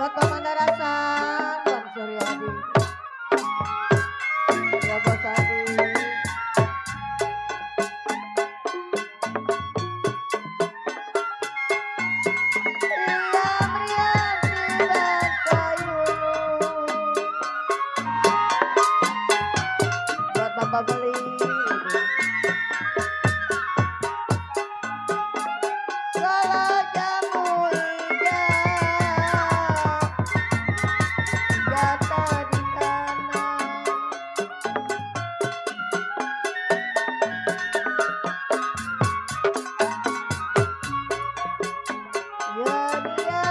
Buat pemandarasan Bang Suryadi. Ya Bos Adi. Buat Bapak Beli. Kalau jamu hijau jatuh di kanan. Ya dia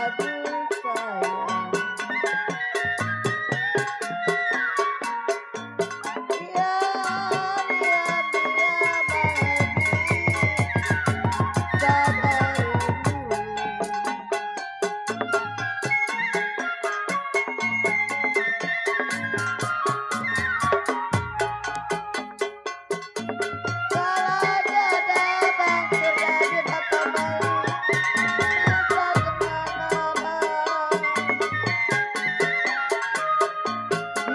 aduh sayang. Ya dia sabar dulu. Kalau jodoh Bang Suryadi Bapak Bali bisa kemana-mana.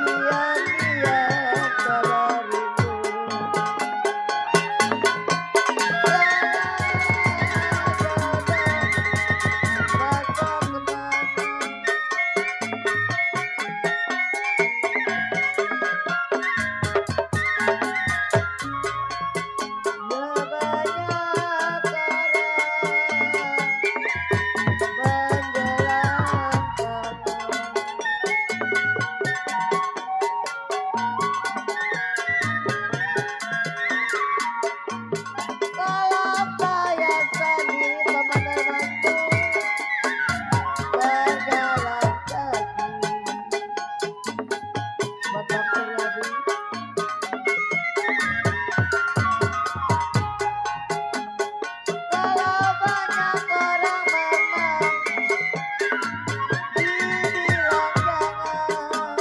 Diam-diam sabar rindu. Kalau saya sendiri pemandar mantu berjalan kaki. Buat Bang Suryadi. Kalau banyak orang memang dibilang jangan.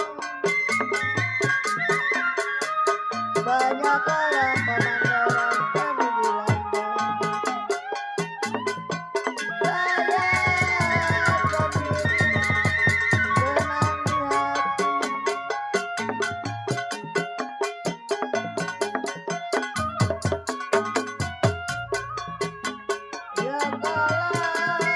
Banyak orang pemandaran kami bilang jangan. Saya sendiri tenang di hati. Ya banyak orang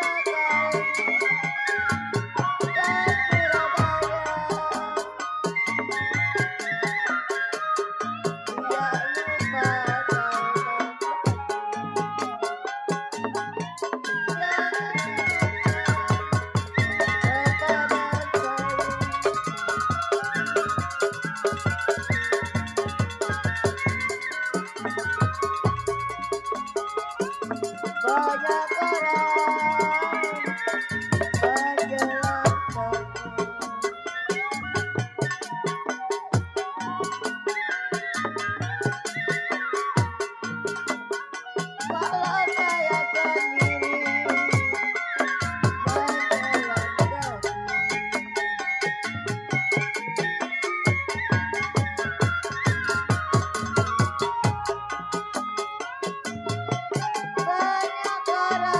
berjalan kaki. Kalau saya sendiri berjalan kaki. Banyak orang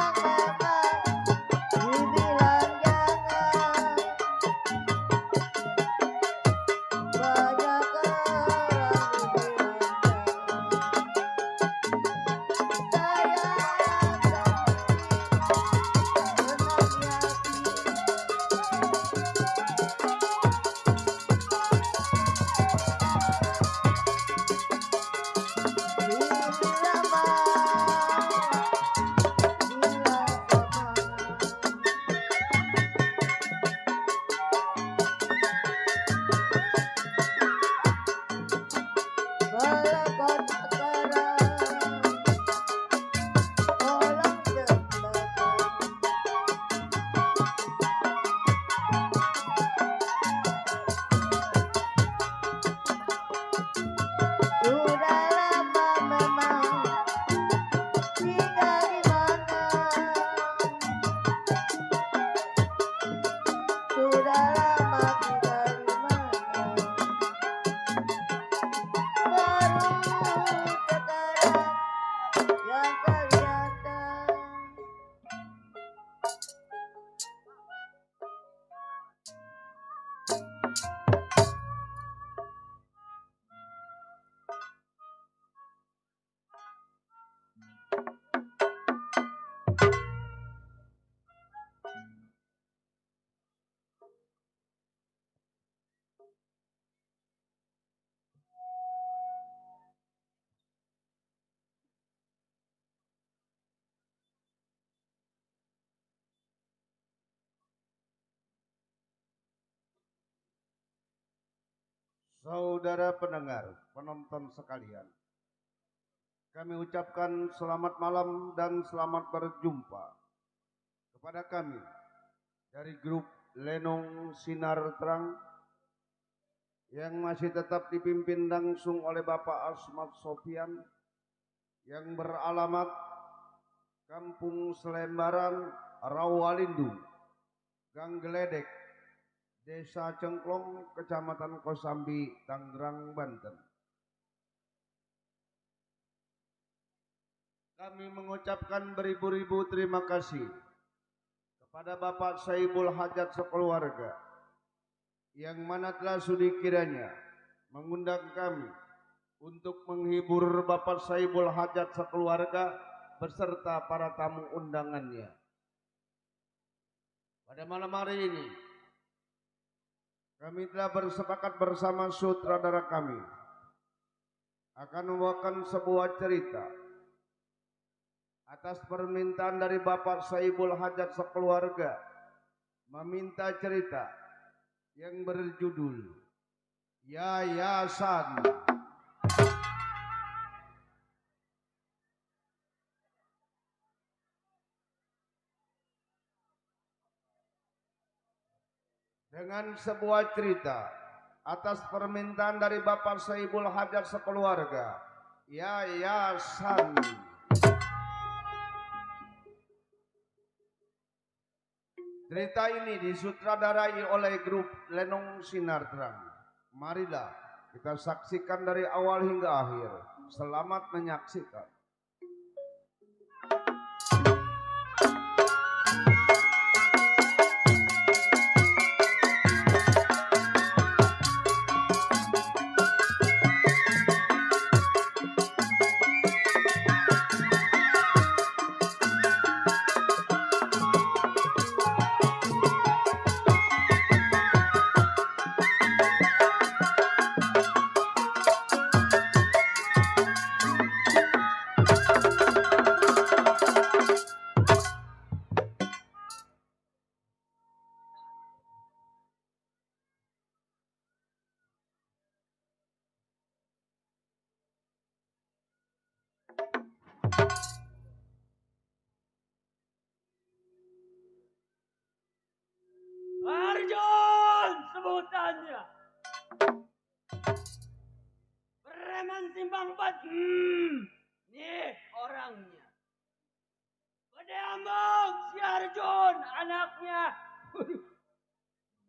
Saudara pendengar, penonton sekalian, kami ucapkan selamat malam dan selamat berjumpa kepada kami dari grup Lenong Sinar Terang yang masih tetap dipimpin langsung oleh Bapak Asmat Sofian yang beralamat Kampung Selembaran, Rawalindu, Gang Geledek, Desa Cengklong, Kecamatan Kosambi, Tangerang, Banten. Kami mengucapkan beribu-ribu terima kasih kepada Bapak Saibul Hajat sekeluarga yang mana telah sudi kiranya mengundang kami untuk menghibur Bapak Saibul Hajat sekeluarga beserta para tamu undangannya. Pada malam hari ini kami telah bersepakat bersama sutradara kami akan membawakan sebuah cerita atas permintaan dari Bapak Saibul Hajat sekeluarga, meminta cerita yang berjudul Yayasan. Dengan sebuah cerita atas permintaan dari Bapak Saibul Hajat sekeluarga, Yayasan. Cerita ini disutradarai oleh grup Lenong Sinar Terang. Marilah kita saksikan dari awal hingga akhir. Selamat menyaksikan. Arjun sebutannya. Preman Simpang 4. Nih orangnya. Gede Ambok si Arjun anaknya.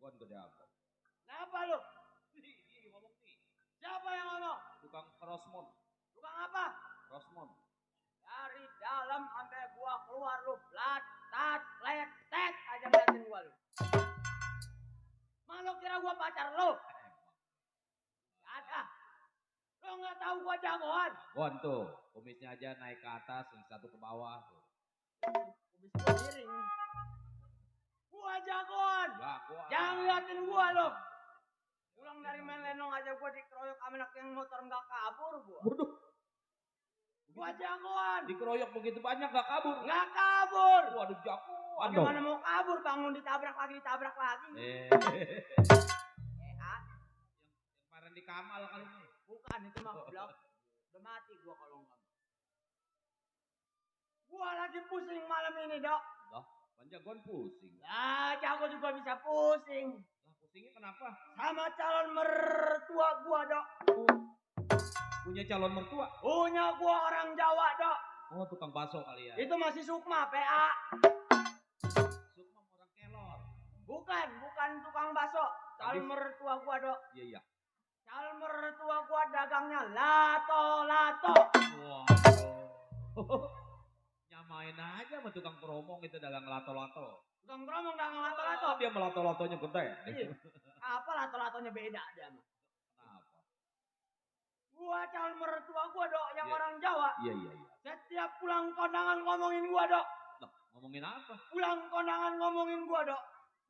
Bukan Gede Ambok. Kenapa lu? Ini ngomong nih. Siapa yang ngomong? Tukang Rosmon. Tukang apa? Rosmon. Dari dalam sampai gua keluar lu tat letet aja ngeliatin gua lu. Malu kira gua pacar lu? Ada. Lu nggak tahu gua jagoan? Jagoan tuh. Kumisnya aja naik ke atas, yang satu ke bawah. Tuh. Kumis gua miring. Gua jagoan. Jagoan. Jangan liatin gua lu. Pulang dari main lenong aja gua dikeroyok sama anak yang motor nggak kabur gua. Waduh. Gua jagoan. Dikeroyok begitu banyak gak kabur. Nggak kabur. Waduh jagoan. Bagaimana mau kabur? Bangun ditabrak lagi. Yang kemarin di Kamal kali ini. Bukan itu mah blok. Udah mati gua kalau nggak. Gua lagi pusing malam ini, Dok. Dah, kan jagoan pusing. Ya, jago juga bisa pusing. Lah pusingnya kenapa? Sama calon mertua gua, Dok. Punya calon mertua. Punya gua orang Jawa, Dok. Oh, tukang bakso kali ya. Itu masih Sukma, PA. Sukma orang kelor. Bukan tukang bakso. Calon mertua gua, Dok. Iya. Calon mertua gua dagangnya lato-lato. Wow. Nyamain aja sama tukang keromong itu dagang lato-lato. Tukang keromong dagang lato-lato. Dia melato-latonya gede. Iya. Apa lato-latonya beda dia mah. Kenapa? Gua calon mertua gua, Dok, yang orang Jawa. Iya. Setiap pulang kondangan ngomongin gua, Dok. Loh, ngomongin apa? Pulang kondangan ngomongin gua, Dok.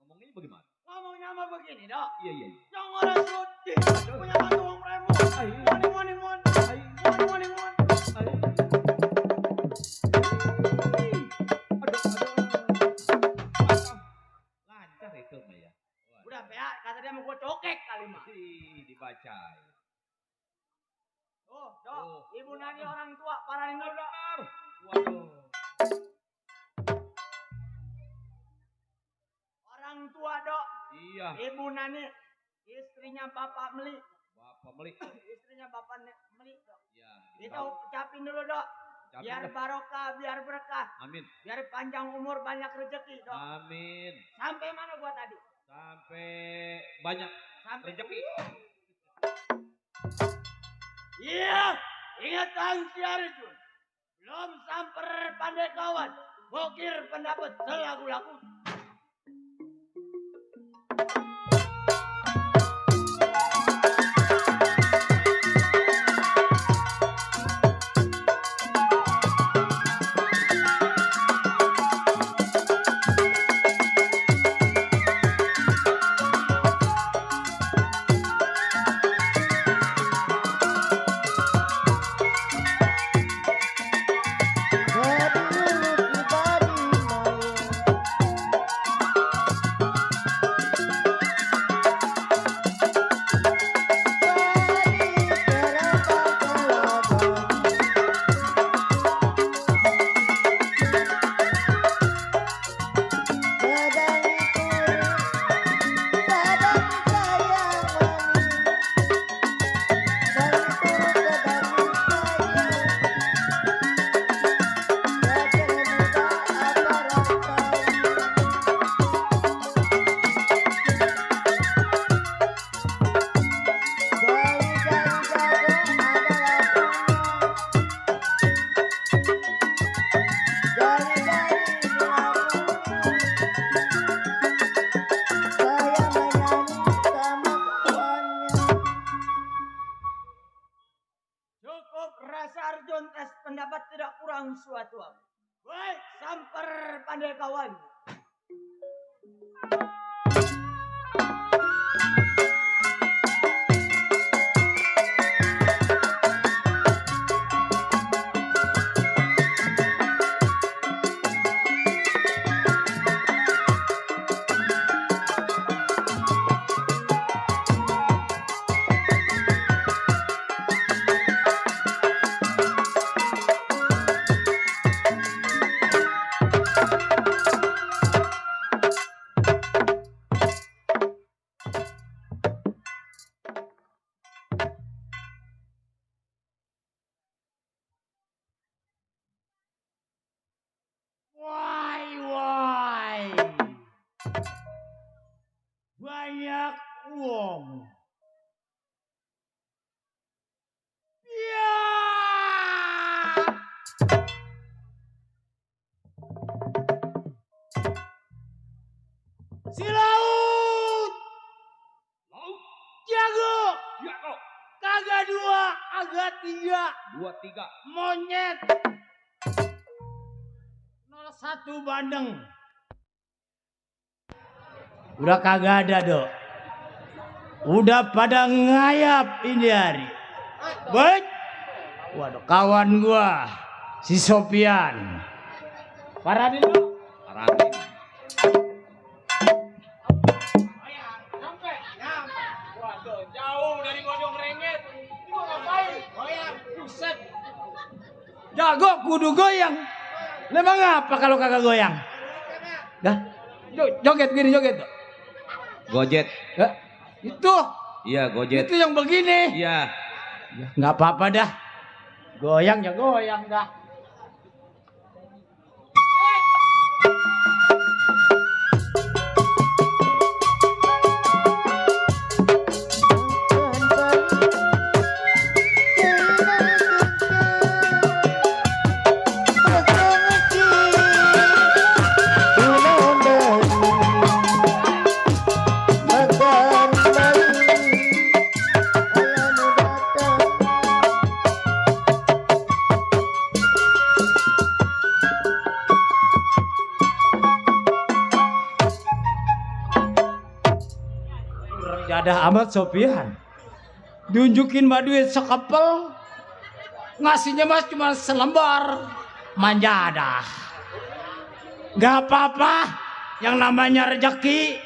Ngomonginnya bagaimana? Ngomongnya mah begini, Dok. Iya. Yang orang sudi punya mantu wong premu. Moni. Lancar itu mah ya. Udah, PA, kata dia mau gua cokek kali mah. Dibaca. Jadi orang tua parahin dulu dok. Waduh. Orang tua dok. Iya. Ibu Nani, istrinya Bapak Meli. Bapak Melik. Istrinya Bapak Meli dok. Iya. Kita ucapin dulu dok. Ucapin Biar dah. barokah, biar berkah. Amin. Biar panjang umur, banyak rezeki dok. Amin. Sampai mana gua tadi? Sampai banyak Sampai rezeki. Iya, ingatan si Arjun. Belum samper pandai kawan. Bokir pendapat selaku-laku. Cukup rasa Arjun tes pendapat tidak kurang suatu hal. Baik, samper pandai kawan. Wai. Banyak uang. Ya. Si laut. Laut. Jago. Jago. Kagak dua, agak tiga. 23. Monyet. 01 Bandeng. Udah kagak ada dok. Udah pada ngayap ini hari. Baik. Waduh kawan gua si Sopian. Parahin dulu. Parahin. Waduh jauh dari Bojong Rengget. Ini mau ngapain? Goyang. Buset. Jago kudu goyang. Memang apa kalau kagak goyang? Dah, joget gini joget. Gojet. Itu. Iya, gojet. Itu yang begini. Iya. Ya, nggak apa-apa dah. Goyang ya goyang dah. Jadah amat Sopian. Diunjukin mah duit sekepel. Ngasihnya mas cuma selembar. Manjadah. Gak apa-apa. Yang namanya rezeki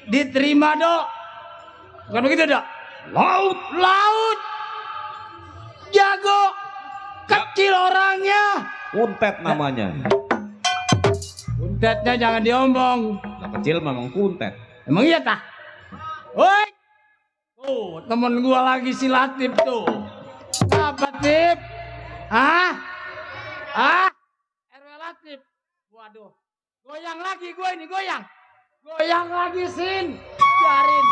diterima dok. Bukan begitu dok? Laut. Jago. kecil orangnya. Kuntet namanya. Kuntetnya jangan diomong. Nah, kecil memang kuntet. Emang iya tah? Woi. Tuh, temen gua lagi si Latif tuh. Apa Tip? Hah? Hah? RW Latif. Waduh. Goyang lagi gua ini, goyang. Goyang lagi, Sin. Biarin.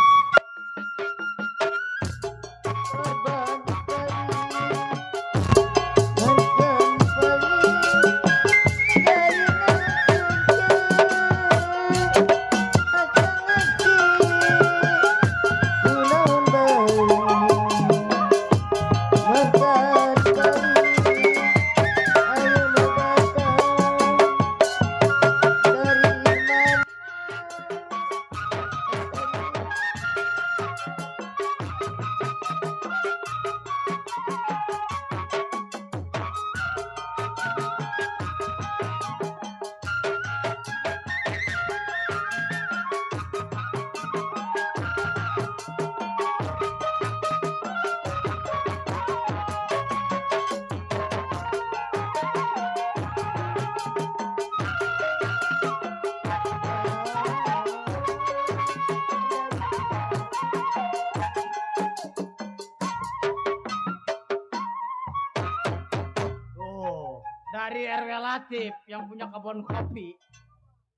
Dari RW Latif yang punya kebun kopi.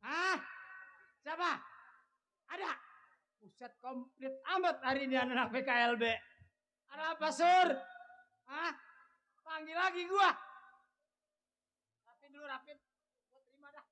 Hah? Siapa? Ada? Buset, komplit amat hari ini anak PKLB. Ada apa, Sur? Hah? Panggil lagi gua. Rapin dulu, rapin. Gua terima dah.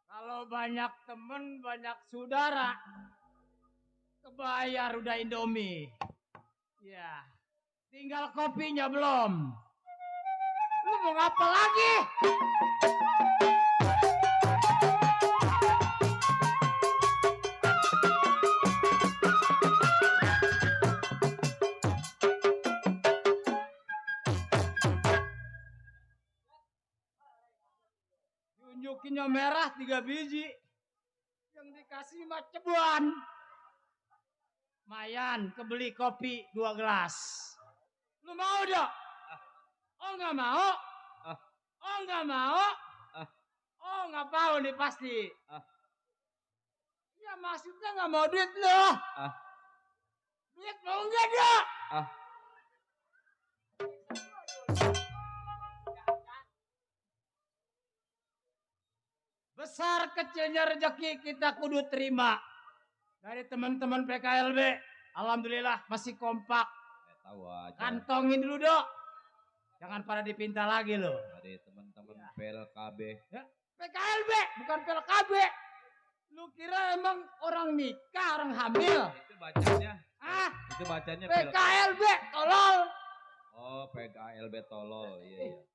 Kalau banyak temen, banyak saudara, kebayar udah Indomie. Ya, tinggal kopinya belum. Lu mau ngapa lagi? Tunjukinnya merah 3 biji. Yang dikasih mah cebuan. Mayan, kebeli kopi 2 gelas. Lu mau dok? Oh nggak mau? Oh nggak mau? Oh nggak mau nih pasti. Ya maksudnya nggak mau duit lo. Duit mau nggak dok? Besar kecilnya rezeki kita kudu terima. Dari teman-teman PKLB, alhamdulillah masih kompak. Tahu aja. Kantongin dulu dok. Jangan pada dipinta lagi loh. Dari teman-teman PLKB. Ya, PKLB bukan PLKB. Lu kira emang orang nikah, orang hamil? Itu bacanya. Itu bacanya PKLB tolol. Oh, PKLB tolol. Iya.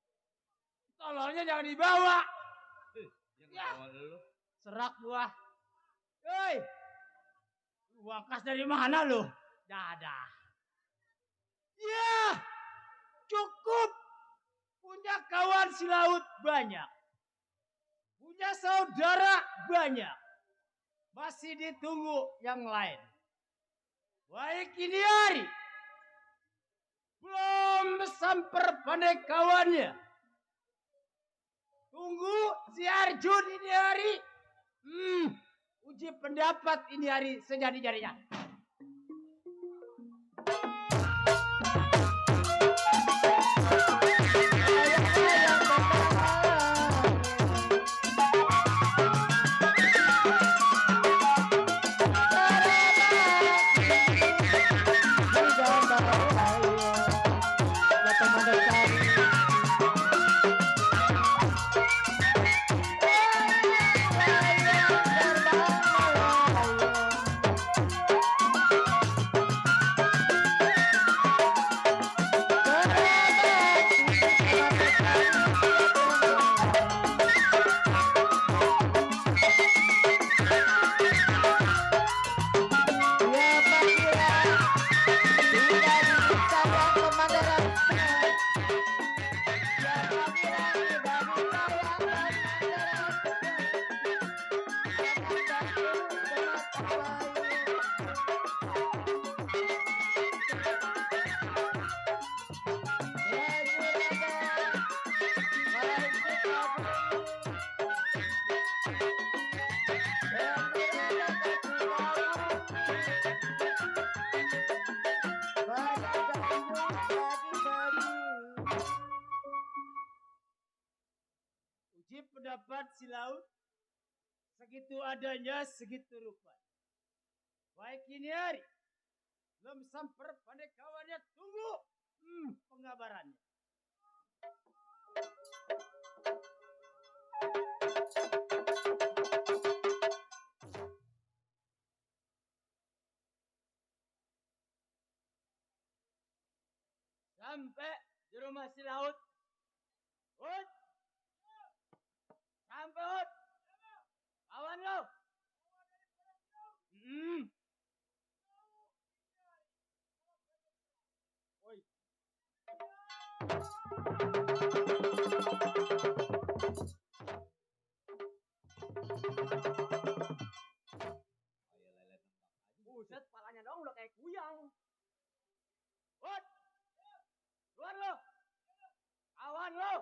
Tololnya jangan dibawa. Ya. Lu. Serak gua. Hei. Uang kas dari mana lu? Dadah. Ya. Cukup. Punya kawan si laut banyak. Punya saudara banyak. Masih ditunggu yang lain. Baik ini hari. Belum samper pandai kawannya. Tunggu si Arjun ini hari. Uji pendapat ini hari sejadi-jadinya. Uji pendapat si laut, segitu adanya, segitu rupa. Baik ini hari, belum samper pandai kawannya, tunggu pengabarannya. Sampai di rumah si laut. Ut. Sampai Ut. Kawan lo. Oi. Buset, palanya dong udah kayak kuyang. Ut. Keluar lo. Kawan lo.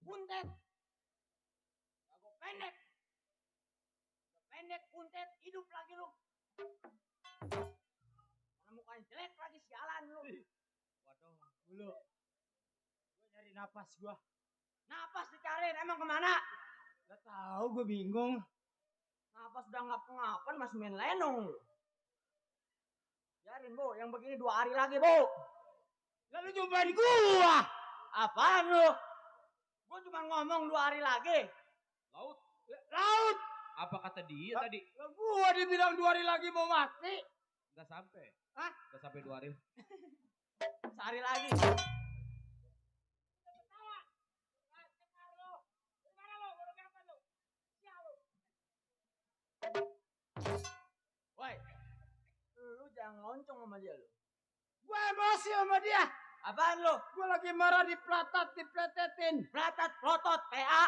Puntet. Jago pendek. Pendek puntet hidup lagi lu. Mana mukanya jelek lagi sialan lu. Waduh. Dulu. Gue nyari napas gua. Napas dicariin emang kemana? Gak tahu, gue bingung. Napas udah ngap-ngapan masih main lenong. Biarin Bu, yang begini 2 hari lagi Bu. Lalu cobain gua. Apaan lu? Gua cuma ngomong 2 hari lagi. Laut. Laut. Apa kata dia tadi? Lah gua dibilang 2 hari lagi mau mati. Gak sampai. Hah? Gak sampai 2 hari. Sehari lagi. Woi, lu jangan loncong sama dia lu. Gua emosi sama dia. Apaan lu? Gua lagi marah dipletetin. Platat, plotot, PA.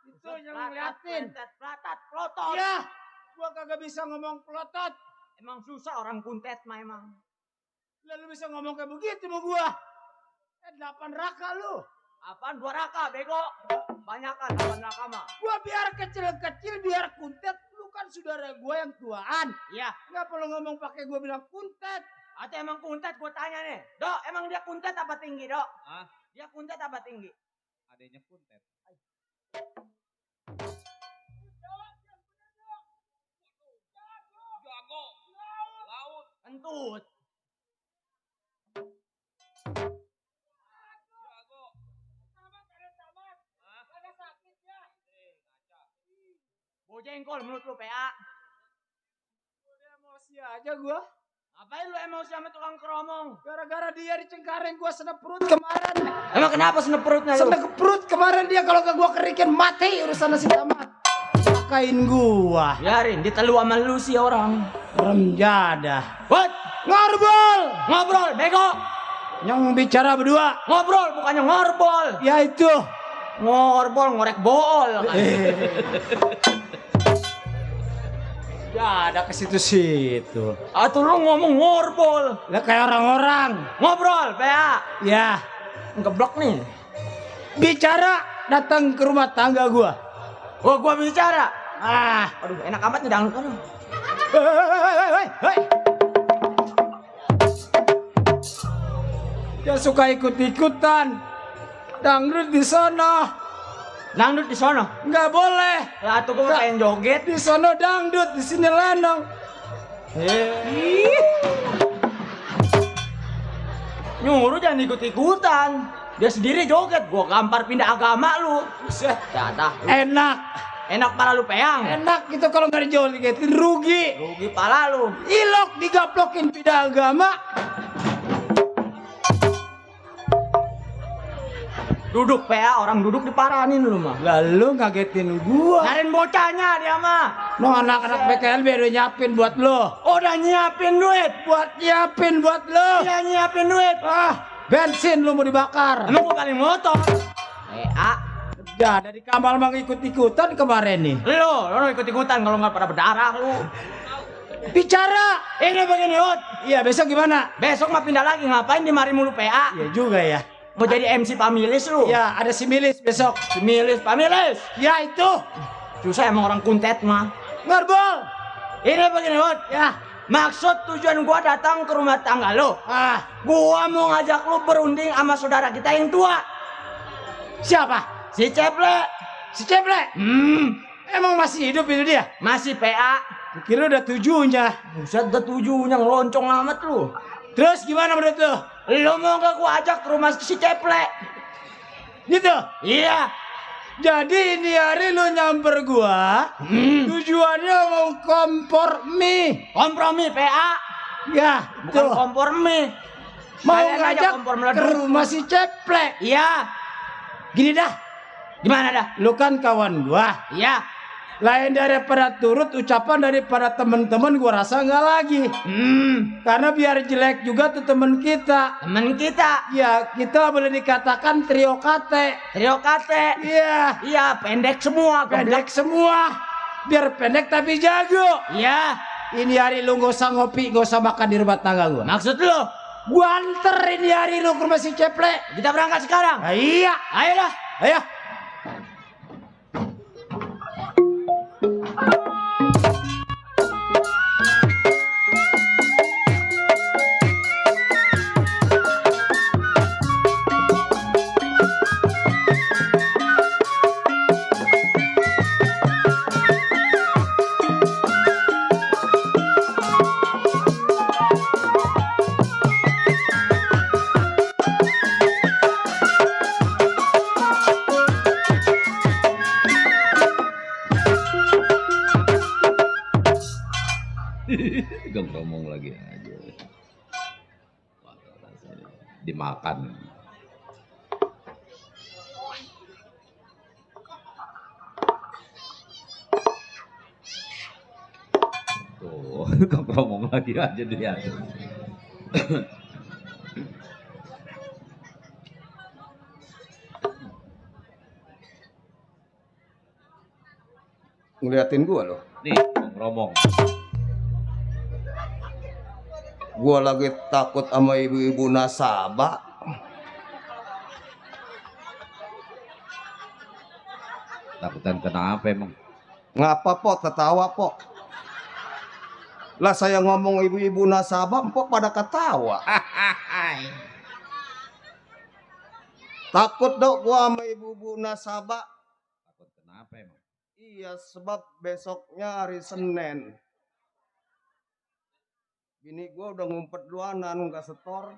Itu yang ngeliatin. Platat, plotot. Iya. Gua kagak bisa ngomong pelotot. Emang susah orang kuntet mah emang. Lalu bisa ngomong kayak begitu sama gua. 8 raka lu. Apaan 2 raka, bego? Banyakan 8 raka mah. Gua biar kecil-kecil, biar kuntet. Lu kan saudara gua yang tuaan. Iya. Nggak perlu ngomong pakai gua bilang kuntet. Atau emang kuntet gua tanya nih. Dok, emang dia kuntet apa tinggi, Dok? Hah? Dia kuntet apa tinggi? Adanya kuntet. Jago. Laut. Kentut. Jago. Bojengkol menurut lu, PA. Udah emosi aja gua. Ngapain lu emosi sama tukang keromong? Gara-gara dia di Cengkareng gua senep perut kemarin. Emang kenapa senep perutnya lu? Senep perut kemarin dia kalau ke gua kerikin mati urusan si tamat. Pakain gua. Biarin, ditelu sama lu sih orang. Remjadah. What? Ngobrol. Ngobrol, bego. Yang bicara berdua. Ngobrol, bukannya ngorbol. Ya itu. Ngorbol, ngorek bool. Ya ada ke situ-situ. Atau lu ngomong ngorbol. Lah kayak orang-orang. Ngobrol, PA. Ya. Ngeblok nih. Bicara datang ke rumah tangga gua. Oh, gua bicara. Ah. Aduh, enak amat nih dangdut kan. Hei. Dia suka ikut-ikutan. Dangdut di sono. Dangdut di sono. Nggak boleh. Ya tuh gua pengen joget. Di sono dangdut, di sini lenong. Nyuruh jangan ikut-ikutan. Dia sendiri joget, gua gampar pindah agama lu. Buset. Dadah. Enak. Enak pala lu, Peang. Enak gitu kalau nggak dijogetin rugi. Rugi pala lu. Ilok digaplokin pindah agama. Duduk, PA, orang duduk diparanin lu mah. Lalu ngagetin gua. Nyariin bocahnya dia mah. No anak-anak BKLB udah nyiapin buat lo. Oh, udah nyiapin duit. Buat nyiapin buat lo. Dia nyiapin duit. Ah, bensin lu mau dibakar. Emang gua paling motor. PA. Ya, dari Kamal mah ikut-ikutan kemarin nih. Lu ikut-ikutan kalau nggak pada berdarah lu. Bicara. Ini begini, Ut. Iya, besok gimana? Besok mah pindah lagi, ngapain di mari mulu, PA? Iya juga ya. Mau jadi MC Pamilis lu? Ya, ada si Milis besok. Pamilis. Ya itu. Susah emang orang kuntet mah. Ngorbol. Ini begini, Ut. Ya. Maksud tujuan gua datang ke rumah tangga lu. Ah, Gua mau ngajak lu berunding sama saudara kita yang tua. siapa? Si Ceple. Si Ceple. Emang masih hidup itu dia? Masih, PA. Kira udah 7-nya. Buset, udah 7-nya ngeloncong amat lu. Terus gimana menurut lu? Lu mau gak gua ajak ke rumah si Ceple? Gitu. Iya. Jadi ini hari lu nyamper gua. Tujuannya mau kompromi. Kompromi, PA. Ya, Bukan tuh. kompromi. Mau Kalian aja ngajak kompor ke meleduk. rumah si Ceple. Iya. Gini dah, Gimana dah? lu kan kawan gua. Iya. Lain daripada turut ucapan daripada temen-temen gua rasa nggak lagi. Karena biar jelek juga tuh temen kita. Temen kita. Ya, kita boleh dikatakan trio kate. Trio kate. Iya, Iya, pendek semua. pendek semua. Biar pendek tapi jago. Iya. Ini hari lu gak usah ngopi, gak usah makan di rumah tangga gua. Maksud lu? Gua anter ini hari lu ke rumah si Ceple. Kita berangkat sekarang. Ah, iya, Ayo dah. ayo. Gak ngomong lagi aja. Wah, rasanya dimakan. Tuh, gak ngomong lagi aja dia. Ngeliatin gua loh. Nih, ngomong. Gua lagi takut sama ibu-ibu nasabah. Takutan kenapa emang? Ngapa pok ketawa pok? Lah saya ngomong ibu-ibu nasabah, pok pada ketawa. Takut dok gua sama ibu-ibu nasabah. Takut kenapa emang? Iya, sebab besoknya hari Senin. Bini gua udah ngumpet duluanan, nggak setor.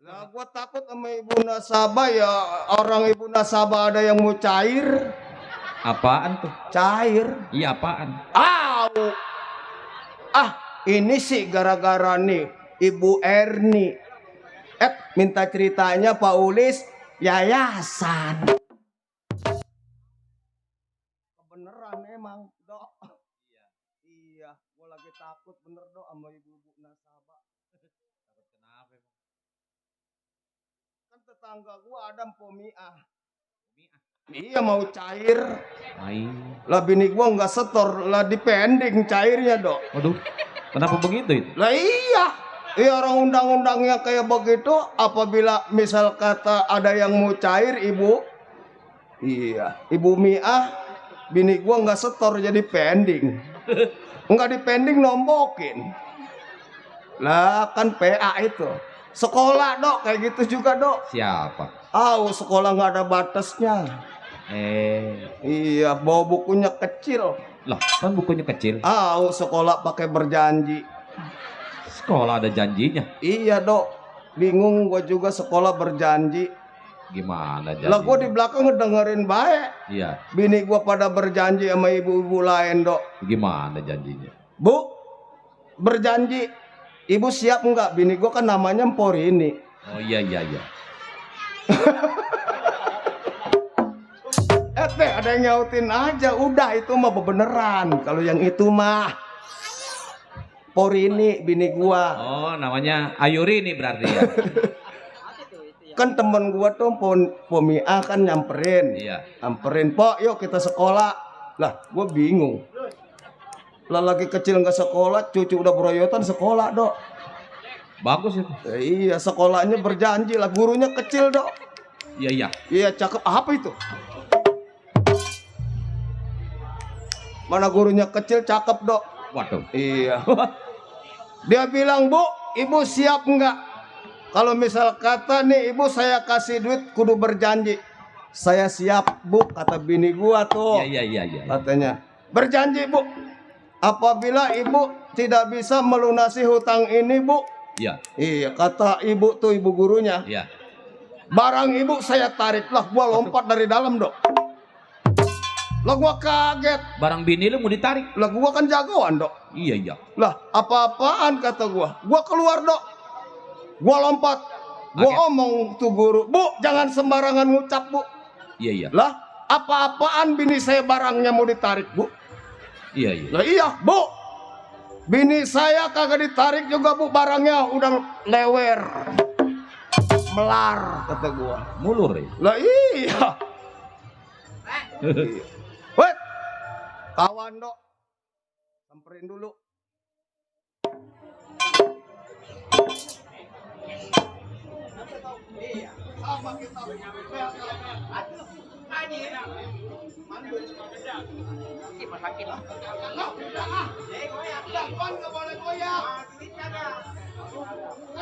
Lah gua takut sama ibu nasabah ya, orang ibu nasabah ada yang mau cair. Apaan tuh? Cair. Iya apaan? Au. Ini sih gara-gara nih Ibu Erni. Minta ceritanya Pak Ulis yayasan. Beneran emang, Dok. Iya, gua lagi takut bener Dok sama ibu-ibu nasabah. Takut kenapa emang? Kan tetangga gua ada Pomiah. Iya mau cair. Ai. Lah bini gua nggak setor, lah dipending cairnya Dok. Waduh. Kenapa begitu itu? Lah iya. Iya orang undang-undangnya kayak begitu, apabila misal kata ada yang mau cair ibu. Iya, Ibu Miah bini gua nggak setor jadi pending. Nggak dipending nombokin. Lah kan PA itu. Sekolah Dok kayak gitu juga Dok. Siapa? Sekolah nggak ada batasnya. Iya, bawa bukunya kecil. Lah, kan bukunya kecil. Sekolah pakai berjanji. Sekolah ada janjinya. Iya Dok, bingung gua juga sekolah berjanji. Gimana janjinya? Lah gua di belakang ngedengerin baik. Iya. Bini gua pada berjanji sama ibu-ibu lain Dok. Gimana janjinya? Bu, berjanji. Ibu siap nggak? Bini gua kan namanya Emporini. Oh iya. Ada yang nyautin aja. Udah itu mah beneran. Kalau yang itu mah Porini bini gua. Oh, namanya Ayuri nih berarti ya. Kan temen gua tuh Pomiah kan nyamperin. Iya. Nyamperin, "Pok, yuk kita sekolah." Lah, gua bingung. Lah lagi kecil nggak sekolah, cucu udah beroyotan sekolah, Dok. Bagus itu. Iya, sekolahnya berjanji lah, gurunya kecil, Dok. Iya. Iya, cakep. Apa itu? Mana gurunya kecil cakep, Dok. Waduh. Iya. Dia bilang, "Bu, Ibu siap nggak? Kalau misal kata nih Ibu saya kasih duit kudu berjanji." "Saya siap, Bu," kata bini gua tuh. Iya. Katanya, "Berjanji, Bu. Apabila Ibu tidak bisa melunasi hutang ini, Bu." Iya. Iya, kata ibu tuh, ibu gurunya. Iya. "Barang Ibu saya tarik." Lah gua lompat dari dalam, Dok. Lah gua kaget. Barang bini lu mau ditarik. Lah gua kan jagoan, Dok. Iya. Lah, apa-apaan kata gua. Gua keluar, Dok. Gua lompat. Gua Kaget. omong tuh guru, "Bu, jangan sembarangan ngucap, Bu." Iya. Lah, apa-apaan bini saya barangnya mau ditarik, Bu? Iya. Lah iya, Bu. Bini saya kagak ditarik juga, Bu, barangnya udah lewer. Melar, kata gua. Mulur ya. Lah iya. Wait. Kawan, Dok. Samperin dulu.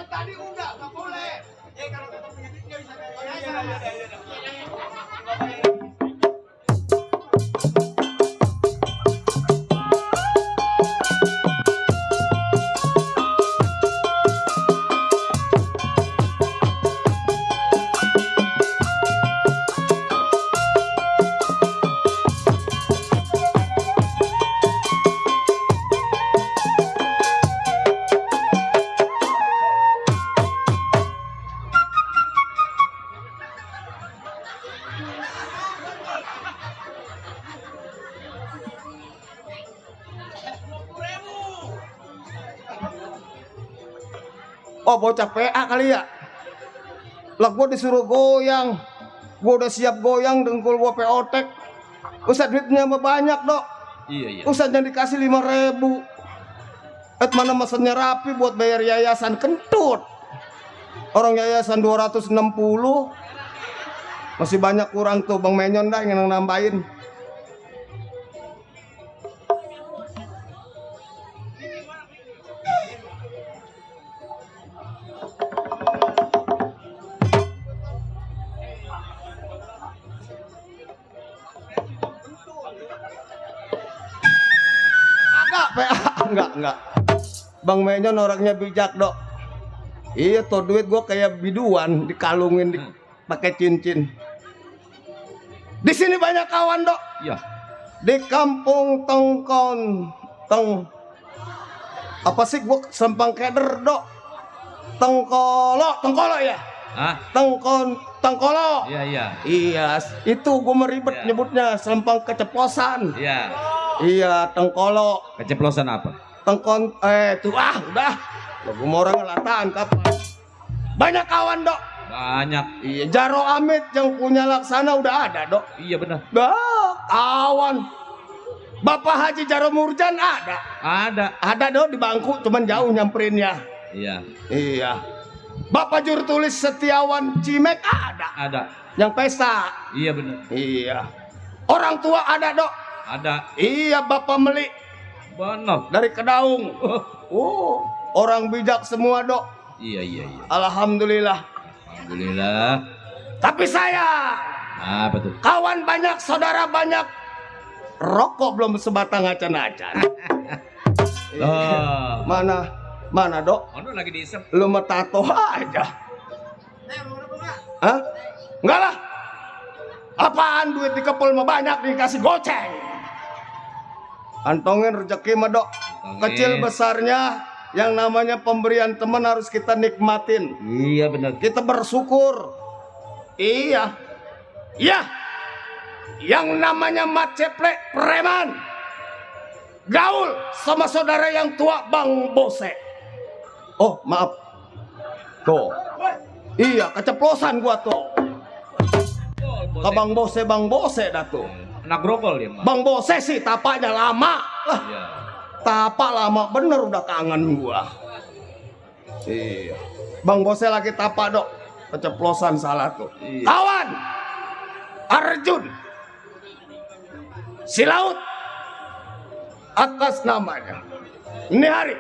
Tadi udah nggak boleh. Oh bocah PA kali ya. Lah gua disuruh goyang. Gua udah siap goyang, dengkul gua peotek. Ustaz duitnya mah banyak, Dok. Iya. Ustaz yang dikasih 5.000. Mana mesennya rapi buat bayar yayasan, kentut. Orang yayasan 260. Masih banyak kurang tuh, Bang Menyon dah yang nambahin. Enggak. Bang Menyon orangnya bijak, Dok. Iya, tuh duit gua kayak biduan dikalungin pakai cincin. Di sini banyak kawan, Dok. Iya. Di kampung apa sih gua Sempang Keder, Dok. Tengkolo ya? Hah? Tengkolo. Iya. Iya, itu gua meribet nyebutnya Sempang keceplosan. Iya. Iya, Tengkolo. Keceplosan apa? Udah. Gua mau orang ngelatan kapan? Banyak kawan, Dok. Banyak. Iya, Jaro Amit yang punya Laksana udah ada, Dok. Iya benar. Kawan. Bapak Haji Jaro Murjan ada. Ada, Dok, di bangku, cuman jauh nyamperinnya. Iya. Bapak Juru Tulis Setiawan Cimek ada. Yang pesta. Iya benar. Iya. Orang tua ada, Dok. Ada. Iya, Bapak Meli. Benar. Dari Kedaung. Orang bijak semua, Dok. Iya. Alhamdulillah. Tapi saya Apa tuh? kawan banyak, saudara banyak, rokok belum sebatang acan-acan. Mana, Dok? Ono lagi diisep. Lu mah tato aja. Hah? Enggak lah. Apaan duit dikepul mah banyak dikasih goceng. Antongin rezeki mah, Dok. Kecil besarnya yang namanya pemberian teman harus kita nikmatin. Iya benar. Kita bersyukur. Iya. Yang namanya mat ceplek preman gaul sama saudara yang tua Bang Bose. Oh maaf. Tuh. Iya, keceplosan gua tuh. Ke Bang Bose dah tuh. Anak grogol dia mah. Bang Bose sih tapanya lama. Iya. Tapak lama bener, udah kangen gua. Iya. Bang Bose lagi tapak, Dok. Keceplosan salah tuh. Iya. Kawan Arjun Silaut atas namanya. Ini hari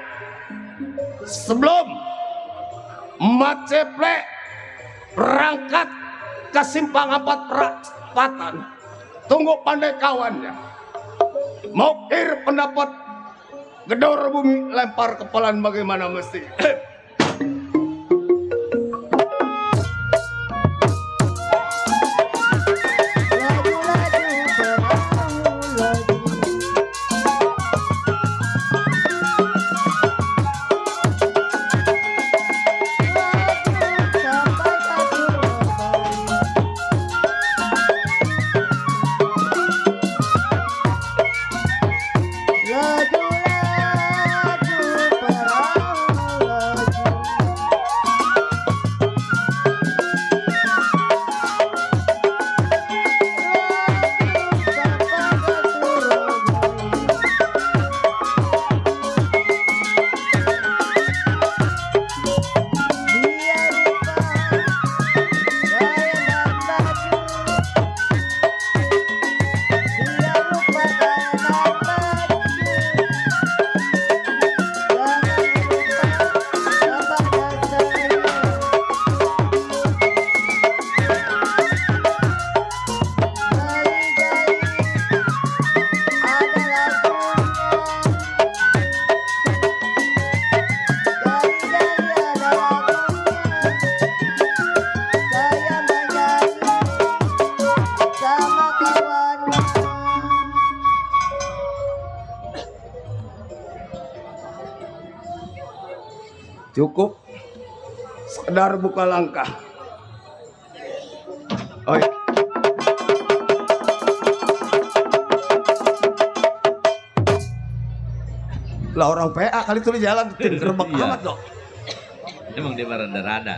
sebelum Mat Ceplek berangkat ke Simpang 4 Perapatan, tunggu pandai kawannya. Mau kir pendapat gedor bumi, lempar kepalan bagaimana mesti. Cukup sekedar buka langkah. Oh iya. Lah orang PA kali itu jalan gerbek amat, Dok. Emang dia rada-rada.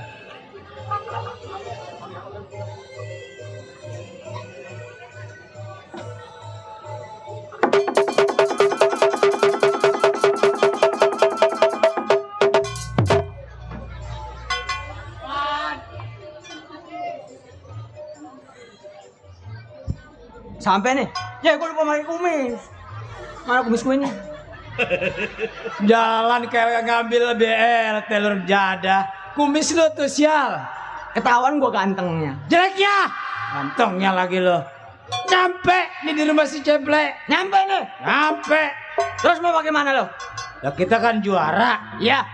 Sampai nih. Ya, gue lupa pakai kumis. Mana kumis gue ini? Jalan kayak ngambil BL telur jadah. Kumis lu tuh sial. Ketahuan gue gantengnya. Jelek ya. Gantengnya lagi lo. Nyampe nih di rumah si Ceple. Nyampe nih. Nyampe. Terus mau pakai mana lo? Ya kita kan juara. Ya.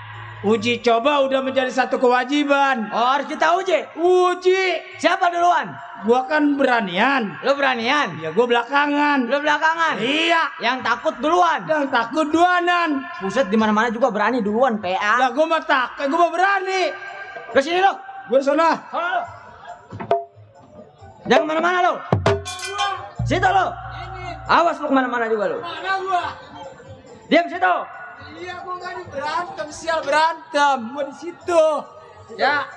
Uji coba udah menjadi satu kewajiban. Oh, harus kita uji. Uji. Siapa duluan? Gua kan beranian. Lo beranian? Ya gua belakangan. Lo belakangan? Iya. Yang takut duluan. Yang takut duanan. Buset, di mana-mana juga berani duluan, PA. Lah gua mah takut, gua mah berani. Ke sini lo. Gua sana. Sana lo. Jangan kemana-mana lo. Situ lo. Awas lo kemana-mana juga lo. Mana gua? Diam situ. Iya, gua enggak di berantem, sial berantem. Gua di situ. Ya.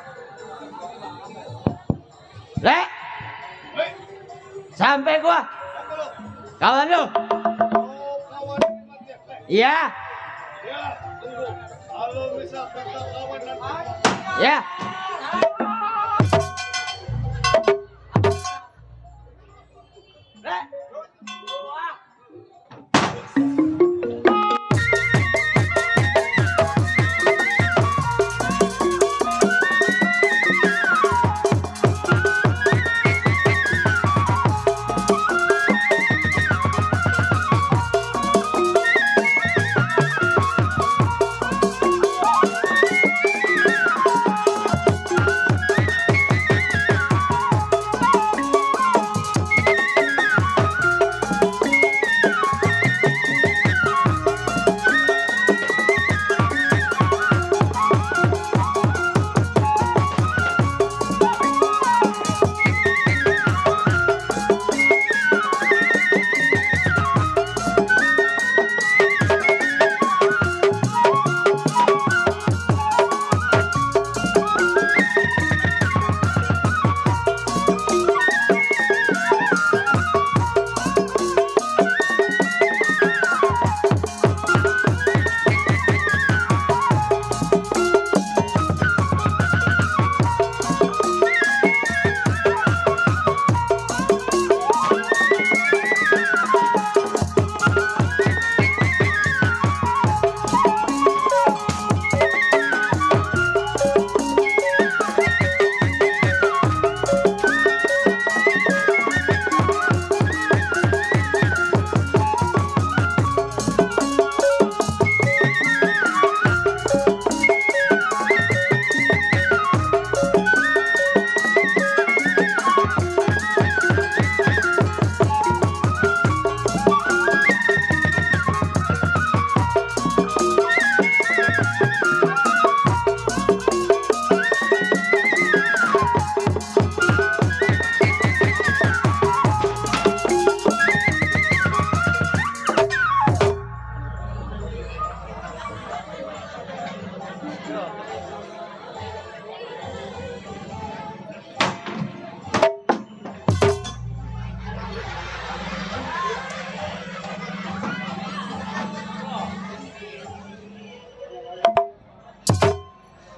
Le. Sampai gua. Kawan lu. Iya. Halo, bisa kata kawan nanti. Ya. Le.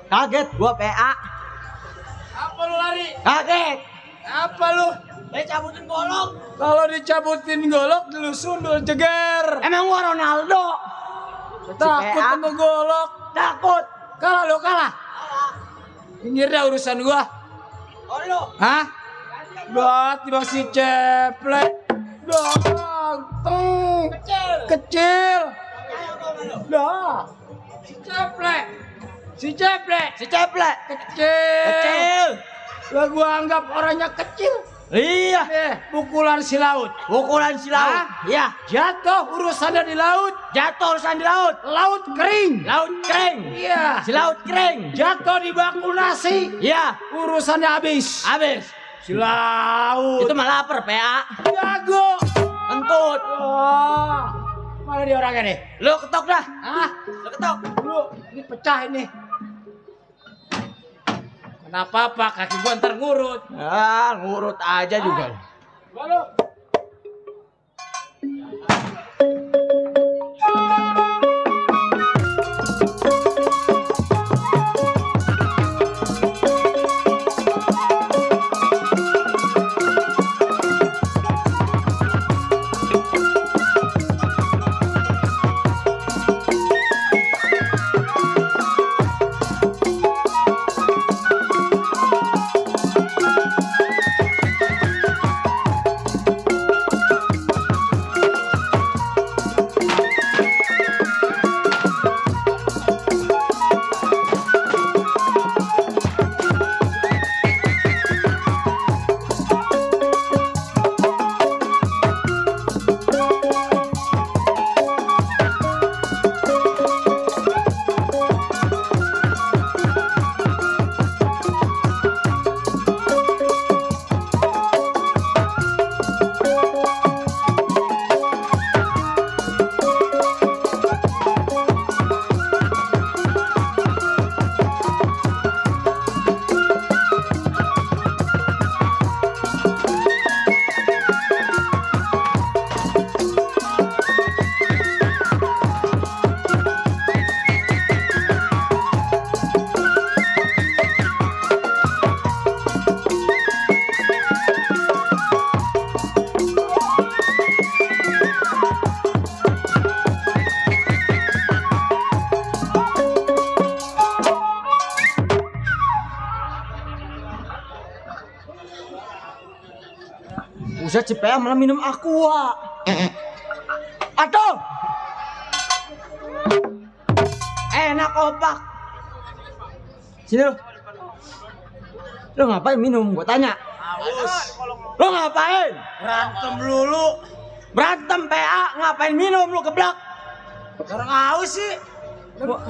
Kaget gua PA. Apa lu lari? Kaget. Apa lu? Cabutin golok. Kalau dicabutin golok, lu sundul jeger. Emang gua Ronaldo. Takut PA. sama golok. Takut. Kalah lu kalah. Pinggir dah urusan gua. Oh lu. Hah? Buat di si Ceple. Ganteng. Kecil. Dah. Si Ceple. Si Ceple. Si Ceple. Kecil. Kecil. Lah gua anggap orangnya kecil. Iya. Pukulan si laut. Pukulan si laut. Hah? Iya. Jatuh urusannya di laut. Jatuh urusan di laut. Laut kering. Laut kering. Iya. Si laut kering. Jatuh di baku nasi. Iya. Urusannya habis. Habis. Si laut. Itu mah lapar PA. jago. Kentut. Wah. Mana dia orangnya nih? Lu ketok dah. Hah? Lu ketok. Lu ini pecah ini. Kenapa Pak? Kaki gua ntar ngurut. Ah, ngurut aja juga. Lalu. Buset, si PA malah minum aqua. Aduh. Enak opak. Sini lu. Lu ngapain minum? Gua tanya. Haus. Lu ngapain? Berantem lulu. Berantem PA, ngapain minum lu geblak? Orang haus sih.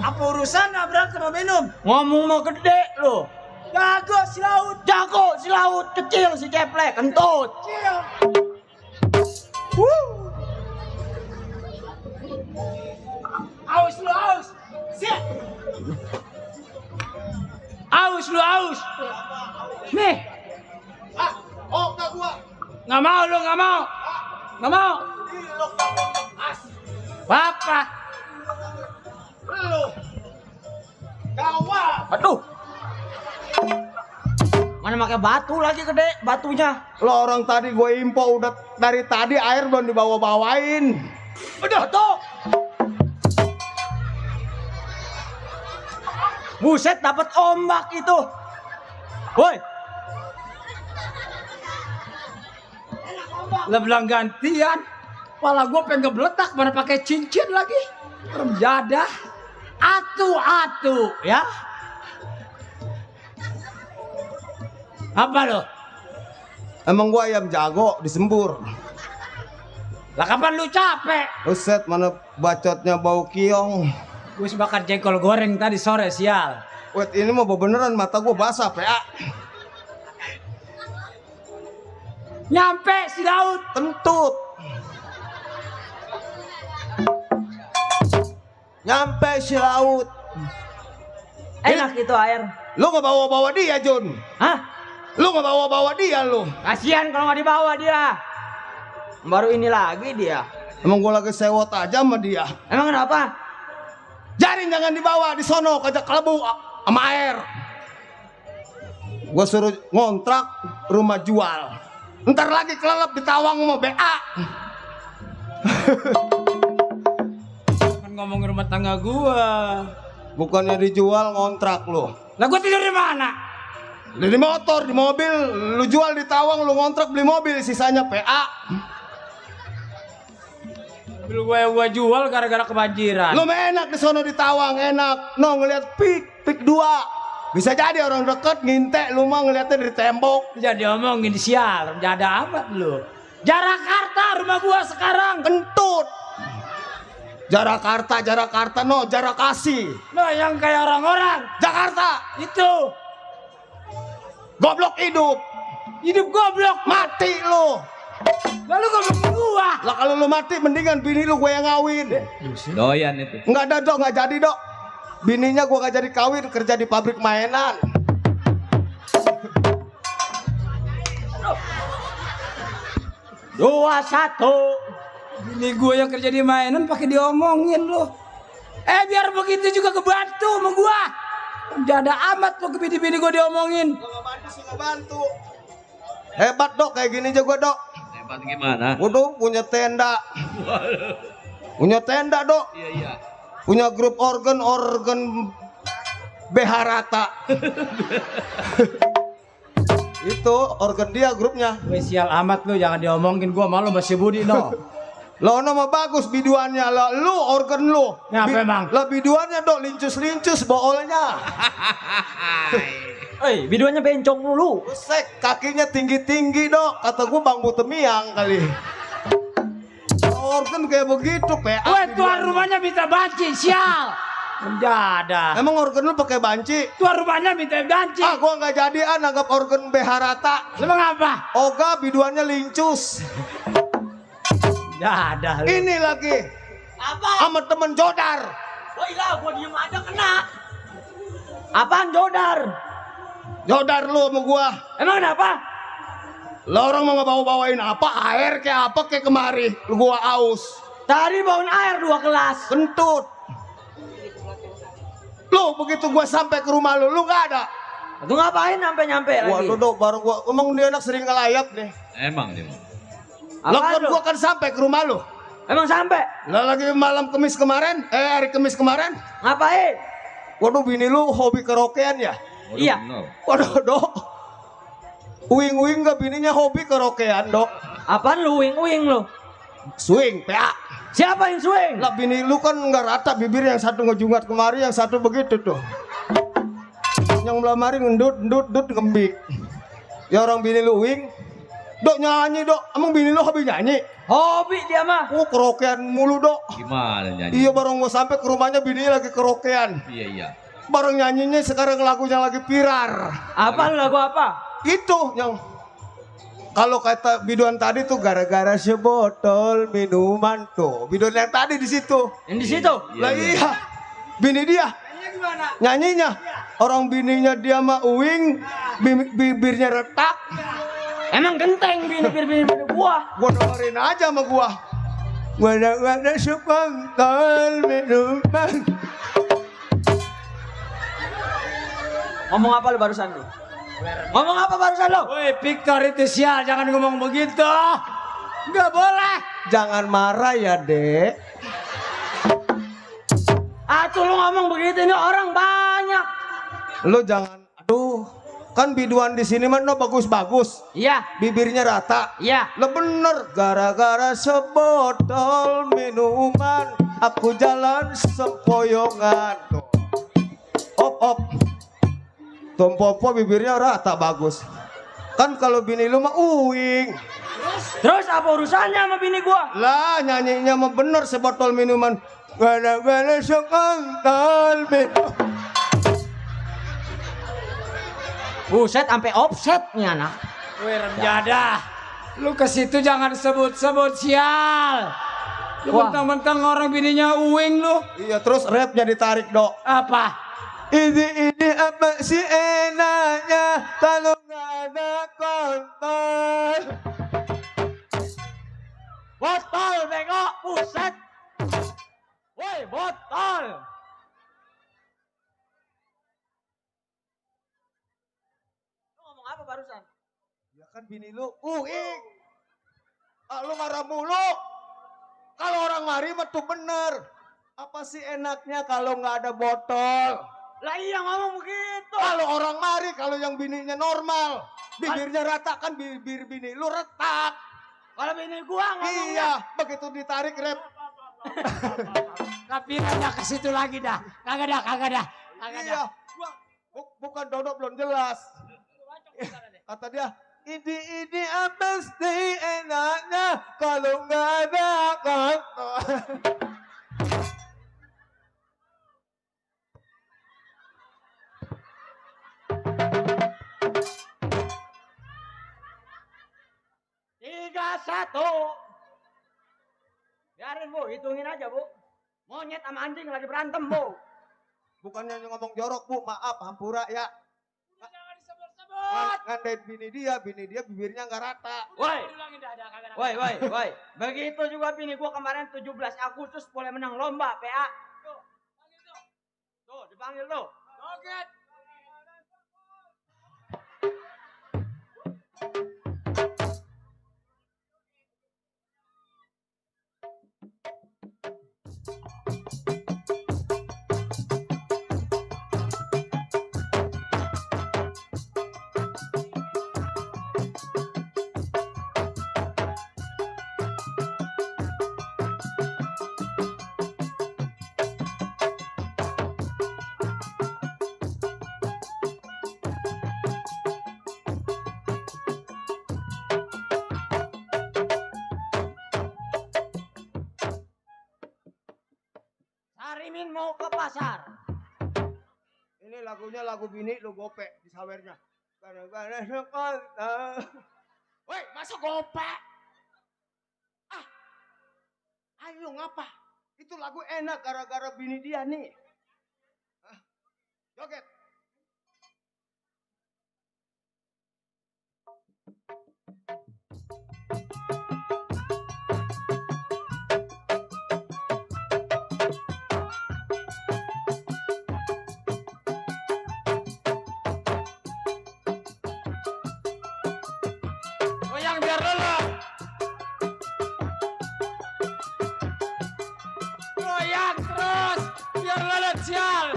Apa urusan berantem sama minum? Ngomong mau gede lu. Jago si laut. Jago si laut, kecil si ceplek, kentut. Kecil. Aus lu aus. Siap. Aus lu aus. Nih. Oh, enggak gua. Nggak mau lu, nggak mau. Nggak mau. Apa? Lu. Gawat. Aduh. Mana pakai batu lagi gede batunya. Lo orang tadi gue info udah dari tadi air belum dibawa-bawain. Udah tuh. Buset, dapat ombak itu. Woi. Lah bilang gantian. Pala gue pengen ngebeletak mana pakai cincin lagi. Terjadah. Atu-atu ya. Apa lo? Emang gua ayam jago disembur. Lah kapan lu capek? Buset, mana bacotnya bau kiong. Gue bakar jengkol goreng tadi sore sial. Wait, ini mau beneran mata gua basah, PA. Nyampe si laut. Kentut. Nyampe si laut. Enak itu air. Lu nggak bawa-bawa dia, Jun? Hah? Lu nggak bawa-bawa dia, lu? Kasihan kalau nggak dibawa dia. Baru ini lagi dia. Emang gua lagi sewot aja sama dia. Emang kenapa? Jaring jangan dibawa di sono, kajak kelebu sama air. Gua suruh ngontrak rumah jual. Ntar lagi kelelep ditawang sama BA. Kan ngomong rumah tangga gua. Bukannya dijual, ngontrak lu. Lah gua tidur di mana? Di motor, di mobil, lu jual di Tawang, lu ngontrak beli mobil, sisanya PA. Mobil gua jual gara-gara kebanjiran. Lu enak di sono di Tawang, enak. No, ngeliat pik 2. Bisa jadi orang deket ngintek, lu mah ngeliatnya dari tembok. Jadi omongin sial, jada amat lu. Jakarta rumah gua sekarang. Kentut. Jakarta, no, Jarakasi. Lo yang kayak orang-orang. Jakarta, Itu. goblok hidup. Hidup goblok. Mati lu. Lalu goblok gua. Lah kalau lu mati mendingan bini lu gue yang ngawin. Doyan itu. Enggak ada dok, enggak jadi dok. Bininya gue gak jadi kawin, kerja di pabrik mainan. 2-1. Bini gue yang kerja di mainan pakai diomongin lo. Biar begitu juga kebantu sama gue. Dada amat lo ke bini-bini gue diomongin. Ngebantu sih ngebantu. Hebat dok, kayak gini juga dok. Hebat gimana? Waduh, punya tenda. Punya tenda dok. Iya. Punya grup organ BH Rata. Itu organ dia grupnya. Sial amat lo, jangan diomongin gue malu masih Budi no. Lo nama bagus biduannya, lo lu organ lu. Ngapa emang? Lah biduannya dok lincus-lincus boolnya. Biduannya bencong dulu. Busek, kakinya tinggi-tinggi dok. Kata gua bambu temiang kali. Organ kayak begitu, PA. Tuan rumahnya minta banci, sial. Mendadak. Emang organ lu pakai banci? Tuan rumahnya minta banci. Gua nggak jadi anggap organ BH Rata. Emang apa? Oga biduannya lincus. Dadah. Ini lagi. Apa? Sama temen Jodar. Woi lah, gua diem aja kena. Apaan Jodar? Jodar lu sama gua. Emang kenapa? Lah orang mau ngebawa-bawain apa? Air kayak apa kayak kemari. Lu gua aus. Tadi bawain air 2 gelas. Kentut. Lu begitu gua sampai ke rumah lu nggak ada. Itu ngapain nyampe lagi? Waduh dok, baru gua emang dia anak sering ngelayap nih. Emang dia. Lah kan Apaan, gua kan sampai ke rumah lu. Emang sampai? Lah lagi malam Kamis kemarin, hari Kamis kemarin. Ngapain? Waduh bini lu hobi karaokean ya? Iya. Waduh dok. Uing-uing gak bininya hobi karaokean dok. Apaan lu uing-uing lu? Swing, PA. Siapa yang swing? Lah bini lu kan nggak rata bibir, yang satu ngejungat kemari, yang satu begitu tuh. Yang melamari ngendut ngembik. Ya orang bini lu uing. Dok nyanyi dok, emang bini lu hobi nyanyi? Hobi dia mah. Karaokean mulu dok. Gimana nyanyi? Iya baru gua sampai ke rumahnya bininya lagi karaokean. Iya. Baru nyanyinya sekarang lagunya lagi viral. Apa lagu apa? Itu yang kalau kata biduan tadi tuh gara-gara sebotol minuman tuh. Biduan yang tadi di situ. Yang di situ? Lah iya. Bini dia. Nyanyinya. Orang bininya dia mah uing, bibirnya retak. Emang genteng bini gua. Gua dengerin aja sama gua. Gara-gara sebotol minuman. Ngomong apa lu barusan lu? Ngomong apa barusan lu? Woi, Victor itu sial, jangan ngomong begitu. Nggak boleh. Jangan marah ya, Dek. Tuh lu ngomong begitu ini orang banyak. Lu jangan, aduh. Kan biduan di sini mah no bagus-bagus. Iya. Bibirnya rata. Iya. Lah bener, gara-gara sebotol minuman aku jalan sempoyongan. Tuh. Op. Tompopo bibirnya rata bagus. Kan kalau bini lu mah uing. Terus apa urusannya sama bini gua? Lah nyanyinya mah bener sebotol minuman. Gara-gara sebotol minuman. Buset sampai offset nih anak. Woi, Remjada. Lu ke situ jangan sebut-sebut sial. Lu Wah. mentang-mentang orang bininya uing lu. Iya terus rapnya ditarik dok. Apa? Ini apa sih enaknya kalau nggak ada kontol. Botol bego, buset. Woi, botol. Lu ngomong apa barusan? Ya kan bini lu uing. Lu marah mulu. Kalau orang mari mah tuh bener. Apa sih enaknya kalau nggak ada botol? Lah iya ngomong begitu. Kalau orang mari, kalau yang bininya normal, bibirnya rata, kan bibir bini lu retak. Kalau bini gua ngomongnya. Iya, begitu ditarik rep. Tapi nggak ke situ lagi dah. Kagak dah. Iya, bukan dodok belum jelas. Kata dia, ini apa sih enaknya kalau nggak ada kontol. 3-1. Biarin bu, hitungin aja bu. Monyet sama anjing lagi berantem bu. Bukannya ngomong jorok bu, maaf hampura ya. Jangan disebut-sebut. Ngandain bini dia bibirnya nggak rata. Woi. Ulangin dah kagak. Woi. Begitu juga bini gua kemarin 17 Agustus boleh menang lomba PA. Tuh, panggil tuh. Tuh, dipanggil tuh. Joget. Sarimin mau ke pasar. Ini lagunya lagu bini lu gope di sawernya. Gara-gara sekota. Woi, masuk gope. Ayo ngapa? Itu lagu enak gara-gara bini dia nih. Joget. Goyang biar lelet. Goyang terus biar lelet sial.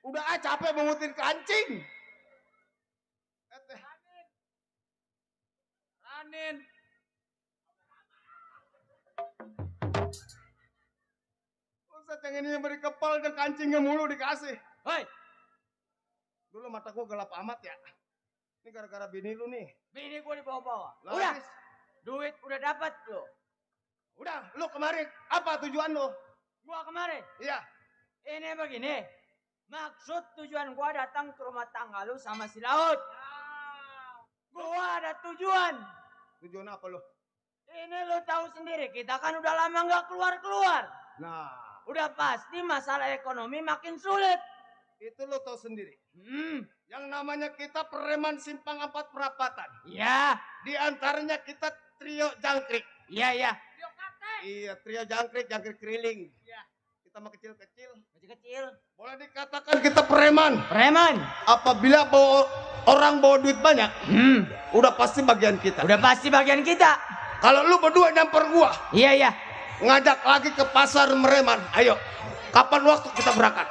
Udah capek mengutin kancing. Ranin. Ustaz yang ini beri kepal dan kancingnya mulu dikasih. Hei, Dulu mata gua gelap amat ya. Ini gara-gara bini lu nih. bini gua dibawa-bawa. Lah, Udah, Tis, duit udah dapat lo. udah, lu kemarin apa tujuan lu? Gua kemarin, Iya. ini begini. Maksud tujuan gua datang ke rumah tangga lu sama si Laut. Gua ada tujuan. Tujuan apa lu? Ini lu tahu sendiri, kita kan udah lama nggak keluar-keluar. Nah, Udah pasti masalah ekonomi makin sulit. itu lu tahu sendiri. Yang Yang namanya kita preman simpang 4 perapatan. ya, Di antaranya kita trio jangkrik. iya. Iya, trio jangkrik keriling. Iya. Kita mah kecil-kecil. Kecil-kecil. Boleh dikatakan kita preman. Preman. Apabila orang bawa duit banyak, udah pasti bagian kita. Udah pasti bagian kita. Kalau lu berdua nyamper gua, Iya. ngajak lagi ke pasar Mereman. Ayo, kapan waktu kita berangkat?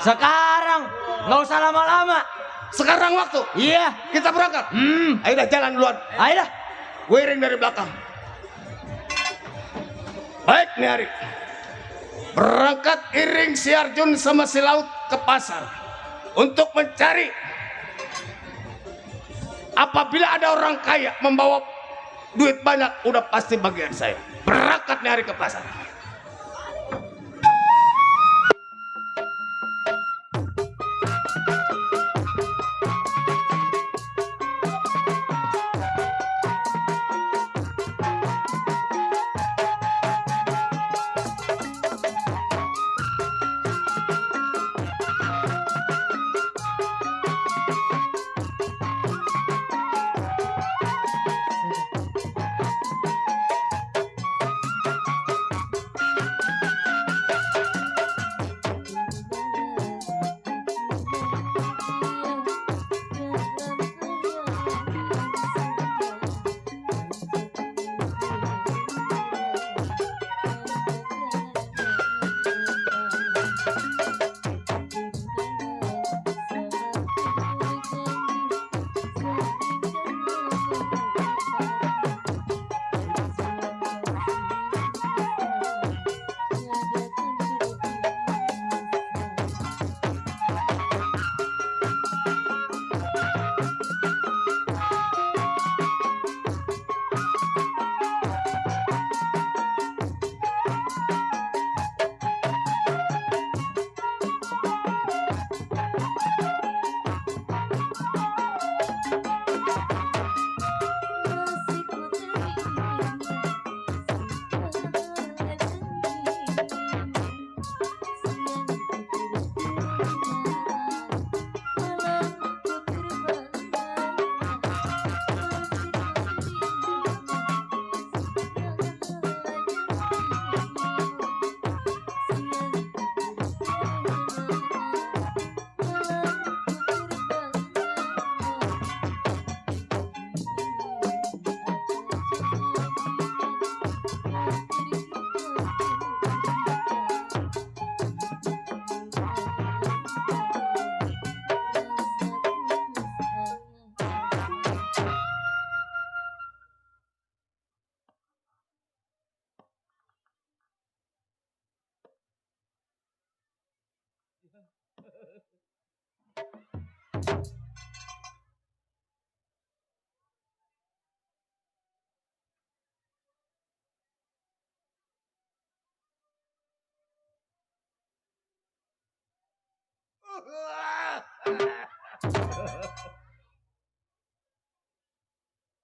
Sekarang. Nggak usah lama-lama. Sekarang waktu. Iya. Kita berangkat. Ayo dah jalan duluan. Ayo dah. Gue iring dari belakang. Baik nih Hari. Berangkat iring si Arjun sama si Laut ke pasar. Untuk mencari. Apabila ada orang kaya membawa duit banyak, udah pasti bagian saya. Berangkat nih Hari ke pasar.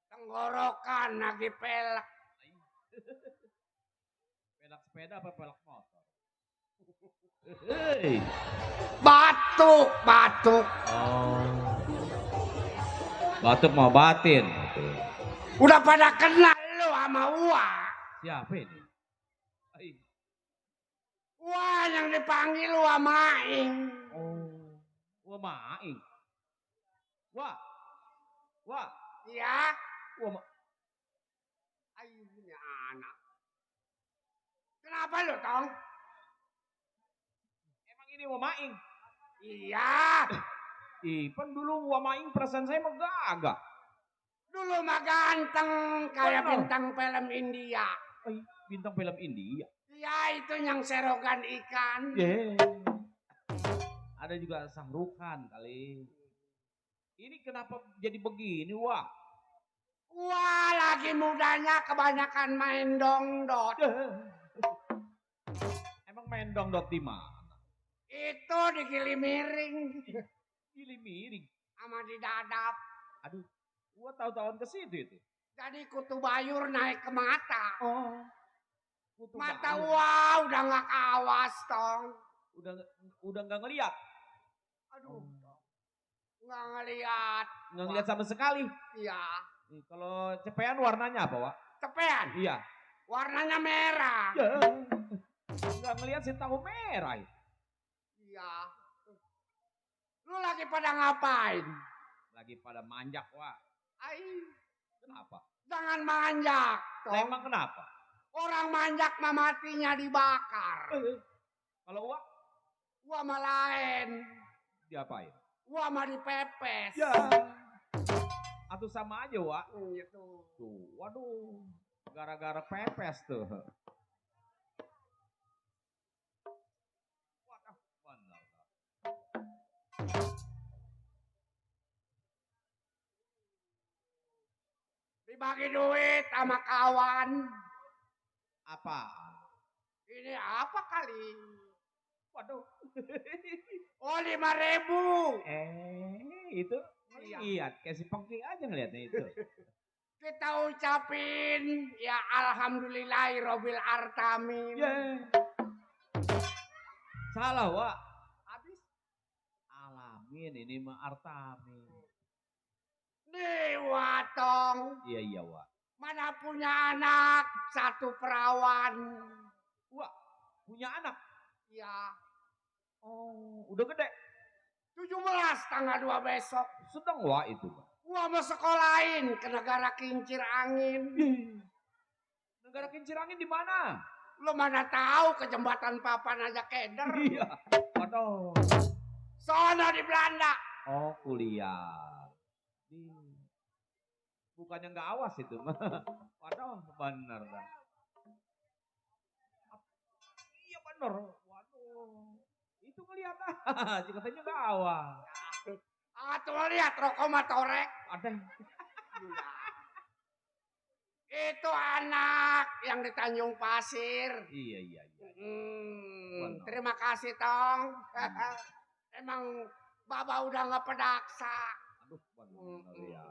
Tenggorokan lagi pelek. Pelak sepeda apa pelak motor? Hei. Batuk. Oh. Batuk mau batin. Udah pada kenal lu sama Wah. Siapa ini? Ai. Wah yang dipanggil Wah Maing. Oh. Wah maing. Wah. Ya. Wah. Ayo punya anak. Kenapa lu Tong? Emang ini wah maing? Iya. Pan dulu wah maing perasaan saya mah gagah. Dulu mah ganteng kayak Bener. bintang film India. Bintang film India. Iya itu yang serogan ikan. Ada juga Sahrukan kali. Ini kenapa jadi begini, Wah? Wah lagi mudanya kebanyakan main dongdot. Emang main dongdot di mana? Itu di Kilimiring Pilih miring. sama di Dadap. Aduh, gua tahun-tahun ke situ itu. Jadi kutu bayur naik ke mata. Oh. Kutu Mata Bayur. wah udah nggak kawas Tong. Udah nggak ngeliat. Aduh. Nggak ngeliat. Nggak ngeliat sama sekali. Iya. Nih, kalau cepean warnanya apa, Wak? Tepean. Iya. Warnanya merah. Ya. Nggak ngeliat sih tahu merah. Iya. Lu lagi pada ngapain? Lagi pada manjak, Wak. Ai, Kenapa? jangan manjak, Lah, Tong. emang kenapa? Orang manjak mah matinya dibakar. Kalau Wak Gua mah lain. diapain? Gua mah dipepes. Ya. Atau sama aja, Wak. Gitu. Tuh, waduh. Gara-gara pepes tuh. Waduh, benar. Dibagi duit sama kawan. Apa? Ini apa kali? Waduh. Oh 5.000. Itu Iya. lihat kayak si Pengki aja ngeliatnya itu. Kita ucapin ya alhamdulillahirobbil artamin. Salah, Wak. Habis Alamin ini mah Artami. Dewa Tong. Iya, Wak. Mana punya anak satu perawan. Wak, punya anak. Ya Oh, udah gede. 17 tanggal 2 besok. Sedang, Wak, itu, Wak. Gua mau sekolahin ke negara kincir angin. Negara kincir angin di mana? Lo mana tahu ke jembatan papan aja keder. Iya. Waduh. Sono di Belanda. Oh, kuliah. Bukannya nggak awas itu. Waduh, bener dah. Iya bener. Waduh. Itu ngeliat ah. Katanya nggak awas. Tuh lihat rokok mah torek. Ada. Itu anak yang di Tanjung Pasir. Iya. Bener. Terima kasih Tong. Emang Baba udah nggak pedaksa. Aduh, bener ya.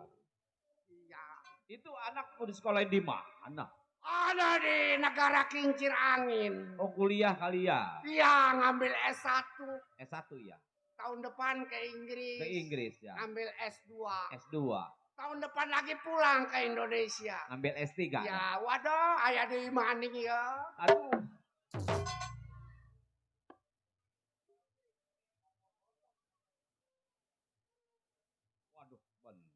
Iya. Itu anak mau disekolahin di mana? Ada di negara kincir angin. Oh, kuliah kali ya. Iya ngambil S1. S1 ya. Tahun depan ke Inggris. Ke Inggris ya. Ngambil S2. S2. Tahun depan lagi pulang ke Indonesia. Ngambil S3 ya. Ya waduh ayah di maning ya. Aduh. Waduh, benar.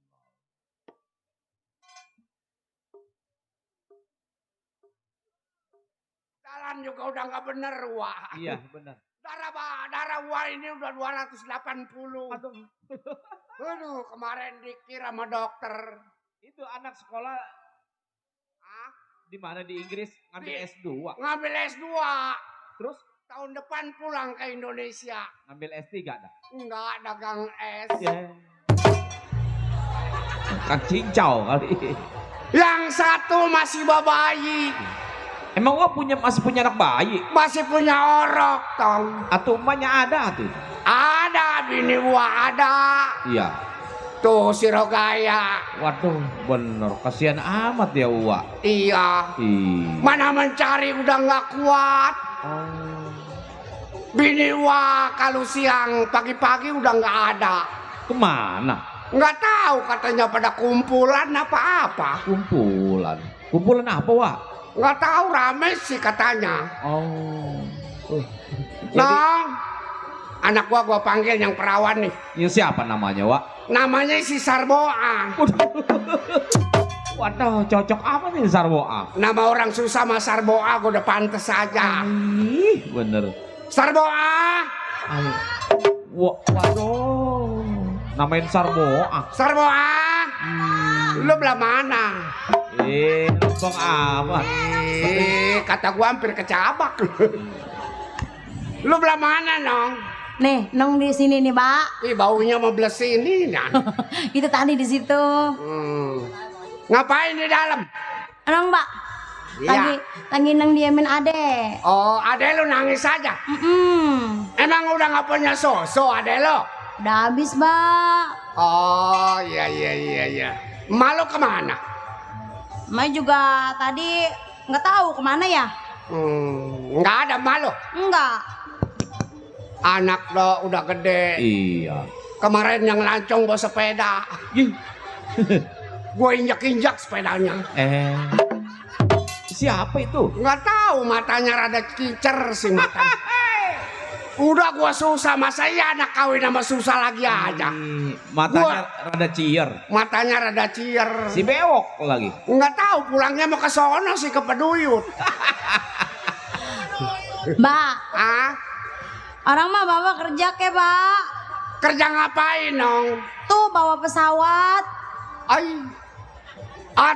Jalan juga udah nggak bener wah. Iya, benar. Darah wah ini udah 280. Aduh. Kemarin dikira sama dokter. Itu anak sekolah Ah, di mana di Inggris ngambil Di- S2. ngambil S2. Terus Tahun depan pulang ke Indonesia. ngambil S3 dah. Enggak dagang es. Kan cincau kali. Yang satu masih bayi. Emang gua masih punya anak bayi? Masih punya orok Tong. Atau emaknya ada tuh? Ada bini gua ada. Iya. Tuh si Rogaya. Waduh, bener. Kasihan amat ya Uwa. Iya. Mana mencari udah nggak kuat. Oh. Bini gua kalau siang pagi-pagi udah nggak ada. Kemana? Nggak tahu katanya pada kumpulan apa-apa. Kumpulan. Kumpulan apa Wak? Nggak tahu rame sih katanya. Oh. Nong, anak gua panggil yang perawan nih. Yang siapa namanya Wak? Namanya si Sarboa. Waduh, cocok apa nih Sarboa? Nama orang susah sama Sarboa gua udah pantes aja. Bener. Sarboa. Waduh. Namain Sarboa. Sarboa. Lu belah mana? Lempeng amat. Kata gua hampir kecabak. Lu belah mana, Nong? Nih, Nong di sini nih, Pak. Ih, baunya mau belah sini, nah. Itu tadi di situ. Ngapain di dalam? Nong, Pak. Iya. Lagi Nong diamin Ade. Oh, ade lu nangis aja. Emang udah nggak punya susu, ade lu? Udah habis, Pak. Oh, iya. Malu kemana? Mai juga tadi nggak tahu kemana ya? Nggak ada malu. Enggak. Anak lo udah gede. Iya. Kemarin yang lancong bawa sepeda. Gue injak-injak sepedanya. Siapa itu? Nggak tahu, matanya rada kicer sih matanya. Udah gua susah, masa iya anak kawin sama susah lagi aja. Matanya rada cier. Matanya rada cier. Si bewok lagi. Nggak tahu, pulangnya mau ke sono sih, ke Peduyut. Mbak, orang mah bawa kerja ke, Pak. Kerja ngapain, Nong? Tuh bawa pesawat.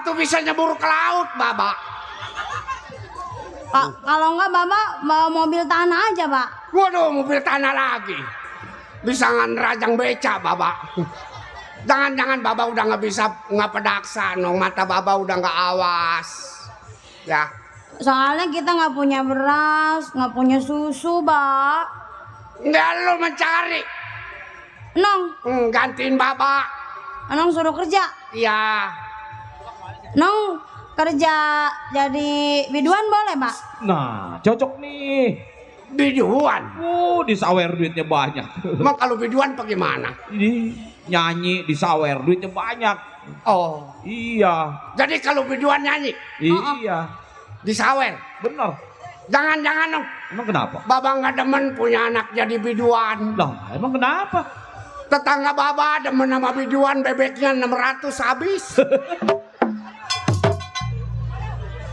Tuh bisa nyebur ke laut, Baba. Kalau enggak Bapak bawa mobil tanah aja, Pak. Waduh, mobil tanah lagi. Bisa ngerajang beca, Baba. Jangan-jangan Baba udah nggak bisa ngapedaksa, Nong. Mata Baba udah nggak awas. Ya. Soalnya kita nggak punya beras, nggak punya susu, Pak. Nggak, lu mencari. Nong. Gantiin Baba. Nong suruh kerja. Iya. Nong kerja jadi biduan boleh, Pak? Nah, cocok nih. Biduan? Disawer duitnya banyak. Emang kalau biduan bagaimana? Ini nyanyi disawer duitnya banyak. Oh. Iya. Jadi kalau biduan nyanyi? Iya. Disawer? Bener. Jangan-jangan dong. Emang kenapa? Baba nggak demen punya anak jadi biduan. Lah, emang kenapa? Tetangga Baba demen sama biduan, bebeknya 600 habis.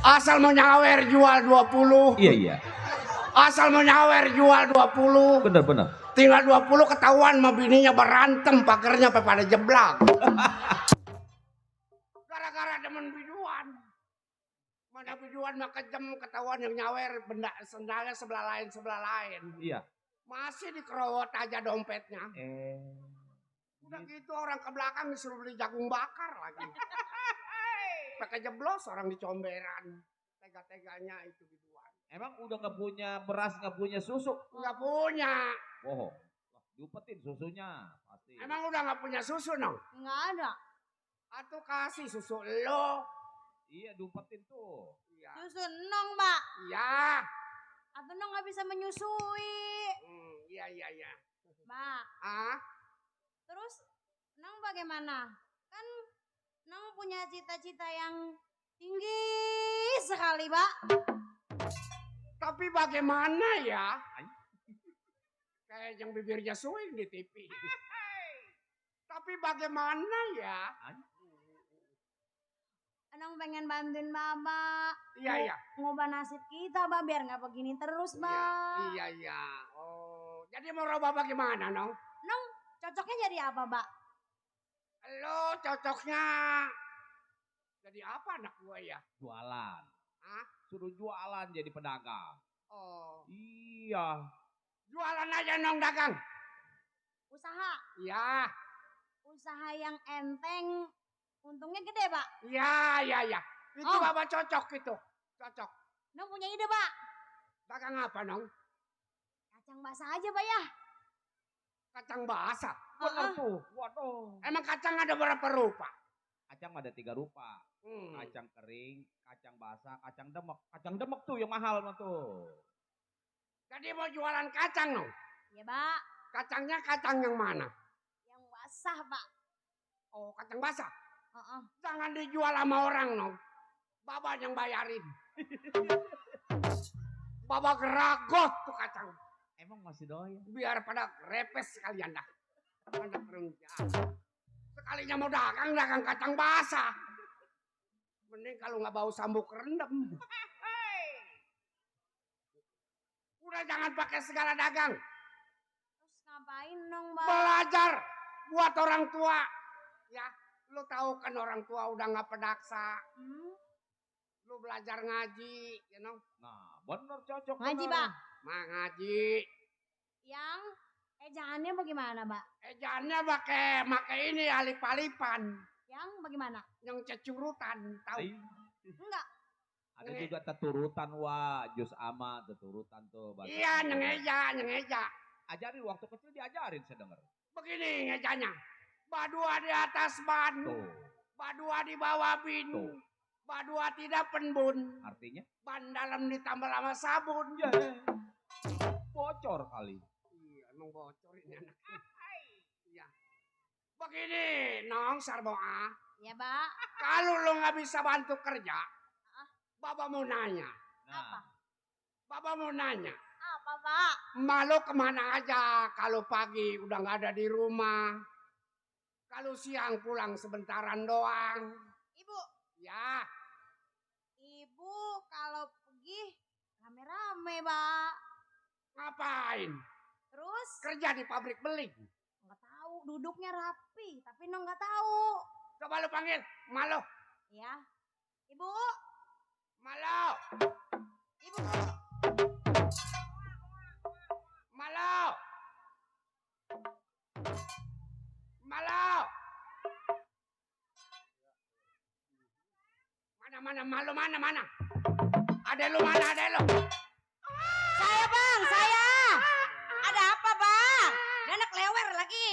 Asal mau nyawer jual 20. Iya. Asal mau nyawer jual 20. Bener. Tinggal 20 ketahuan sama bininya berantem, pagernya pada jeblak. Gara-gara demen biduan. Mana biduan mah kejem, ketahuan yang nyawer benda sendalnya sebelah lain. Iya. Masih dikerowot aja dompetnya. Udah gitu orang ke belakang disuruh beli jagung bakar lagi. Pakai jeblos orang di comberan. Tega-teganya itu biduan. Emang udah nggak punya beras, nggak punya susu? Nggak punya. Oh, diupetin susunya pasti. Emang udah nggak punya susu, Nong? Nggak ada. Atau kasih susu lo. Iya, diupetin tuh. Iya. Susu Nong, Pak. Iya. Atau Nong nggak bisa menyusui. Iya. Mbak. Terus Nong bagaimana? Kan Nong punya cita-cita yang tinggi sekali, Pak. Tapi bagaimana ya? Kayak yang bibirnya swing di TV. Tapi bagaimana ya? Nong pengen bantuin Baba. Iya. Ngubah nasib kita, Ba, biar nggak begini terus, Ba. Iya. Oh, jadi mau rubah bagaimana, Nong? Nong cocoknya jadi apa, Ba? Lo cocoknya jadi apa anak gua ya? Jualan. Suruh jualan jadi pedagang. Oh. Iya. Jualan aja, Nong, dagang. Usaha. Iya. Usaha yang enteng. Untungnya gede, Pak. Iya. Itu Baba cocok itu. Cocok. Nong punya ide, Pak. Dagang apa, Nong? Kacang basah aja, Pak ya. Kacang basah. Bener tuh. Waduh. Emang kacang ada berapa rupa? Kacang ada 3 rupa. Hmm. Kacang kering, kacang basah, kacang demek. Kacang demek tuh yang mahal mah tuh. Jadi mau jualan kacang no? Ya, Pak. Kacangnya kacang yang mana? Yang basah, Pak. Oh, kacang basah. Heeh. Jangan dijual sama orang no. Baba yang bayarin. Baba geragot tuh kacang. Emang masih doyan? Biar pada repes sekalian dah. Anak kerja. Sekalinya mau dagang kacang basah. Mending kalau nggak bau sambuk rendem. Udah jangan pakai segala dagang. Terus ngapain dong, Bang? Belajar buat orang tua. Ya, lu tahu kan orang tua udah nggak pedaksa. Lu belajar ngaji, you know. Nah, bener cocok. Ngaji, bener. Pak. Mah ngaji. Yang ejaannya bagaimana, Pak? Ejaannya pakai ini alip-alipan. Yang bagaimana? Yang cecurutan, tahu? Ay, Enggak. ada juga teturutan wah, jus ama teturutan tuh. bahasa Iya, Sunda. nyengeja. Ajarin waktu kecil diajarin saya denger. Begini ngejanya. Badua di atas ban, Tuh, badua di bawah bin, Tuh. badua tidak penbun, artinya ban dalam ditambah lama sabun. ya bocor kali. Iya, emang bocor ini anak. Iya. Begini, Nong Sarboa. Ya, Pak. Kalau lo nggak bisa bantu kerja, Baba mau nanya. Nah, Baba mau nanya. Apa, Pak? Malu kemana aja kalau pagi udah nggak ada di rumah. Kalau siang pulang sebentaran doang. Ibu. Ya, Ibu kalau pergi rame-rame, Pak. ngapain? Terus Kerja di pabrik beling. nggak tahu, duduknya rapi, tapi no nggak tahu. Coba lu panggil. Malu. Ya. Ibu. Malu. Ibu. Malu. Malu. Mana? Ada lu mana? Saya, Bang, saya. Ada apa, Bang? Dia anak lewer lagi.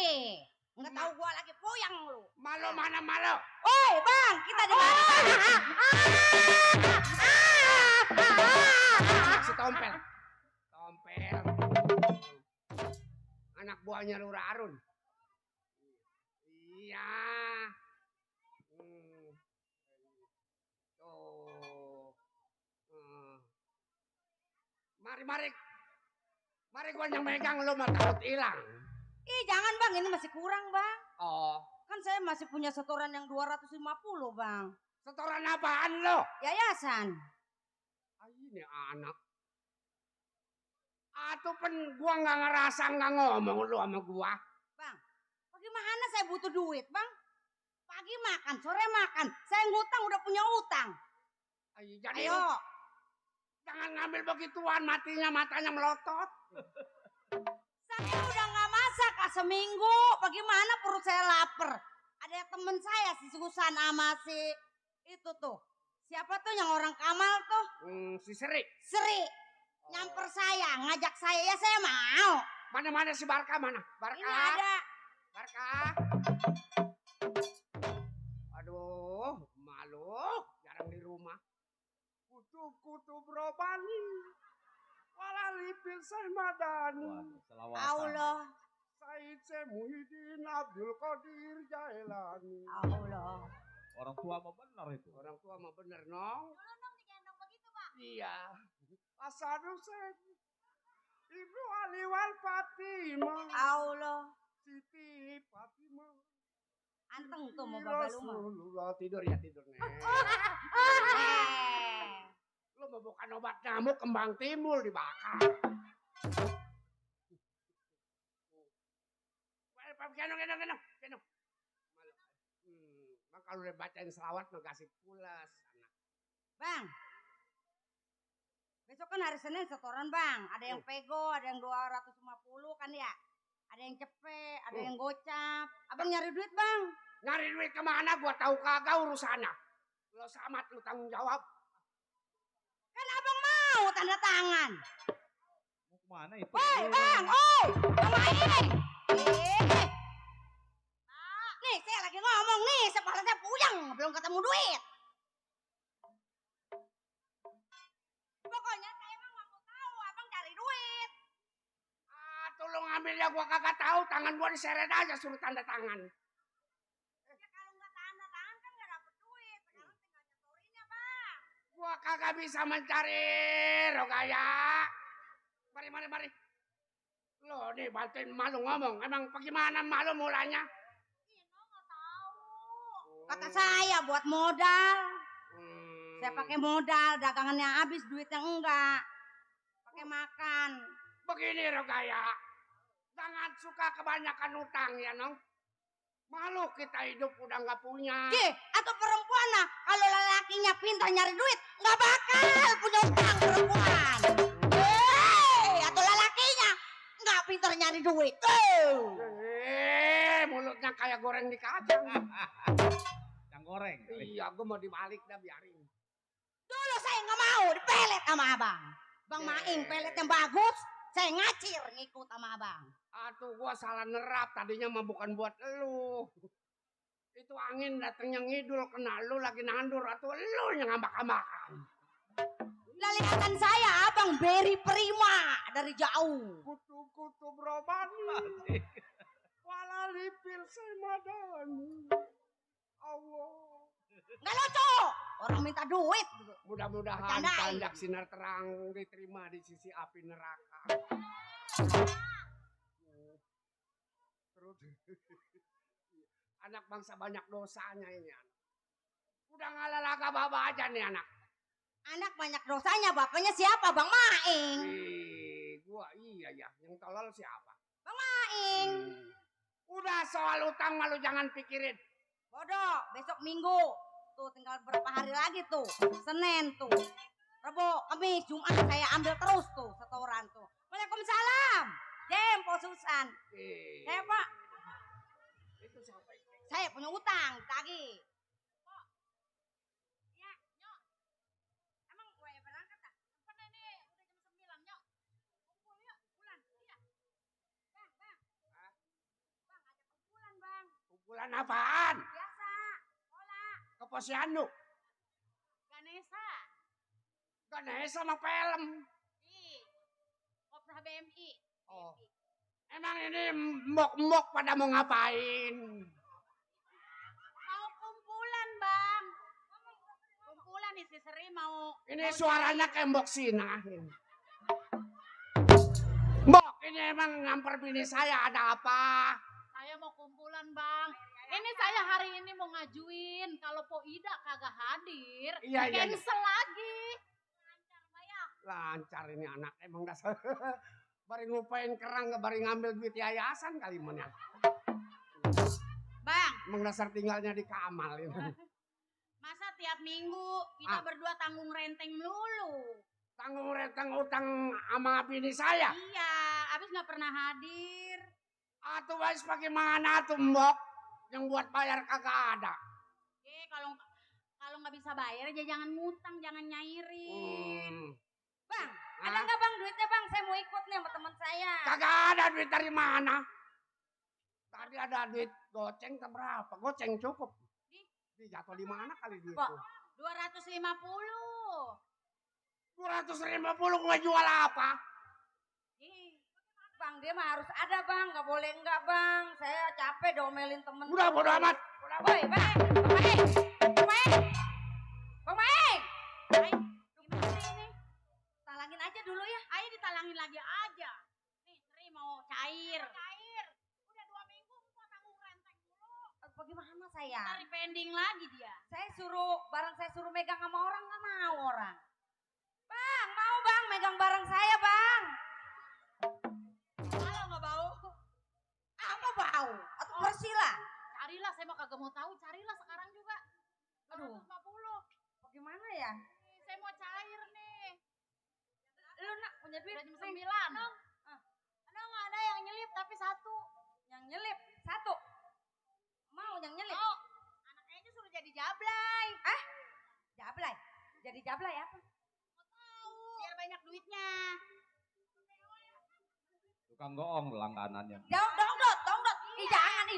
Nggak tahu gua lagi puyang lu. Malu mana malu? Oi, Bang, kita di mana? Si Tompel. Anak buahnya Lurah Arun. Iya. Tuh. Mari gua yang megang lu mah takut hilang. Ih, jangan, Bang, ini masih kurang, Bang. Oh, Kan saya masih punya setoran yang 250, Bang. setoran apaan lo? Yayasan. Ini anak. Atau pen gua nggak ngerasa nggak ngomong lu sama gua. Bang, bagaimana saya butuh duit, Bang? Pagi makan, sore makan. Saya ngutang udah punya utang. Jadi Ayo. jangan ngambil begituan, matanya melotot. Saya udah nggak masak seminggu. Bagaimana perut saya lapar? Ada temen saya si Susan sama si itu tuh. Siapa tuh yang orang Kamal tuh? Si Sri. Sri. Nyamper saya, ngajak saya, ya saya mau. Mana si Barka mana? Barka. Ini ada. Barka. Aduh, malu. Jarang di rumah. Kutu berobani. Walalipil Syekh Madani. waduh, selawatan. Allah. Said Syekh Muhyiddin Abdul Qadir Jailani. Allah. Orang tua mah benar itu. Orang tua mah bener, Nong. Tolong digendong begitu, Pak. Iya. Asal Hussein. Ibu Ali wal Fatimah. Allah. Siti Fatimah. Anteng tuh mau bapak lu mah. Rasulullah tidur nih. Lu mau bukan obat nyamuk kembang timbul dibakar. Gendong. Malu. Bang kalau udah bacain selawat mau kasih pulas. Bang. Besok kan hari Senin setoran, Bang. Ada yang pego, ada yang 250 kan ya. Ada yang cepet, ada yang gocap. Abang nyari duit, Bang. Nyari duit kemana gua tahu kagak urusannya. Lo samat lu tanggung jawab. Kan abang mau tanda tangan. Mau kemana itu? Woi, Bang, oi. Yang main. Nih, saya lagi ngomong nih, kepala saya puyeng, belum ketemu duit. Pokoknya saya emang nggak mau tahu abang cari duit. Tolong ambilnya gua kagak tahu, tangan gua diseret aja suruh tanda tangan. Ya kalau nggak tanda tangan kan nggak dapet duit. Sekarang tinggal nyetorinnya, Bang. Gua kagak bisa mencari Rogaya. Mari. Lo nih bantuin malu ngomong. Emang bagaimana malu mulanya? Ino nggak tahu. Kata saya buat modal. Saya pakai modal, dagangannya habis, duitnya enggak. Pakai makan. Begini Rogaya. Jangan suka kebanyakan utang ya, Nong. Malu kita hidup udah nggak punya. Atau perempuan lah, kalau lelakinya pintar nyari duit, nggak bakal punya utang perempuan. Atau lelakinya nggak pintar nyari duit. Mulutnya kayak goreng di kacang. Yang goreng. Iya, gue mau dibalik dah biarin. Dulu saya nggak mau dipelet sama abang. Bang Maing pelet yang bagus, saya ngacir ngikut sama abang. Atuh gua salah nerap, tadinya mah bukan buat elu. Itu angin datangnya ngidul kena lu lagi nandur atau lu yang ngambak-ngambakan. Lelihatan saya abang beri prima dari jauh. Kutu-kutu brobani. Walalipil semadani. Allah. Nggak lucu, orang minta duit. Mudah-mudahan Bercandain. tanda sinar terang diterima di sisi api neraka. Terus anak bangsa banyak dosanya ini anak. Udah ngalalaga baba aja nih anak. Anak banyak dosanya, bapaknya siapa? Bang Maing. Gua iya ya, yang tolol siapa? Bang Maing. Udah soal utang malu jangan pikirin. Bodoh, besok Minggu. Tuh tinggal berapa hari lagi tuh. Senin tuh. Rebo, Kamis, Jumat saya ambil terus tuh setoran tuh. Waalaikumsalam. Jempo Susan. Saya Pak, Itu sampai saya punya utang tagih. Kok? Ya, Nyok. Emang gue berangkat tak? Kan ini udah jam 9, Nyok. Kumpul yuk, kumpulan. Iya. Bang. Bang, ada kumpulan, Bang. kumpulan apaan? Biasa. Bola. Ke Posyandu. Ganesha. Ganesha sama film. Kopra BMI. Oh. Emang ini mbok-mbok pada mau ngapain? Mau kumpulan, Bang. Kumpulan nih si Seri mau. Ini suaranya kayak mbok sinahin. Mbok, ini emang ngamper bini saya ada apa? Saya mau kumpulan, Bang. Ini saya hari ini mau ngajuin kalau Po Ida kagak hadir, Iya. cancel lagi. Lancar ini anak emang dasar. Bari ngupain kerang bari ngambil duit yayasan kali mana. Bang, Emang dasar tinggalnya di Kamal ini. Masa tiap minggu kita berdua tanggung renteng melulu? Tanggung renteng utang sama bini saya. Iya, abis nggak pernah hadir. Atuh wais bagaimana tuh mbok? Yang buat bayar kagak ada. Kalau nggak bisa bayar aja jangan ngutang, jangan nyairin. Bang, ada nggak Bang duitnya Bang? Saya mau ikut nih sama teman saya. Kagak ada duit dari mana? Tadi ada duit goceng berapa? Goceng cukup. Di jatuh di mana kali duit Kok? tuh? 250. 250 gue jual apa? Bang, dia mah harus ada Bang, nggak boleh enggak Bang. Saya capek domelin temen. Udah bodo amat. Woi, Bang Maing. Gimana ini? Talangin aja dulu ya. Ayo ditalangin lagi aja. Nih, Sri mau cair. Udah 2 minggu gua tanggung renteng dulu. Bagaimana saya? Dari pending lagi dia. Saya suruh megang sama orang nggak mau orang. Bang, mau Bang megang barang saya Bang. Kalau nggak bau, Apa bau? Atau bersih lah. carilah. Saya mau kagak mau tahu, carilah sekarang juga. Aduh. 250. Bagaimana ya? Saya mau cair nih. Lu nak punya duit? Udah jam 9. Nggak ada yang nyelip tapi satu. Yang nyelip satu. Mau yang nyelip? Oh, anaknya aja suruh jadi jablay. Jablay. Jadi jablay apa? Biar banyak duitnya. Tukang goong langganannya. Dongdot.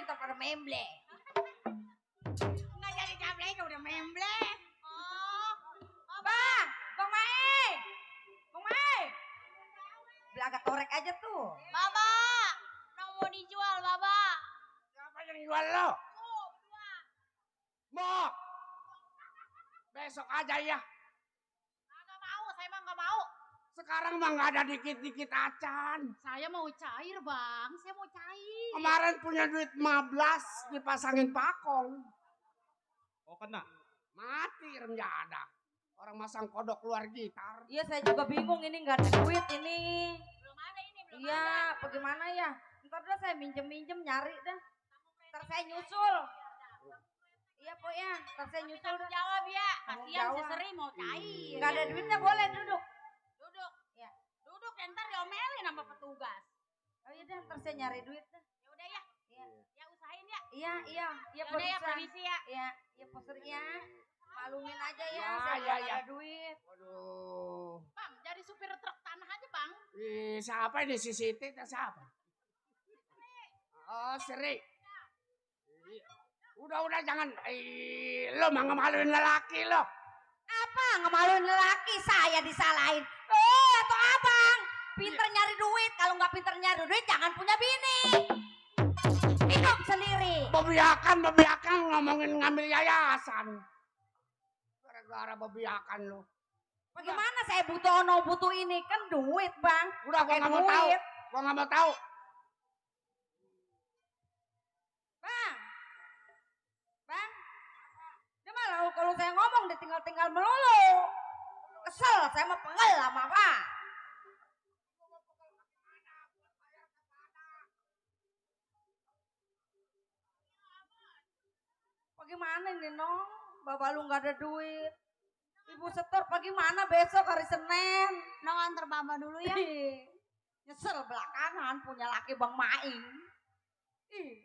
ntar pada memble. Nggak jadi cablenya udah memble. Oh, Bang, Bang Mae. Bang Mae. Belaga torek aja tuh. Baba, nang mau dijual, Baba. Siapa yang jual lo? Mau. Besok aja ya. Nggak mau, saya mah nggak mau. Sekarang mah nggak ada dikit-dikit acan. Saya mau cair, Bang. Saya mau cair. Kemarin punya duit 15 dipasangin pakong. Oh kena. Mati Rem nggak ada. Orang masang kodok keluar gitar. Iya saya juga bingung ini nggak ada duit ini. Belum ada ini, belum Iya ada. bagaimana ya? Ntar dah saya minjem nyari dah. Ntar saya nyusul. Iya po ya, ntar saya nyusul Tanggung dah. jawab ya. Tanggung Kasihan si jawab. Seri mau cair. Nggak ada duitnya boleh duduk. Duduk. Ya. Duduk ya, ntar diomelin sama petugas. Oh iya dah, ntar saya nyari duit dah. Ya udah ya. Iya. Ya usahain ya. Iya Ya Pak udah ya, Bisa. permisi ya. Iya, iya poster ya. Maklumin aja ya, Ya, saya ya, nggak ya. ada duit. Waduh. Bang, jadi supir truk tanah aja, Bang. Siapa ini si Siti atau siapa? Oh Seri. Udah jangan. Lo mah ngemaluin lelaki lo. Apa ngemaluin lelaki saya disalahin? Oh atau abang pinter nyari duit, kalau nggak pinter nyari duit jangan punya bini. Hidup sendiri. Bebiakan ngomongin ngambil yayasan. Gara-gara bebiakan lo. Bagaimana saya butuh ini kan duit bang. Udah gua Pakai nggak mau tahu. duit. Gua nggak mau tahu. Bang, dia malah kalau saya ngomong ditinggal melulu. Kesel, saya mah pengel lama pak. Bagaimana ini nong? Bapak lu nggak ada duit. Ibu setor bagaimana besok hari Senin? Nong antar Baba dulu ya. Ih, nyesel belakangan punya laki Bang Maing. Ih.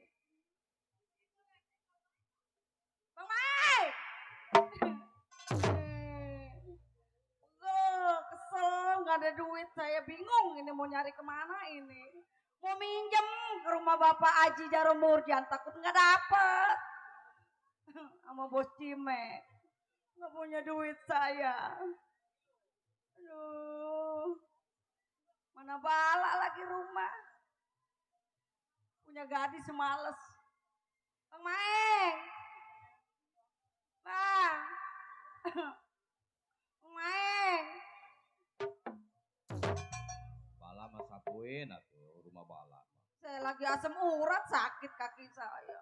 Bang Maing. Kesel nggak ada duit, saya bingung ini mau nyari kemana ini. Mau minjem ke rumah Bapak Aji Jaromurjan, takut nggak dapet. Sama bos Cimek. Nggak punya duit saya. Aduh. Mana bala lagi rumah. Punya gadis semales. Bang Maeng. Bang. Bang Maeng. Bala mah sapuin atuh rumah bala. Saya lagi asam urat sakit kaki saya.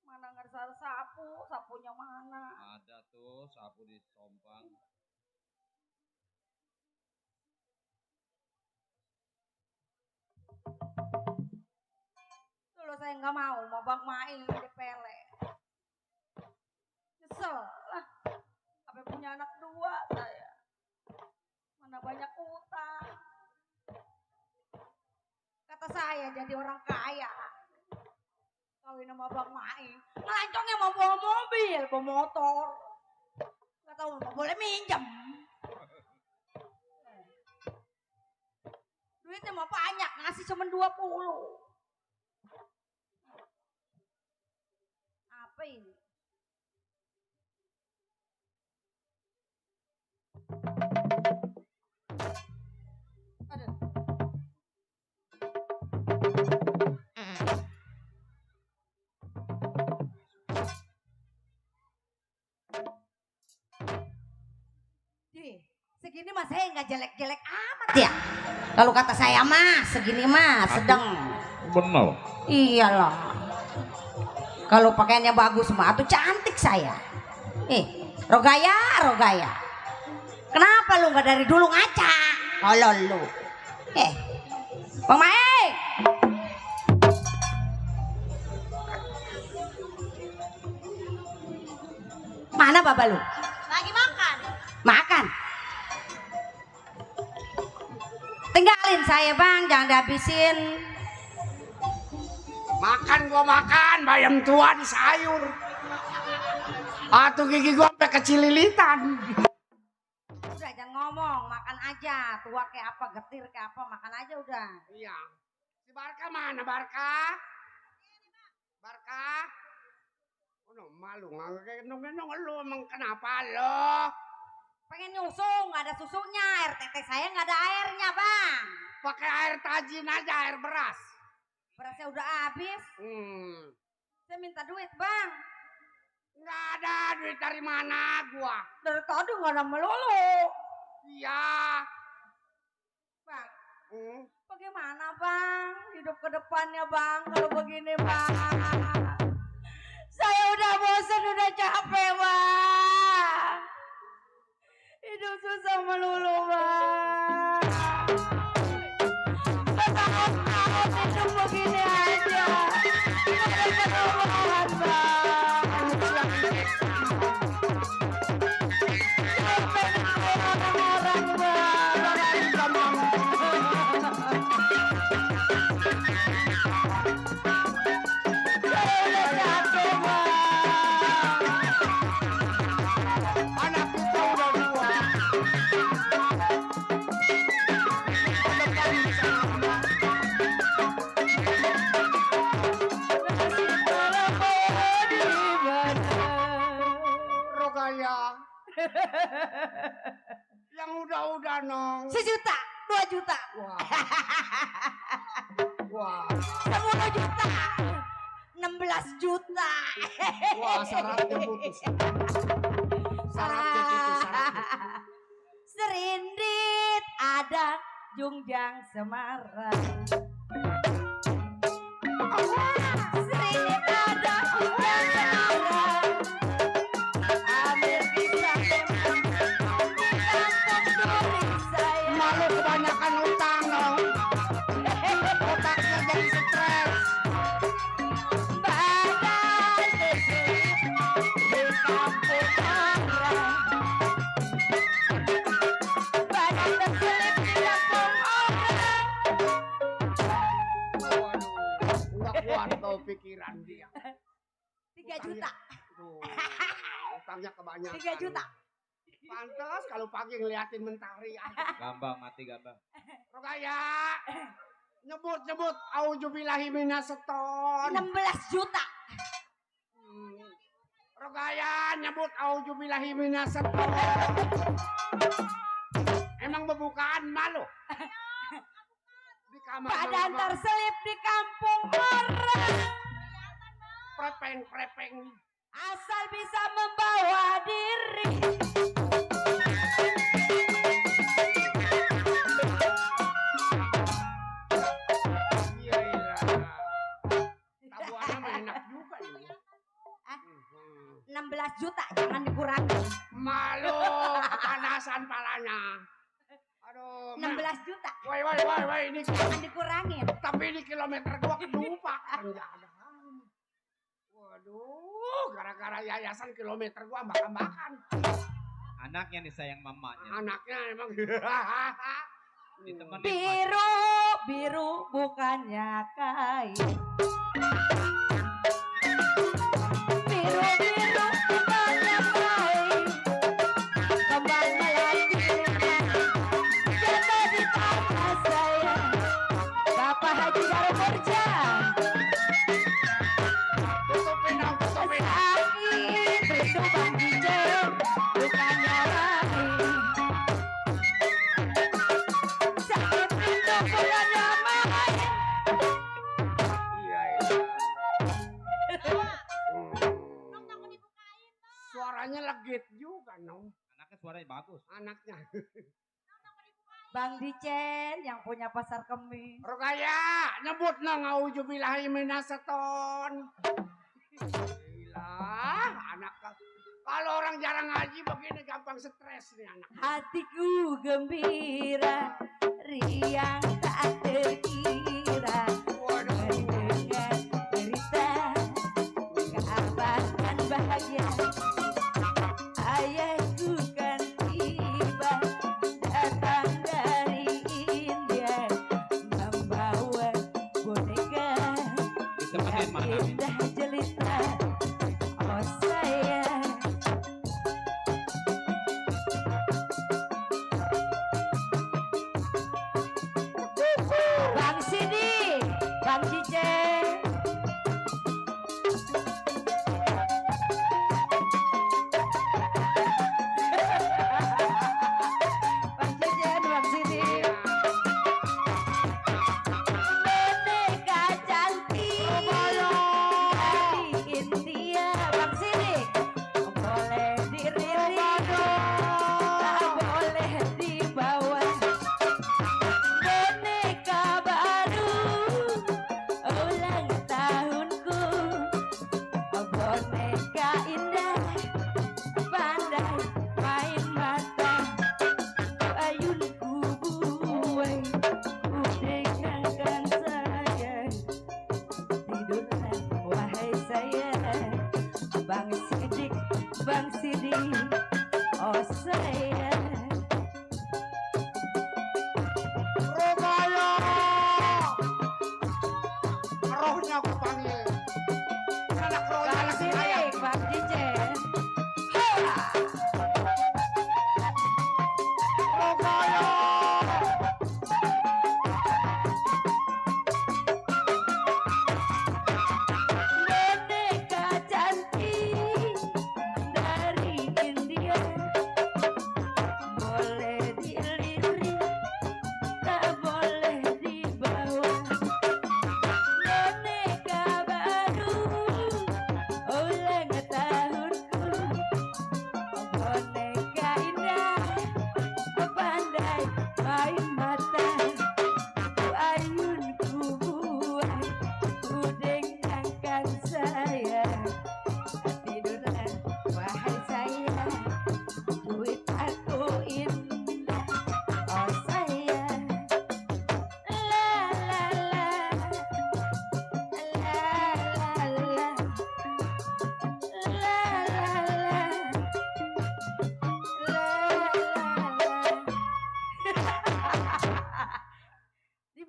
Mana nggak ada sapu, sapunya mana? Ada tuh sapu di sompang. Dulu saya nggak mau Bang Maing dipele. Nyesel lah. Apa punya anak dua saya. Mana banyak utang. Kata saya jadi orang kaya. Kawin sama Bang Maing. Ngelancongnya mau bawa mobil, bawa motor. Gak tahu nggak boleh minjem. Duitnya mah banyak, ngasih cuma 20. Apa ini? Aduh. Segini mah saya nggak jelek-jelek amat ya. Kalau kata saya mah segini mah sedang. Benar. Iyalah. Kalau pakaiannya bagus mah tuh cantik saya. Rogaya. Kenapa lu nggak dari dulu ngaca? Kalau lu. Bang Mae. Mana bapak lu? Lagi makan. Makan. Tinggalin saya bang, jangan dihabisin. Makan gua makan, bayam tua di sayur. Atuh gigi gua sampai kecililitan. Udah jangan ngomong, makan aja. Tua kayak apa, getir kayak apa, makan aja udah. Iya. Si Barka mana Barka? Barka? Oh, no, malu ngenong lu emang kenapa lo? Pengen nyusu, nggak ada susunya. Air teteh saya nggak ada airnya, Bang. Pakai air tajin aja, air beras. Berasnya udah habis. Saya minta duit, Bang. Nggak ada duit dari mana gua? Dari tadi nggak ada melulu. Iya. Bang, bagaimana, Bang? Hidup ke depannya, Bang. Kalau begini, Bang. Saya udah bosan, udah capek, Bang. Hidup susah melulu, Bang. Bertahun-tahun hidup begini aja. Nggak ada perubahan, Bang. Capek orang-orang, Bang. Saya udah capek, Bang. Anak kita udah tua. Rogaya. Yang udah-udah nong. 1 juta, 2 juta, Wah. 10 juta, 16 juta. Wah, syaratnya putus. Syaratnya putus, syaratnya. Serindit ada Jungjang Semarang. Serindit ada Jungjang Semarang. Ambil bisa kampung duri saya. Malu kebanyakan utang dong. Otaknya jadi stres. Badan terselip di kampung orang. Badan terselip di kampung orang. Waduh, nggak kuat tau pikiran dia. 3 juta. Tuh, utangnya kebanyakan. 3 juta. Pantes kalau pagi ngeliatin mentari aja. Gambang mati gambang. Rogaya, nyebut auzubillahi minaseton. 16 juta. Rogaya, nyebut auzubillahi minaseton. Emang bebukaan malu. Di kamar Badan juga terselip di kampung orang. prepeng. Asal bisa membawa diri. Iya. Tabuannya mah enak juga ini. 16 juta, jangan dikurangi. Malu, kepanasan palanya. Aduh. 16 juta, Woi, ini jangan dikurangin. tapi ini kilometer gua kedupak. Enggak ada. Waduh, gara-gara yayasan kilometer gua ambak-ambakan. Anaknya nih sayang mamanya. Anaknya emang. Ditemenin Biru bukannya kain. Biru bukannya kain. Kembang melati jatuh di tangan saya. Bapak Haji Darul Murjan. Tutupin. Sakit rindu Bang Dijen bukannya lain. Sakit rindu bukannya main. Iya. Suaranya legit juga, Nong. Anaknya suaranya bagus. Anaknya. Bang Dijen yang punya pasar kemis. Rogaya, nyebut Nong auzubillahi minaseton. Gila, anak kalau orang jarang ngaji begini gampang stres nih anak. Hatiku gembira, riang tak terkira. Waduh. Mendengar berita kabar dan bahagia. Ayahku kan tiba datang dari India membawa boneka Ditemenin yang mana? indah jelita. Oh sayang.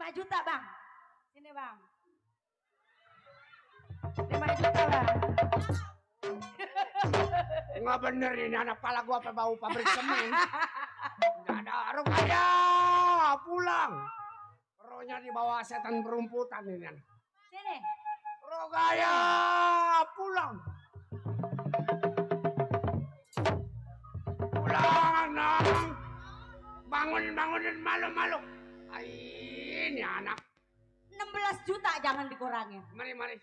5 juta bang. Sini bang. 5 juta bang. Nggak bener ini anak pala gua apa bau pabrik semen. Nggak ada Rukaya pulang. Rohnya di bawah setan berumputan ini. Sini. Rukaya pulang. Pulang nong. Bangunin malu-malu. Ini anak. 16 juta jangan dikurangin. Mari.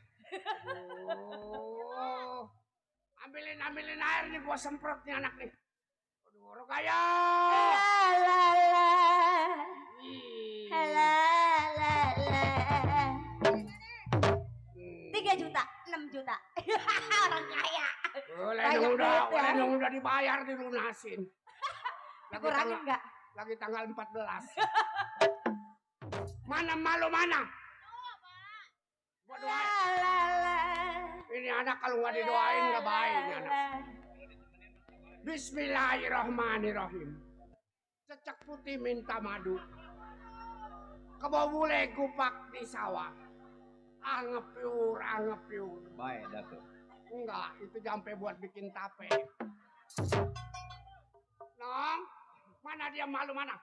Oh. Ambilin air nih gua semprot nih anak nih. Aduh, Rukaya. La. 3 juta, 6 juta. Orang kaya. Yang udah dibayar dilunasin. Dikurangin enggak? Lagi tanggal 14. Mana malu mana? Gua doain. Ini anak kalau nggak didoain nggak baik nih anak. Bismillahirrahmanirrahim. Cecek putih minta madu. Kebau bule kupak di sawah. Angepiur. Baik, Datuk. Enggak, itu jampe buat bikin tape. Nong, mana dia malu mana?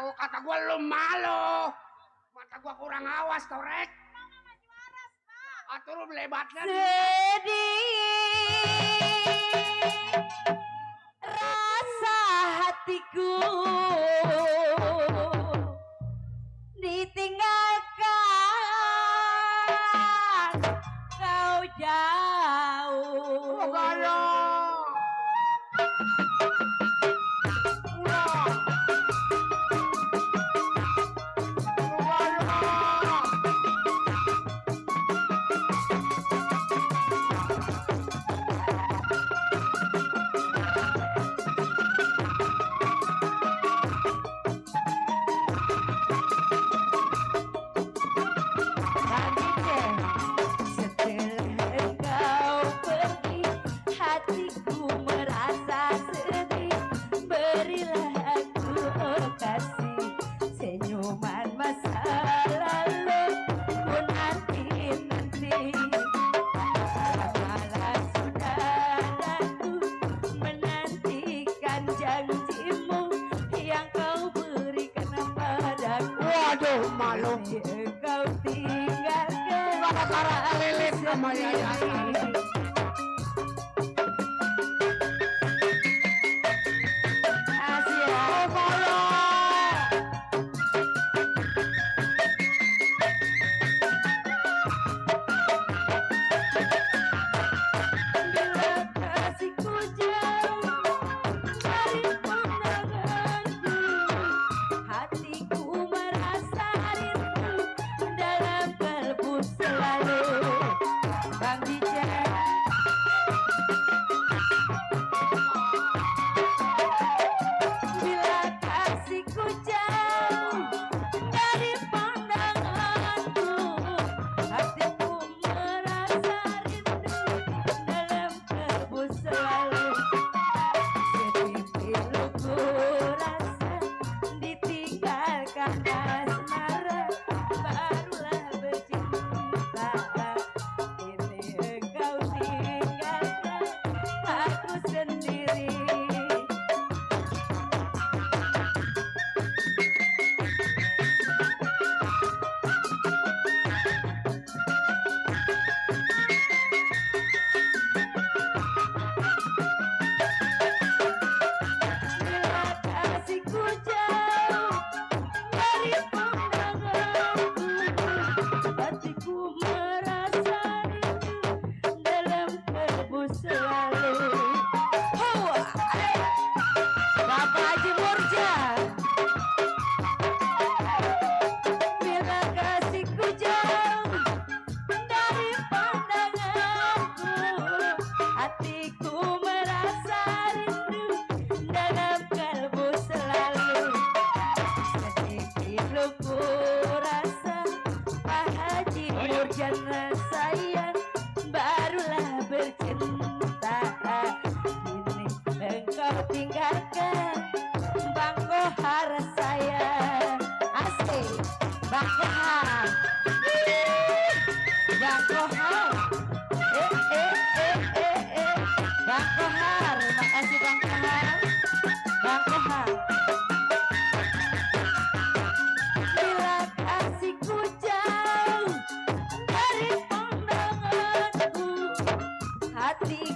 Oh, kata gua lu malu. Mata gua kurang awas, Torek. Atur lu lebatnya. Sedih rasa hatiku ditinggalkan kau jauh. Malu. Kau tinggalkan Gara-gara kelilit sama yayasan.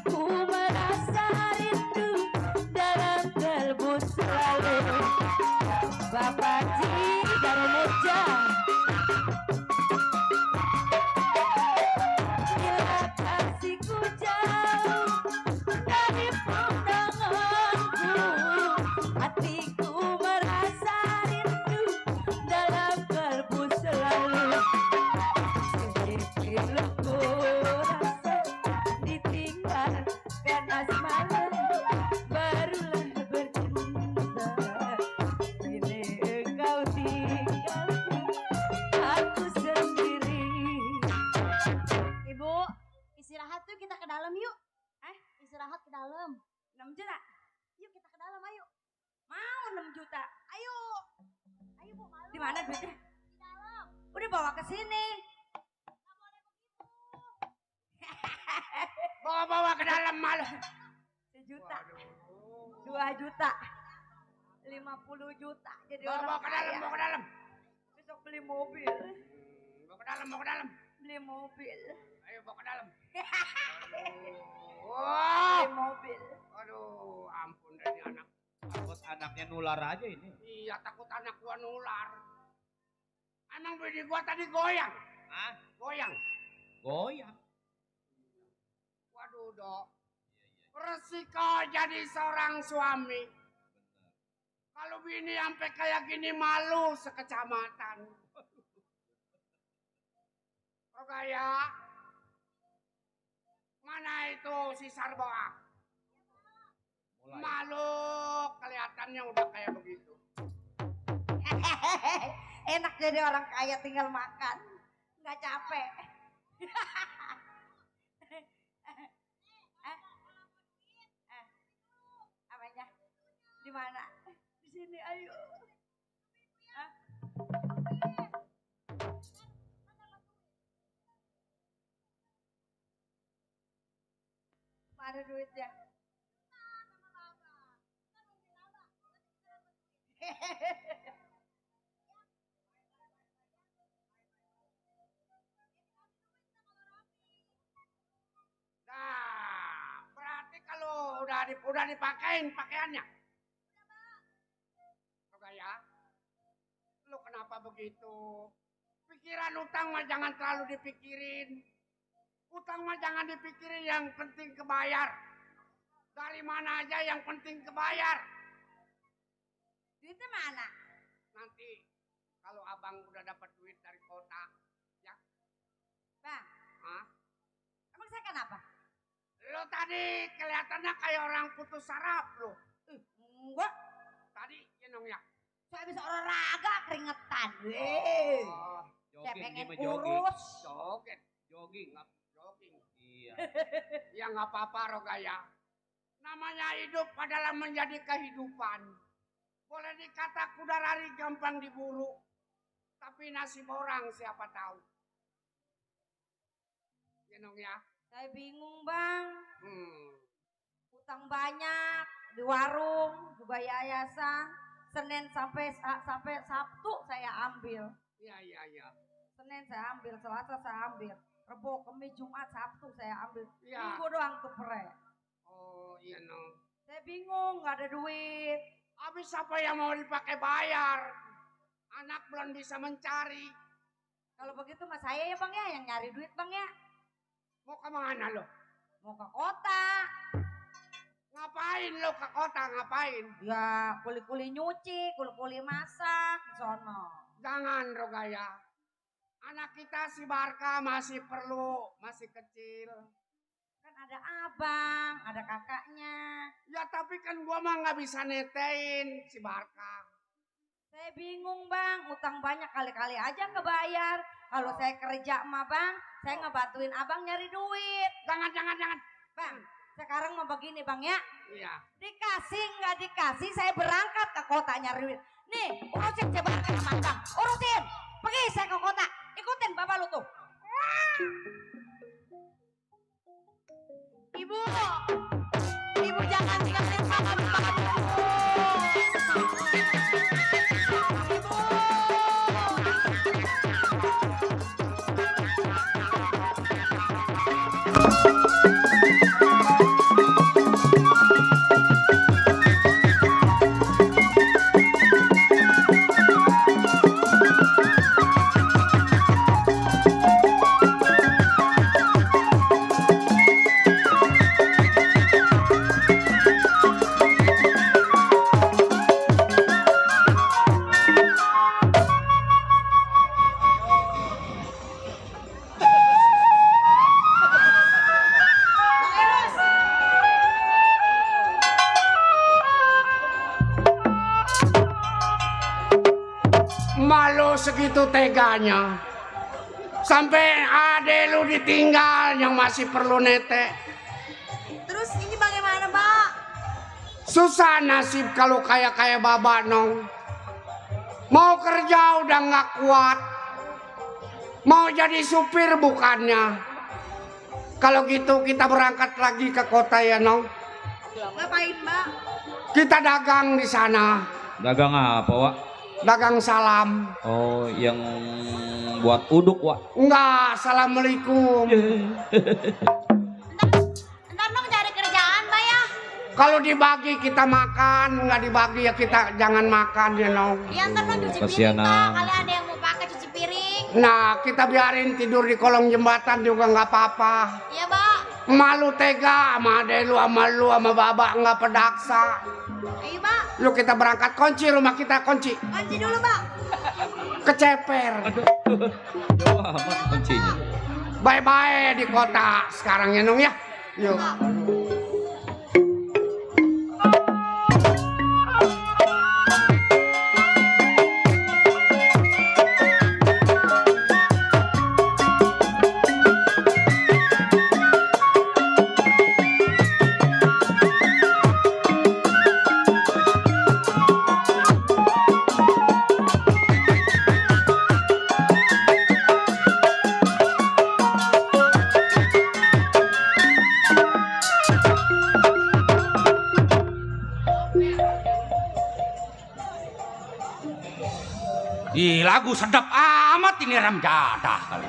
hatiku merasa rindu dalam kalbu selalu. Bapak Ji dari meja, bila kasihku jauh dari pandanganku, hatiku merasa rindu dalam kalbu selalu. Piluku rasa ditinggalkan asmara, barulah bercinta. Kini engkau tinggalkan aku sendiri. Ibu, istirahat tuh kita ke dalam yuk. Istirahat ke dalam. 6 juta. Yuk kita ke dalam ayo. Mau 6 juta. Ayo. Ayo Bu, malu. Di mana duitnya? Di dalam. Udah bawa ke sini. Nggak boleh begitu. Bawa-bawa ke dalam malah. 1 juta. 2 juta. 50 juta. Jadi orang Bawa ke dalam, kaya. bawa ke dalam. Besok beli mobil. Bawa ke dalam, bawa ke dalam. Beli mobil. Ayo bawa ke dalam. Wow. Beli mobil. Aduh, ampun dari anak. Takut anaknya nular aja ini. Iya, takut anak gua nular. Emang bini gua tadi goyang. Hah? Goyang. Goyang. Waduh, Dok. Resiko jadi seorang suami. Kalau bini sampai kayak gini malu sekecamatan. Rogaya. Mana itu si Sarboa? Mulai. Malu kelihatannya udah kayak begitu. Enak jadi orang kaya tinggal makan. Nggak capek. Apanya? Di mana? Di sini ayo. Hah? Mana duitnya? Nah, berarti kalau udah dipakein pakaiannya. Rogaya, lu kenapa begitu? Pikiran utang mah jangan terlalu dipikirin. Utang mah jangan dipikirin, yang penting kebayar. Dari mana aja yang penting kebayar. Duitnya mana? Nanti kalau abang udah dapat duit dari kota, ya. Bang, Hah? emang saya kenapa? Lo tadi kelihatannya kayak orang putus saraf lo. Enggak, Tadi yenong ya. saya bisa olahraga keringetan. Oh, Saya Jogging pengen gimana jogging? kurus. joget. Jogging. Jogging. Iya. Ya nggak apa-apa Rogaya. Namanya hidup adalah menjadi kehidupan. Boleh dikata kuda lari gampang diburu. Tapi nasib orang siapa tahu. Yenong ya. Saya bingung bang. Hmm. Utang banyak di warung juga yayasan. Senin sampai Sabtu saya ambil. Iya, iya, iya. Senin saya ambil, Selasa saya ambil, Rebo, Kamis, Jumat, Sabtu saya ambil. Iya. Minggu doang tuh pere. Oh, iya no. Saya bingung, nggak ada duit. Habis apa yang mau dipakai bayar? Anak belum bisa mencari. Kalau begitu mas saya ya bang ya yang nyari duit bang ya. Mau kemana lo? Mau ke kota. Ngapain lo ke kota? Ngapain? Ya kuli-kuli nyuci, kuli-kuli masak di sono. Jangan Rogaya. Anak kita si Barka masih perlu, masih kecil. Kan ada abang, ada kakaknya. Ya tapi kan gua mah nggak bisa netein si Barka. Saya bingung bang, utang banyak kali-kali aja kebayar. Kalau saya kerja mah bang, saya ngebantuin abang nyari duit. Jangan. Bang, sekarang mau begini bang ya. Iya. Dikasih nggak dikasih, saya berangkat ke kota nyari duit. Nih, urusin coba sama bang, urusin. Pergi saya ke kota, ikutin bapak lu tuh. Ibu, ibu jangan tinggalin bapak. Ibu. Malu segitu teganya. Sampai ade lu ditinggal yang masih perlu netek. Terus ini bagaimana, Mbak? Susah nasib kalau kayak Baba Nong. Mau kerja udah nggak kuat. Mau jadi supir bukannya. Kalau gitu kita berangkat lagi ke kota ya Nong. Ngapain, Mbak? Kita dagang di sana. Dagang apa, Wak? Dagang salam. Oh, yang buat uduk, Wak. Enggak, assalamualaikum. Ntar dong cari kerjaan, Mbak ya. Kalau dibagi kita makan, nggak dibagi ya kita jangan makan ya Nong. Iya, ntar dong cuci Kasihan, piring, Mbak. ah. Kali ada yang mau pakai cuci piring. Nah, kita biarin tidur di kolong jembatan juga nggak apa-apa. Iya, Mbak. Malu tega sama ade lu, sama Baba nggak pedaksa. Ayo, Mbak. Lu kita berangkat, kunci rumah kita, kunci. Kunci dulu, Mbak. Keceper. Jauh amat kuncinya. Bye-bye di kota sekarang ya Nong ya. Yuk. Ih, lagu sedap amat ini Ramjadah kali.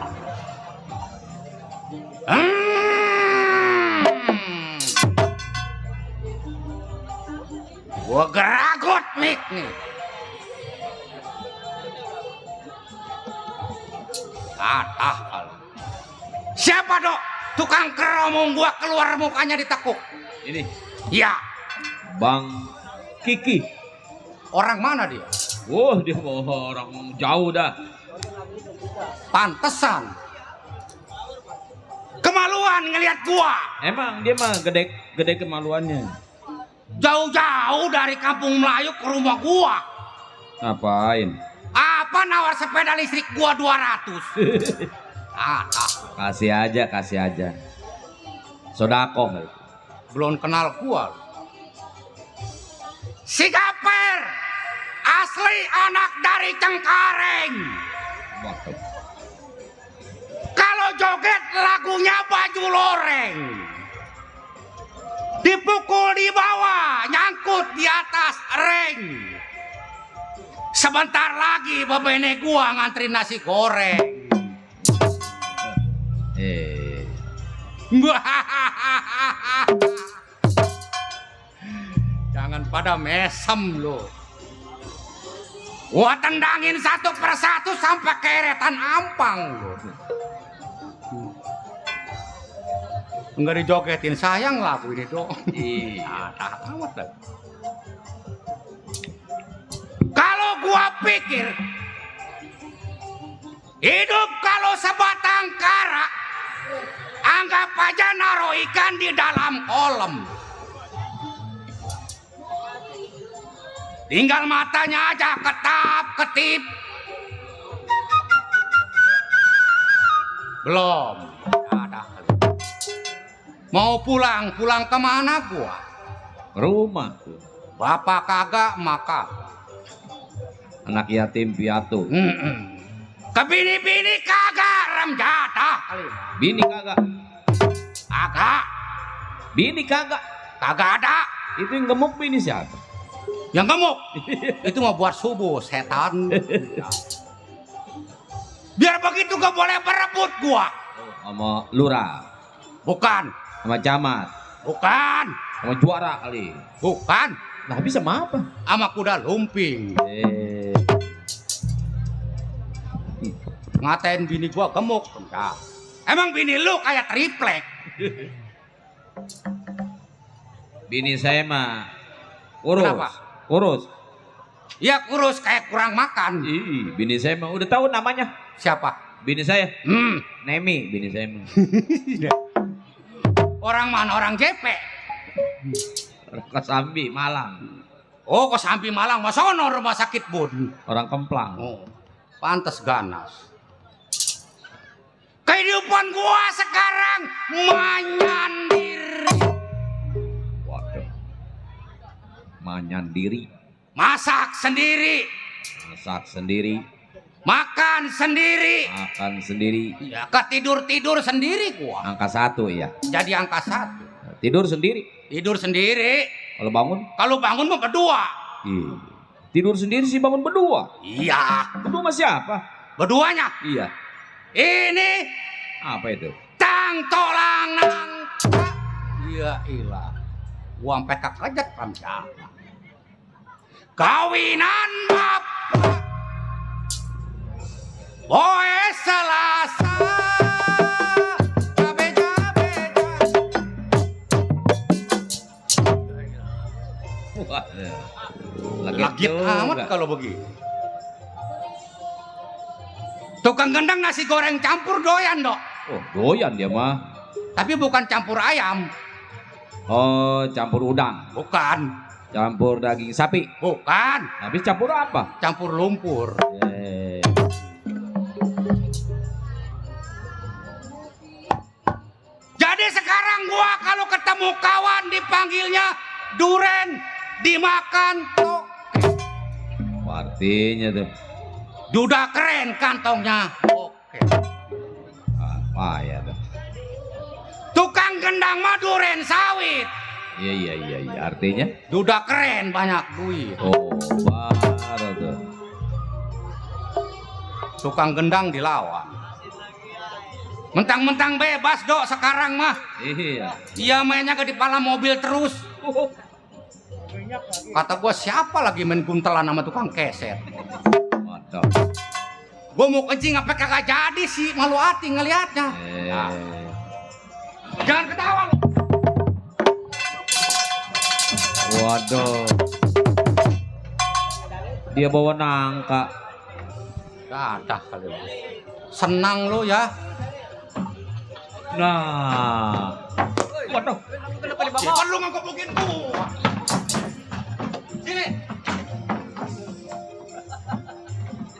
Gua geragot mik nih. Kali. Siapa dok? Tukang keromong gua keluar mukanya ditekuk. Ini Ya, Bang Kiki. orang mana dia? Wah, dia mau orang jauh dah. Pantesan. Kemaluan ngelihat gua. Emang dia mah gede kemaluannya. Jauh-jauh dari kampung Melayu ke rumah gua. Ngapain? Apa nawar sepeda listrik gua 200? Kasih aja. Sodako. Belum kenal gua. Si Gaper asli anak dari Cengkareng. Kalau joget lagunya baju loreng. Dipukul di bawah, nyangkut di atas ring. Sebentar lagi bebene gua ngantri nasi goreng. Jangan pada mesem lo. Gua tendangin satu persatu sampai keretan ampang lo. Enggak dijogetin sayang lagu ini dong. Iya, amat dah. Kalau gua pikir hidup kalau sebatang kara, anggap aja naruh ikan di dalam kolam. Tinggal matanya aja ketap-ketip. Belum ada. Mau pulang kemana gua? Rumah. Bapak kagak, maka Anak yatim piatu. ke bini-bini kagak Ramjadah. Bini kagak. Kagak, Bini kagak. kagak ada. Itu yang gemuk bini siapa? Yang gemuk itu mau buat subuh setan. Biar begitu gak boleh berebut gua. Sama lurah. Bukan, Sama camat. bukan, Sama juara kali. bukan. Nah bisa sama apa? Sama kuda lumping. Ngatain bini gua gemuk. Enggak. Emang bini lu kayak triplek. Bini saya mah kurus. Kenapa? Kurus. Ya kurus kayak kurang makan. Ih, bini saya mah udah tahu namanya. Siapa? Bini saya. Nemi bini saya mah. Orang mana? Orang JP. Orang Kesambi, Malang. Oh, Kosambi Malang. Masa ono rumah sakit bun. Orang Kemplang. Oh. Pantes ganas. Kehidupan gua sekarang menyendiri. Waduh. Menyendiri. Masak sendiri. Masak sendiri. Makan sendiri. Makan sendiri. Ya, ketidur-tidur sendiri gua. Angka 1 ya. Jadi angka 1. Tidur sendiri. Tidur sendiri. Kalau bangun? Kalau bangun mah berdua. Iya. Tidur sendiri sih bangun berdua. Iya. Berdua sama siapa? Berduanya. Iya. Ini Apa itu? tang tolang nang. Iya ilah. Gua sampai kekejet pam siapa. Kawinan bapak. Boy Selasa. Cabe-cabe. Wah. Lagi amat kalau begitu. Tukang gendang nasi goreng campur doyan, Dok. Oh, doyan dia mah. Tapi bukan campur ayam. Oh, campur udang. Bukan. Campur daging sapi. Bukan. Habis campur apa? Campur lumpur. Jadi sekarang gua kalau ketemu kawan dipanggilnya duren, dimakan toke. Artinya tuh. Duda keren kantongnya. Oke. Apa ya tuh? Tukang gendang mah duren sawit. Iya. Artinya? Duda keren banyak duit. Oh, baru tuh. Tukang gendang dilawan. Mentang-mentang bebas, Dok, sekarang mah. Iya. Dia mainnya ke di pala mobil terus. Kata gua siapa lagi main kuntelan sama tukang keset. Mantap. Gua mau kencing apa kagak jadi sih, malu hati ngelihatnya. Nah, jangan ketawa lu. Waduh. Dia bawa nangka. Gak ada kali lu. Senang lu ya. Nah. Waduh. Kenapa dibawa? Bukan lu ngegebukin gua. Sini.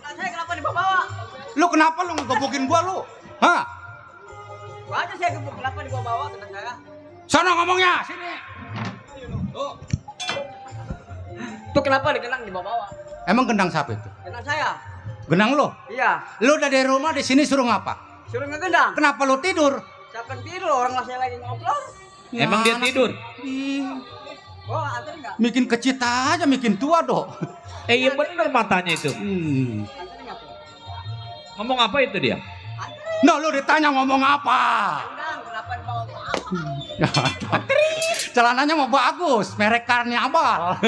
Saya kenapa dibawa? Lu kenapa lu ngegebukin gua lu? Hah? Gua aja saya gebuk, kenapa dibawa ke saya? Sono ngomongnya, sini. Tuh kenapa dikenang dibawa? Emang gendang siapa itu? Kenang saya. Gendang lu? Iya. Lu udah dari rumah di sini suruh ngapa? Suruh ngegendang. Kenapa lu tidur? Siapa tidur orang saya lagi ngobrol. Emang dia tidur? Gua antar enggak? Bikin kecit aja, bikin tua dok. Iya bener matanya itu. Antar enggak tuh? Ngomong apa itu dia? Nah lu ditanya ngomong apa? Gendang, kenapa dibawa? Celananya mau bagus, merek Karniabal.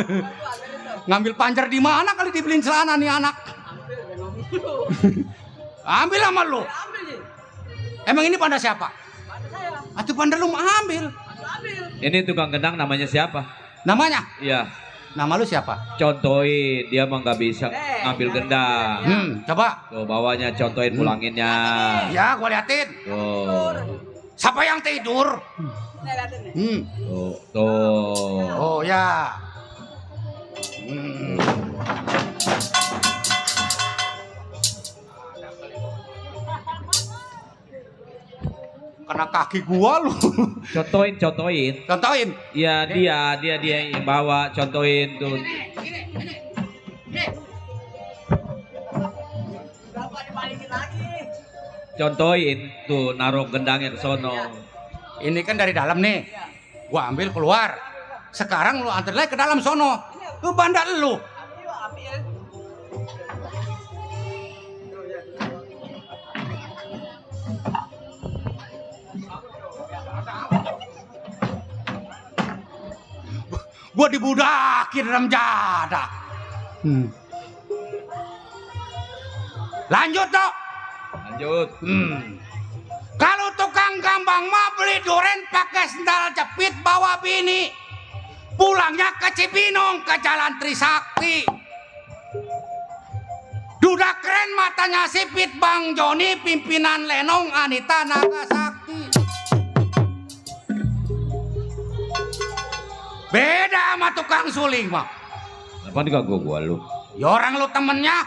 Ngambil panjer di mana kali dibeliin celana nih anak? Ambil sama lu. Ambil sih. Emang ini panda siapa? Pada saya. Atuh panda lu mau ambil. Ambil. Ini tukang gendang namanya siapa? Namanya? Iya. Nama lu siapa? Contohin, dia mah nggak bisa ngambil gendang. Coba. Tuh bawanya contohin pulanginnya. Ya, gua liatin. Tuh. Siapa yang tidur? Saya liatin nih. Tuh. Oh ya. Kena kaki gua lu. Contohin. Contohin. Iya dia yang bawa, contohin tuh. Kenapa dibalikin lagi? Contohin tuh naruh gendangnya ke sono. Ini kan dari dalam nih. Gua ambil keluar. Sekarang lu antar lagi ke dalam sono. Lu bandar lu. Ambil. Gua dibudakin dalam jadah. Lanjut dok. Lanjut. Kalau tukang gambang mah beli duren pakai sendal jepit bawa bini. Pulangnya ke Cibinong ke Jalan Trisakti. Duda keren matanya sipit Bang Joni pimpinan Lenong Anita Nagasakti. Beda sama tukang suling mah. Apa nih gua lu? Ya orang lu temennya.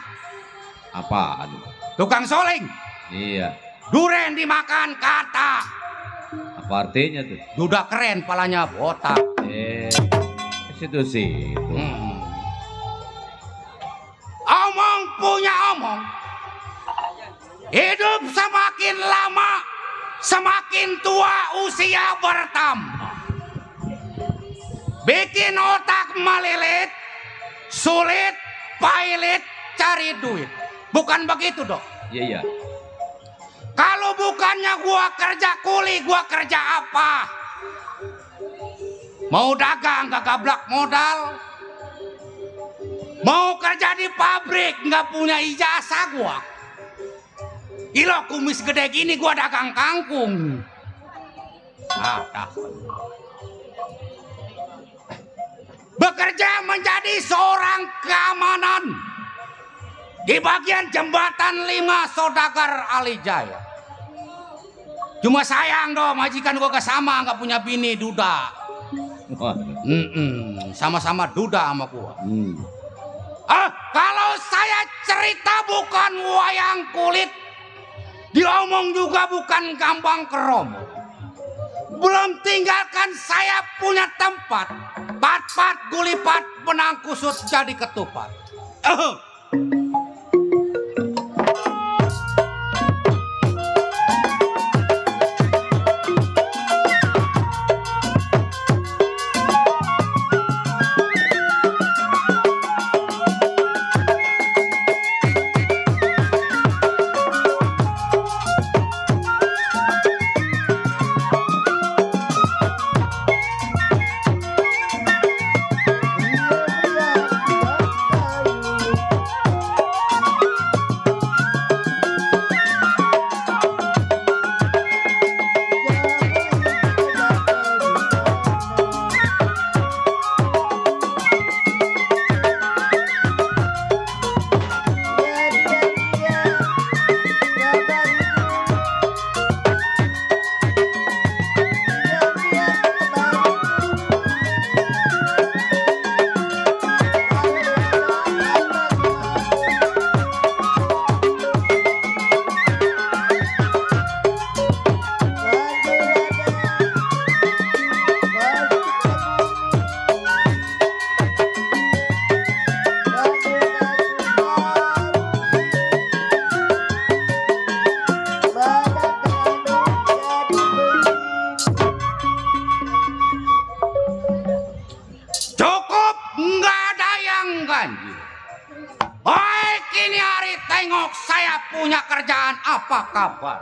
Apaan? Tukang soling. Iya. Duren dimakan kata. Apa artinya tuh? Duda keren, palanya botak. Situ. Omong punya omong. Hidup semakin lama, semakin tua usia bertambah. Bikin otak melilit, sulit, pailit, cari duit. Bukan begitu, Dok? Iya. Kalau bukannya gua kerja kuli, gua kerja apa? Mau dagang gak gablak modal. Mau kerja di pabrik gak punya ijazah gua. Ilo kumis gede gini gua dagang kangkung. Bekerja menjadi seorang keamanan di bagian jembatan 5 Saudagar Alijaya. Cuma sayang dong, majikan gua kesama nggak punya bini duda. Sama-sama duda sama gua. Kalau saya cerita bukan wayang kulit, diomong juga bukan gampang keromo. Belum tinggalkan saya punya tempat, pat-pat gulipat benang kusut jadi ketupat. Punya kerjaan apa kabar?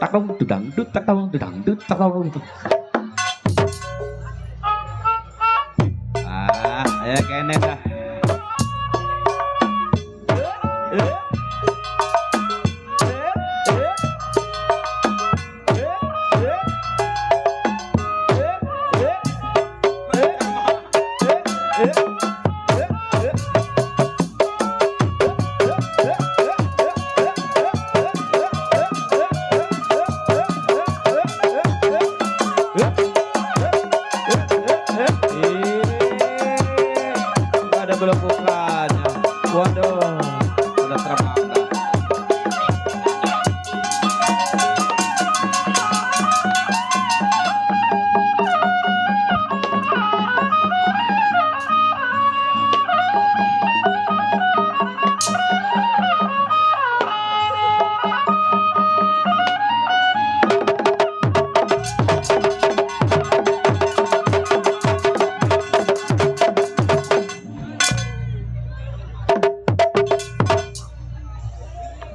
Tak dong dudang dut tak dong dudang dut tak dong dut. Ya kene dah.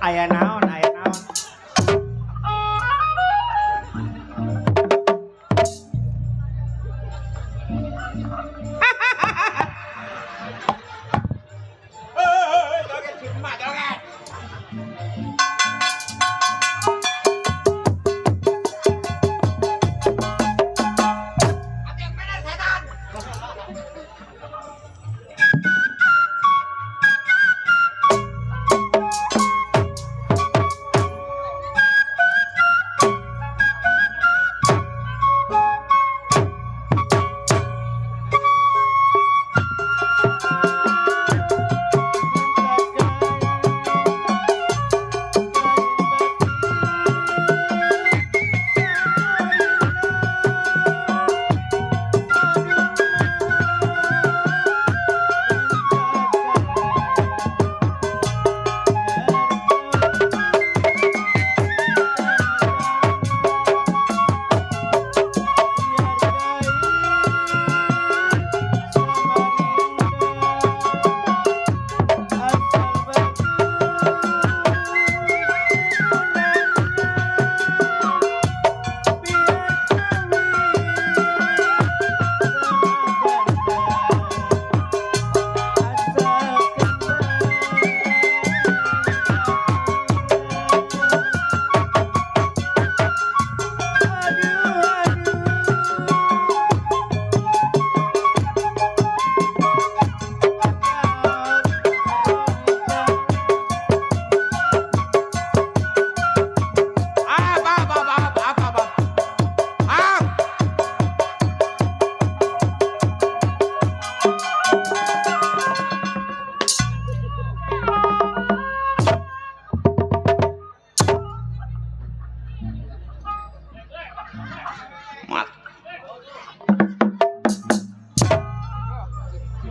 Aya naon, aya naon.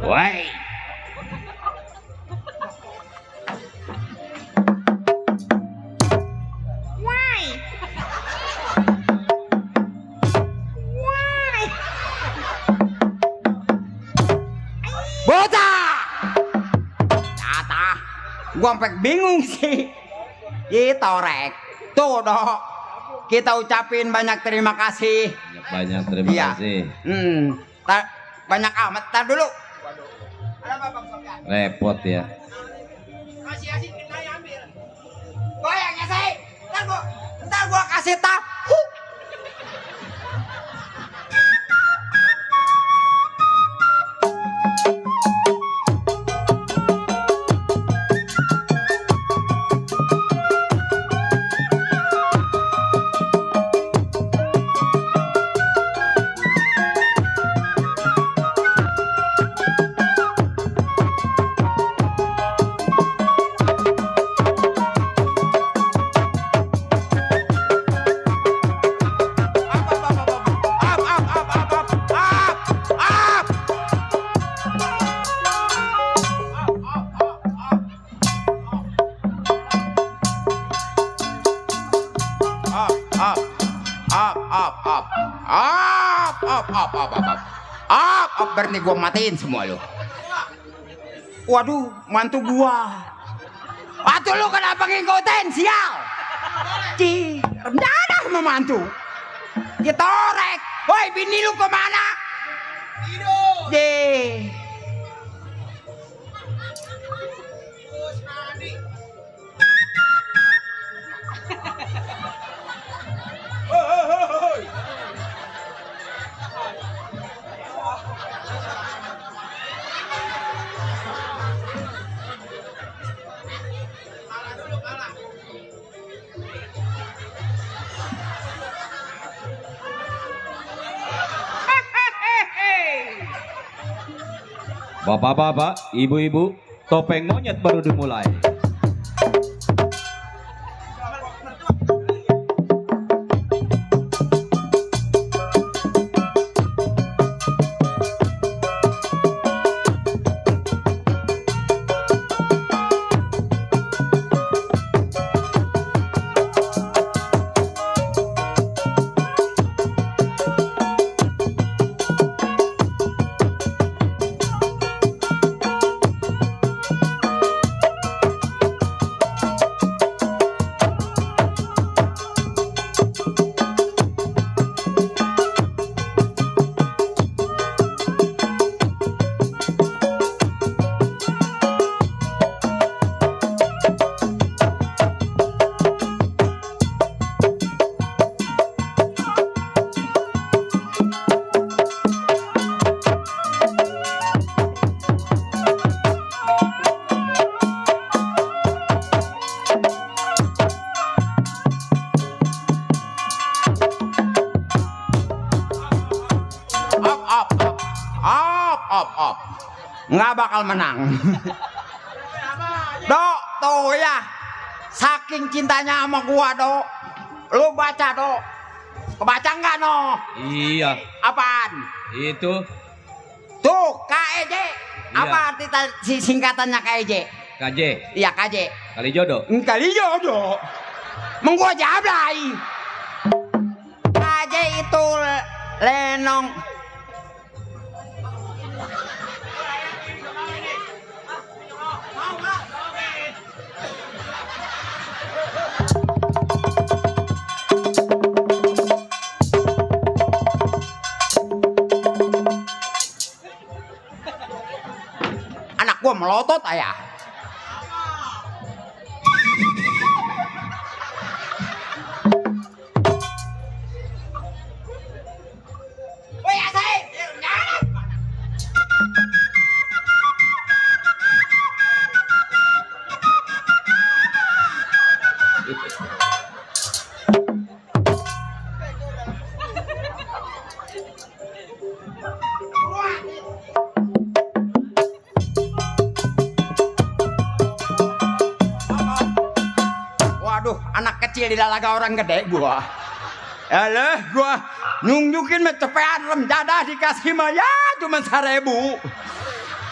Woi. Bocah. Tata, gua sampai bingung sih. Kita rek. Tuh dok. Kita ucapin banyak terima kasih. Banyak terima kasih. Banyak amat. Tar dulu. Ada apa Bang Sofyan? Repot ya. Kasih kita ambil. Goyangnya sih. Ntar gua kasih tahu. berhenti gua matiin semua lu. Waduh, mantu gua. Atuh lu kenapa ngikutin sial? Ci, rendah sama mantu. Ditorek. Woi, bini lu kemana? Tidur. Deh. Bapak-bapak, ibu-ibu, topeng monyet baru dimulai. Nggak bakal menang. Dok, tuh ya, saking cintanya sama gua, Dok. Lu baca, Dok. Kebaca nggak, no? Iya. Apaan? Itu. Tuh, KEJ. Iya. Apa arti singkatannya KEJ? KJ. Iya, KJ. Kali jodoh. Kali jodoh. Menggua jablay. KJ itu lenong. Anak gua melotot ayah. Waduh, anak kecil di lalaga orang gede gua. Alah, gua nunjukin mecepean rem jadah dikasih mah ya cuma 1.000.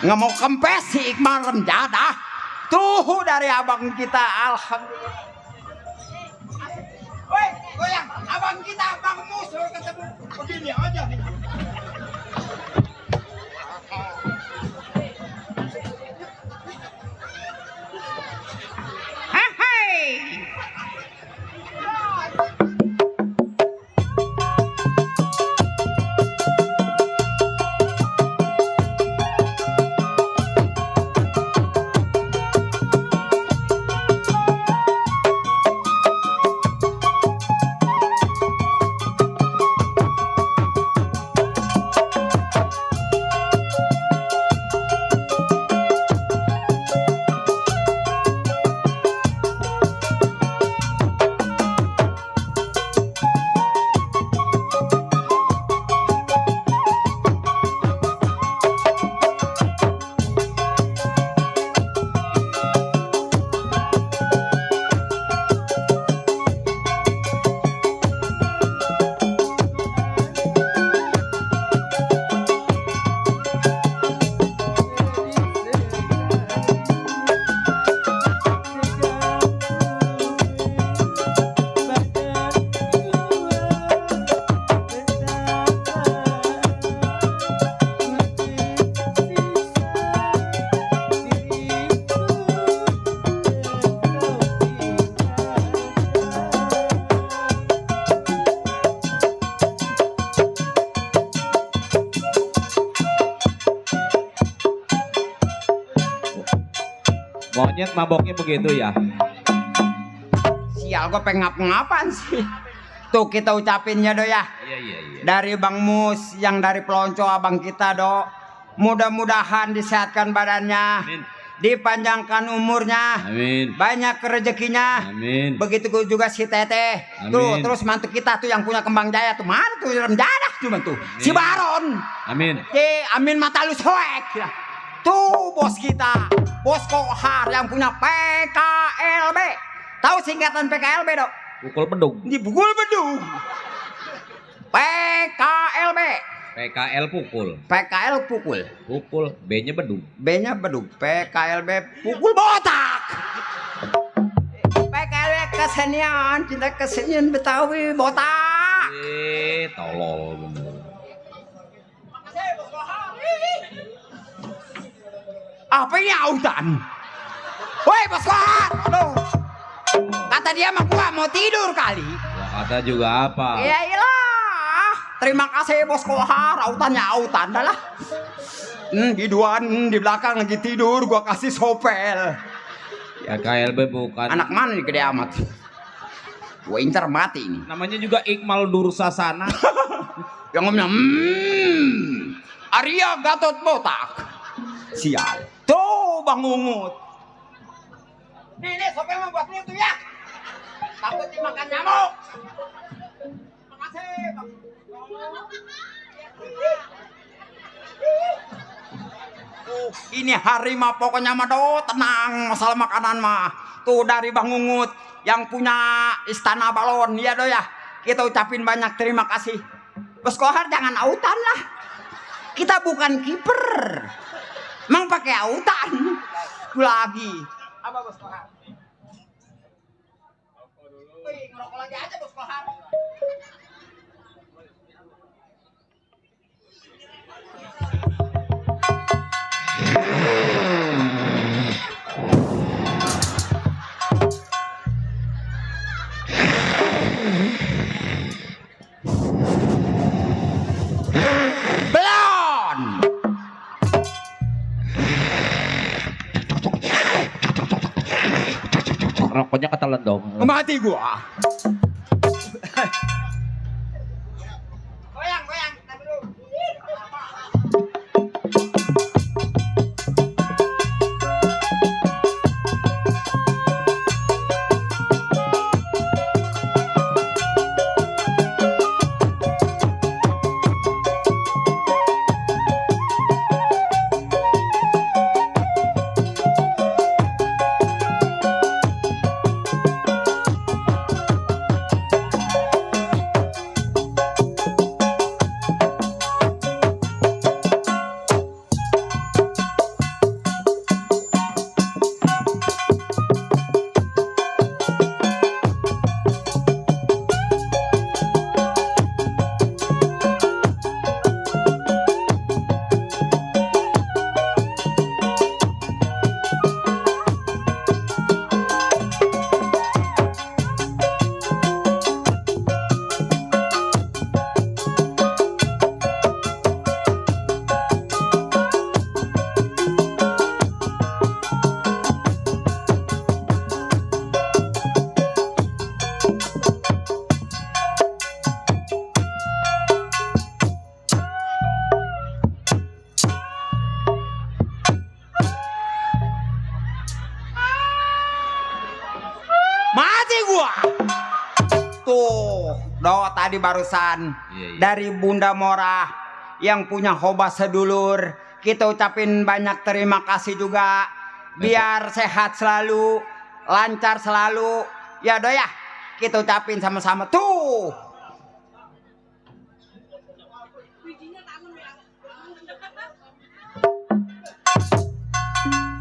Nggak mau kempes si Iqmal rem jadah. Tuh dari abang kita, alhamdulillah. Woi, goyang, abang kita, abang musuh ketemu begini aja nih. Monyet maboknya begitu ya. Sial, gue pengen ngap-ngapan sih. Tuh kita ucapin ya Do ya. Iya. Dari Bang Mus yang dari Pelonco abang kita Do. Mudah-mudahan disehatkan badannya. Amin. Dipanjangkan umurnya. Amin. Banyak rezekinya. Amin. Begitu juga si Teteh. Amin. Tuh terus mantu kita tuh yang punya kembang jaya tuh. Mana tuh remjadah cuma tuh. Si Baron. Amin. Amin mata lu soek. Tuh bos kita. Bos Kohar yang punya PKLB. Tahu singkatan PKLB Dok? Pukul bedung. Dipukul bedung. PKLB. PKL pukul. PKL pukul. Pukul. B-nya bedung. B-nya bedug. PKLB pukul botak. PKLB kesenian, cinta kesenian Betawi botak. Tolol bener. Apa ini autan? Woi Bos Kohar. Aduh. Kata dia mah gua mau tidur kali. Kata juga apa? Iya iyalah. Terima kasih Bos Kohar, autannya autan dah lah. Biduan di belakang lagi tidur, gua kasih sopel. Ya KLB bukan. Anak mana nih gede amat? Gua incer mati ini. Namanya juga Iqmal Dursasana. Yang ngomongnya, Arya Gatot Botak. Sial. Tuh Bang Ungut. Nih sopel mah buat lu tuh ya. Takut dimakan nyamuk. Makasih Bang. Ini hari mah pokoknya mah Do tenang masalah makanan mah. Tuh dari Bang Ungut yang punya istana balon ya Do ya. Kita ucapin banyak terima kasih. Bos Kohar jangan autan lah. Kita bukan kiper. Emang pakai autan. Lagi. Apa Bos Kohar? Wih, ngerokok lagi aja Bos Kohar. Belon. Rokoknya ketelan dong. Mati gua. Goyang. Tuh, Do tadi barusan dari Bunda Mora yang punya hoba sedulur. Kita ucapin banyak terima kasih juga. Biar sehat selalu, lancar selalu. Ya Do ya, kita ucapin sama-sama tuh.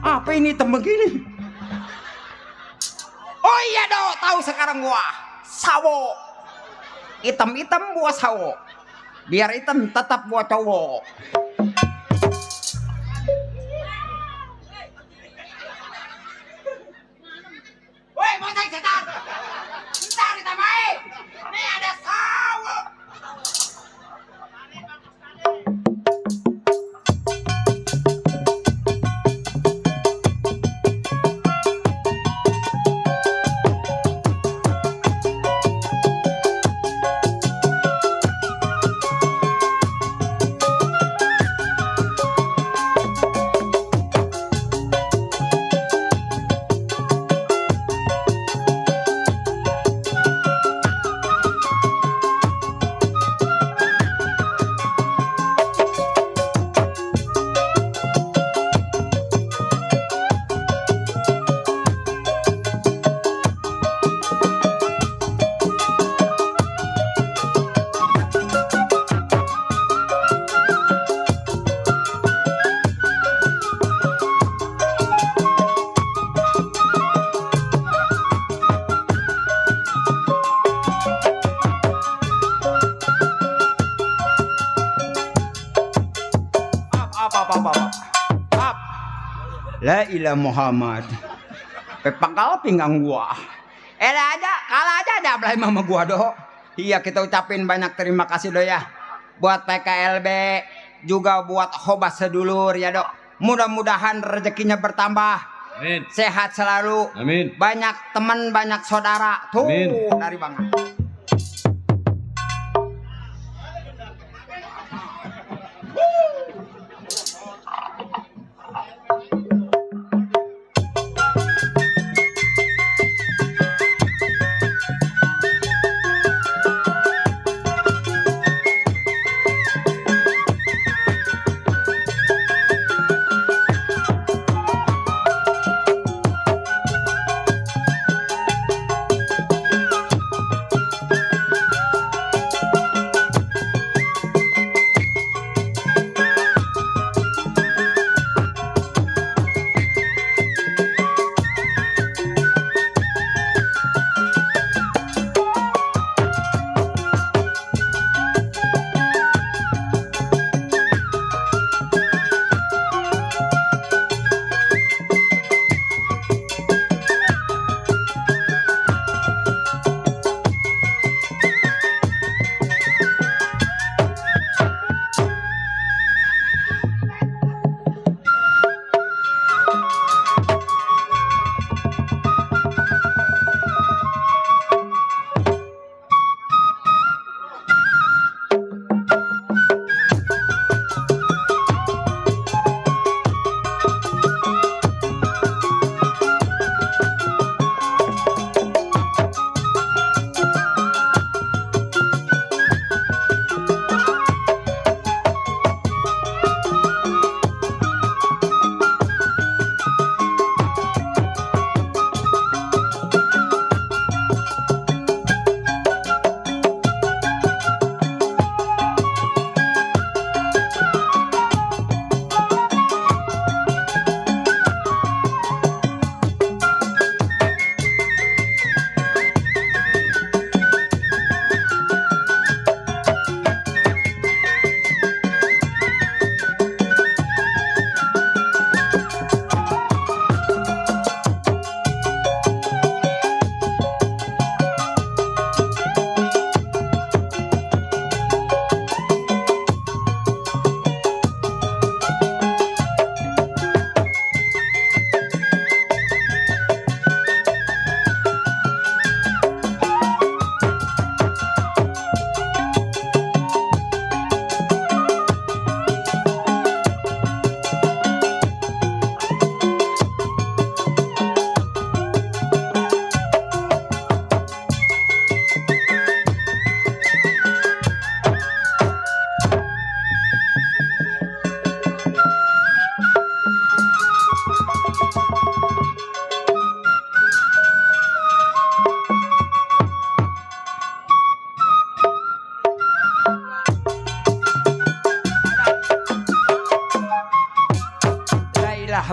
Apa ini tembeng gini? Oh iya Do, tahu sekarang gua. Sawo. Hitam-hitam gua sawo. Biar hitam tetap gua cowok. Woi, bocah setan. Bentar ditambahi. Nih ada sawo. La ilah Muhammad. Pepangkal pinggang gua. Kalah aja ada belai mama gua do. Iya kita ucapin banyak terima kasih do ya. Buat PKLB juga buat Hobas sedulur ya do. Mudah-mudahan rezekinya bertambah. Amin. Sehat selalu. Amin. Banyak teman, banyak saudara. Tuh Amin. dari banget.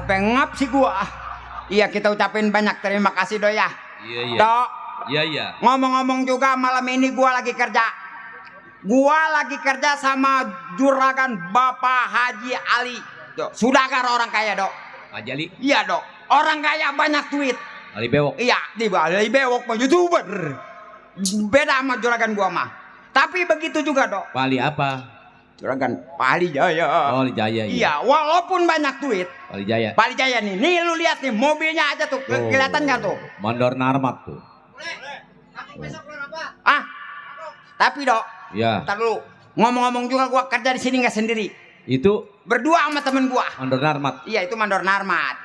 Pengap sih gua. Iya kita ucapin banyak terima kasih do ya. Iya. Dok. Iya. Ngomong-ngomong juga malam ini gua lagi kerja. Gua lagi kerja sama juragan Bapak Haji Ali. Dok, sudagar orang kaya dok. Haji Ali. Iya dok. Orang kaya banyak duit. Ali Bewok. Iya, di Ali Bewok mah YouTuber. Beda sama juragan gua mah. Tapi begitu juga dok. Pali apa? Juragan Pali Jaya. Oh, Jaya. Iya, walaupun banyak duit. Pali Jaya. Pali Jaya nih. Nih lu lihat nih mobilnya aja tuh. Kelihatan nggak tuh? Mandor Narmat tuh. Ah. Tapi dok. Iya. Ntar dulu. Ngomong-ngomong juga gua kerja di sini nggak sendiri. Itu berdua sama temen gua. Mandor Narmat. Iya, itu Mandor Narmat.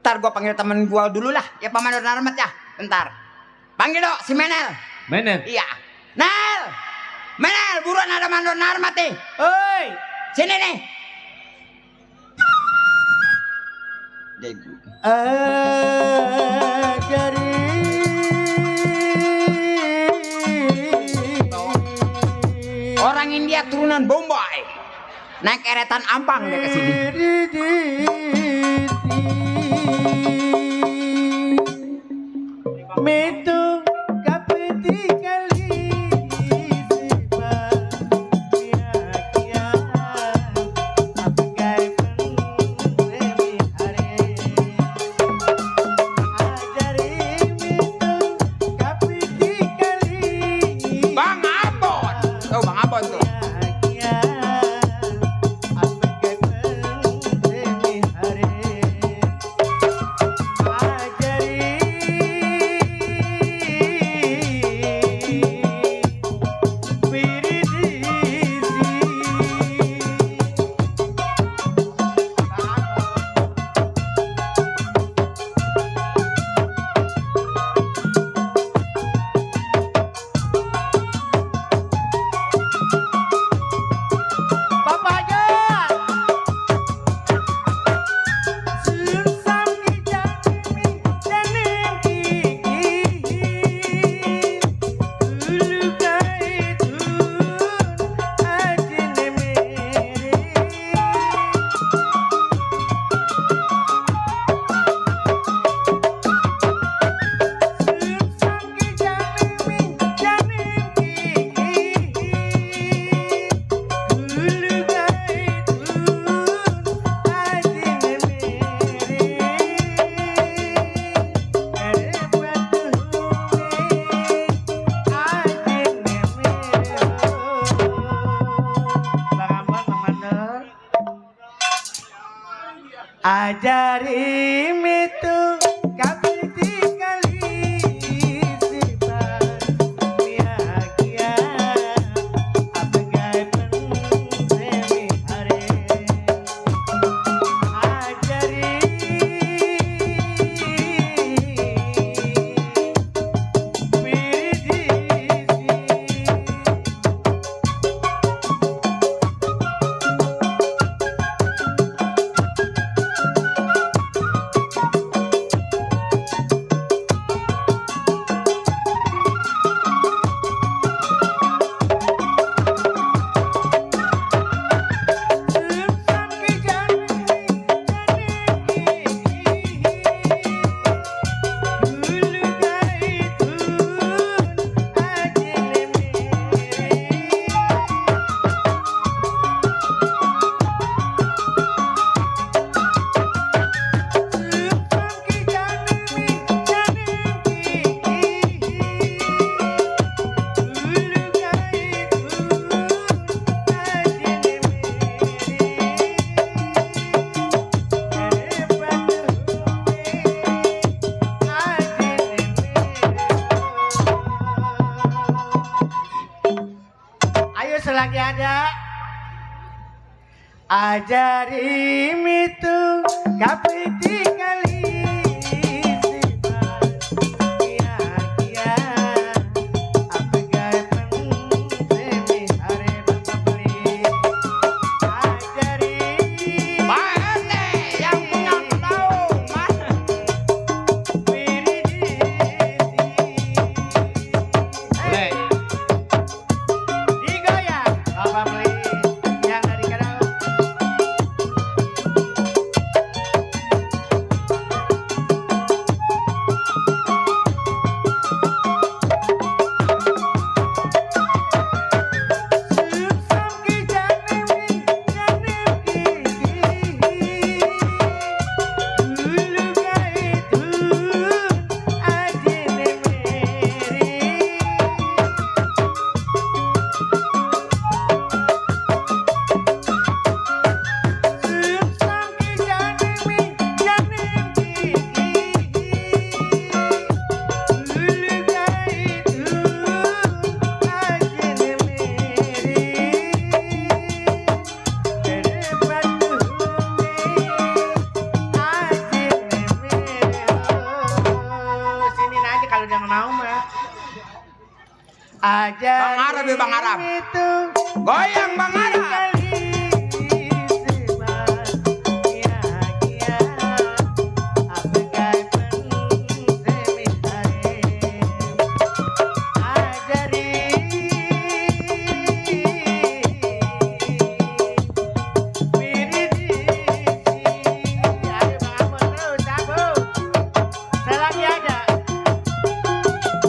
Ntar gua panggil temen gua dulu lah. Ya Pak Mandor Narmat ya. Bentar. Panggil dok si Menel. Menel. Iya. Nel. Menel, buruan ada Mandor Narmat nih. Hei, sini nih. Orang India turunan Bombay. Naik eretan Ampang dia ke sini. Ajari mitu kapiti kali sifat bahagia apegai pensemi hare ajari selagi ada ajari mitu kapiti kali sifat bahagia apegai pensemi hare bapak beli ajari Pak RT yang punya tahu mana digoyang bapak beli yang dari kadang Bang Arab ya Bang Arab. Goyang Bang Arab.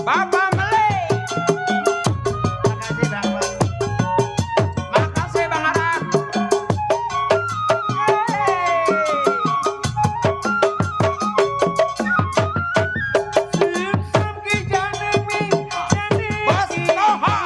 Bapak Mele. Makasih Bang Arab. Bos Toha.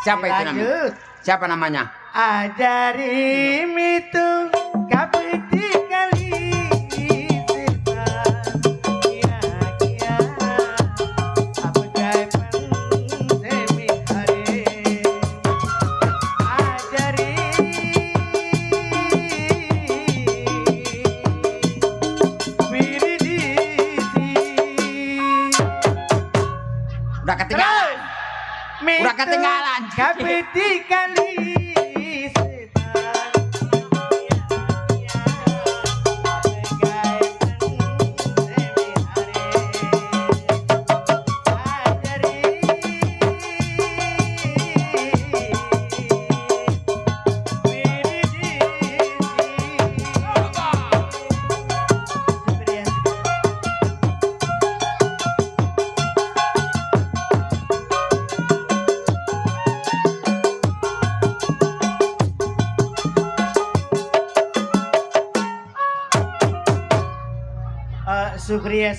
Siapa itu namanya? Siapa namanya? Ajari mitu kapiti kali sifat bahagia apegai pensemi hare ajari Udah ketinggalan. Udah ketinggalan. Kapiti kali Syukria.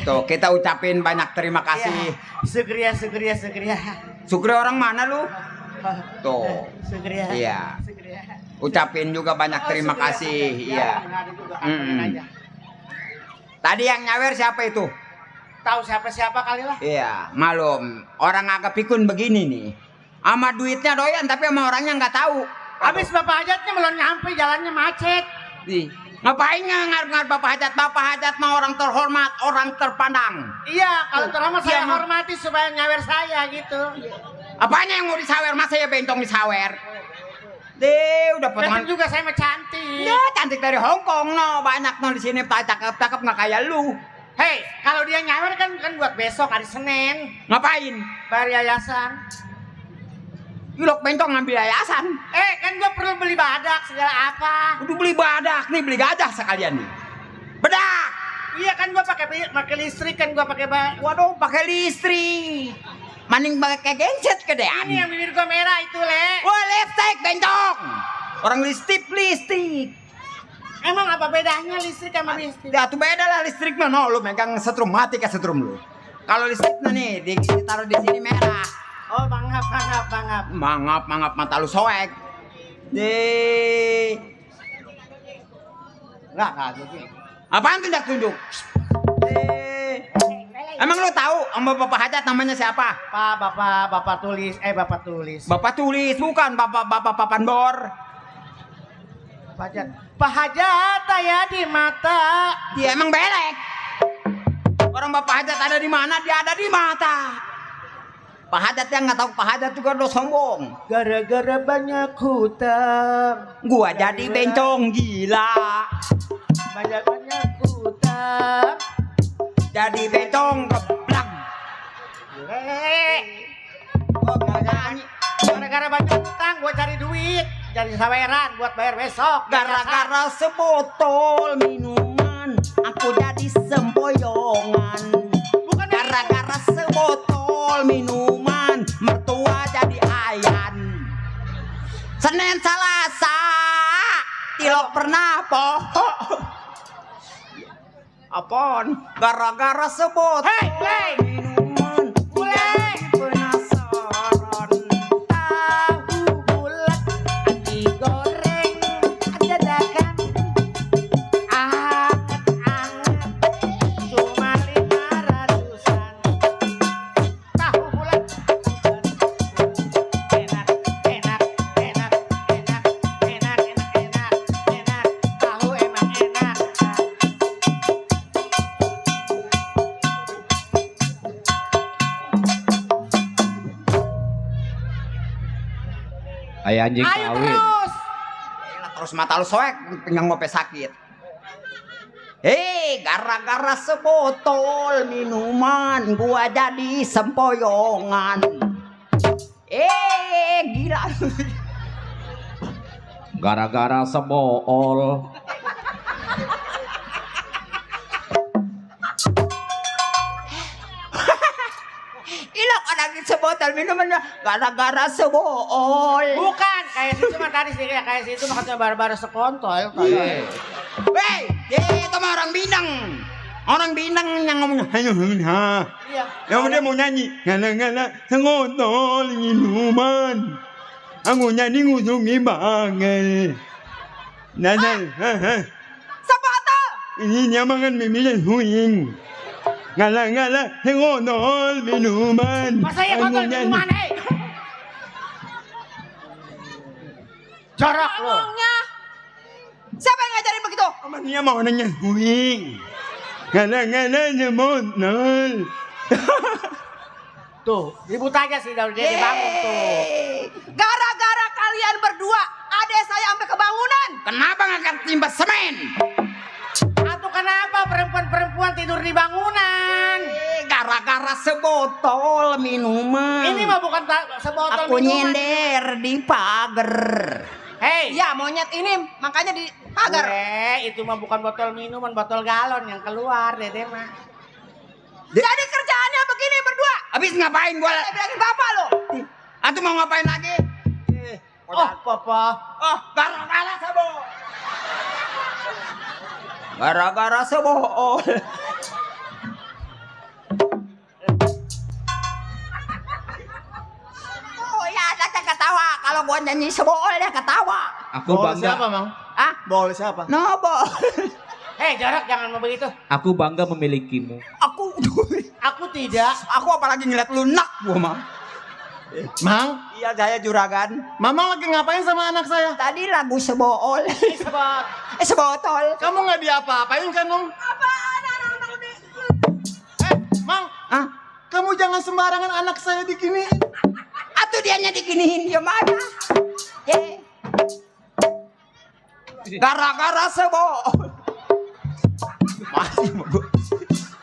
Tuh, kita ucapin banyak terima kasih. Syukria. Syukri orang mana lu? Tuh. Syukria. Iya. Ucapin juga banyak terima kasih. Iya. Tadi yang nyawer siapa itu? Tahu siapa kali lah. Iya, malum. Orang agak pikun begini nih. Sama duitnya doyan tapi sama orangnya nggak tahu. Habis Bapak Hajatnya belum nyampe, jalannya macet. Ngapain ngarep-ngarep Bapak Hajat? Bapak Hajat mah orang terhormat, orang terpandang. Iya, kalau terhormat saya hormati supaya nyawer saya gitu. Apanya yang mau disawer? Masa ya bentong disawer? Deh, udah potongan. Juga saya mah cantik. Ya, cantik dari Hong Kong no. Banyak no di sini cakep nggak kayak lu. Hei, kalau dia nyawer kan buat besok hari Senin. Ngapain? Bayar yayasan. Ilok bentong ngambil yayasan. Kan gua perlu beli badak segala apa. Udah beli badak nih, beli gajah sekalian nih. Bedak. Iya kan gua pakai listrik kan gua pakai Waduh, pakai listrik. Maning pakai genset kedean. Ini yang bibir gua merah itu, Le. Wah, listrik bentong. Orang listrik. Emang apa bedanya listrik sama listrik? Ya tuh beda lah listrik mah. No, lu megang setrum mati ke setrum lu. Kalau listriknya nih ditaruh di sini merah. Oh, mangap. Mangap mata lu soek. Enggak gitu. Apaan tunjuk? Emang lu tahu sama Bapak Hajat namanya siapa? Bapak tulis. Bapak tulis bukan Bapak Pandor. Pak Hajat ya di mata. Dia emang belek. Orang Bapak Hajat ada di mana? Dia ada di mata. Pak Hajat yang nggak tahu Pak Hajat juga udah sombong. Gara-gara banyak hutang. Gua jadi bencong gila. Banyak hutang. Jadi bencong geblak. Gara-gara banyak hutang gua cari duit. Jadi saweran buat bayar besok. Gara-gara sebotol minuman aku jadi sempoyongan. Bukan gara-gara sebotol minuman mertua jadi ayan. Senin Selasa tilok pernah pohon. Apaan? Gara-gara sebotol minuman mulai penasaran. tahu bulat digoreng dadakan anget cuma 500-an tahu bulat enak tahu emang enak. Kayak anjing Ayo kawin. terus mata lu soek pinggang ngope sakit. Gara-gara sebotol minuman gua jadi sempoyongan. Gila. Gara-gara sebool. Ilok ada di sebotol minuman gara-gara sebotol. bukan kayak situ mah tadi sih kayak situ makanya bar-bar sekontol. Itu mah orang Bindang. Orang Bindang yang ngomong ayo Iya. yang dia mau nyanyi ngala-ngala sengotol minuman. Aku nyanyi ngusungi banget. Nasal, Sepotol. ini nyamangan mimilan huing. Ngala-ngala sengotol minuman. Masa ya kontol minuman, Jorok lo. Ngomongnya. Siapa yang ngajarin begitu? Aman dia mau nanya huing. Ngala-ngala sengotol. Tuh, ribut aja sih kalau dia dibangun tuh. Gara-gara kalian berdua, adek saya sampai kebangunan. Kenapa ngangkat timba semen? Atau kenapa perempuan-perempuan tidur di bangunan? Gara-gara sebotol minuman. Ini mah bukan sebotol Aku minuman. nyender di pagar. Hei, Ya monyet ini makanya di pagar. itu mah bukan botol minuman, botol galon yang keluar, Dede mah. Jadi kerjaannya begini berdua. Habis ngapain gua? Saya bilangin bapak lo. Atuh mau ngapain lagi? Oh, Papa. Gara-gara sebotol. Gara-gara sebotol. Kalau gua nyanyi sebool dia ketawa. Aku Bawa bangga. siapa, Mang? Ah, Bawa siapa? nobo. Hei, Jarak jangan mau begitu. Aku bangga memilikimu. Aku Aku tidak. aku apalagi ngeliat lunak gua mah. Mang, Iya saya juragan. Mama lagi ngapain sama anak saya? Tadi lagu sebool. Sebab Sebotol. Kamu nggak diapa-apain kan, Nong? Mang, Ah, kamu jangan sembarangan anak saya diginiin. atuh dianya diginiin dia mana? Gara-gara sebool. Masih gua.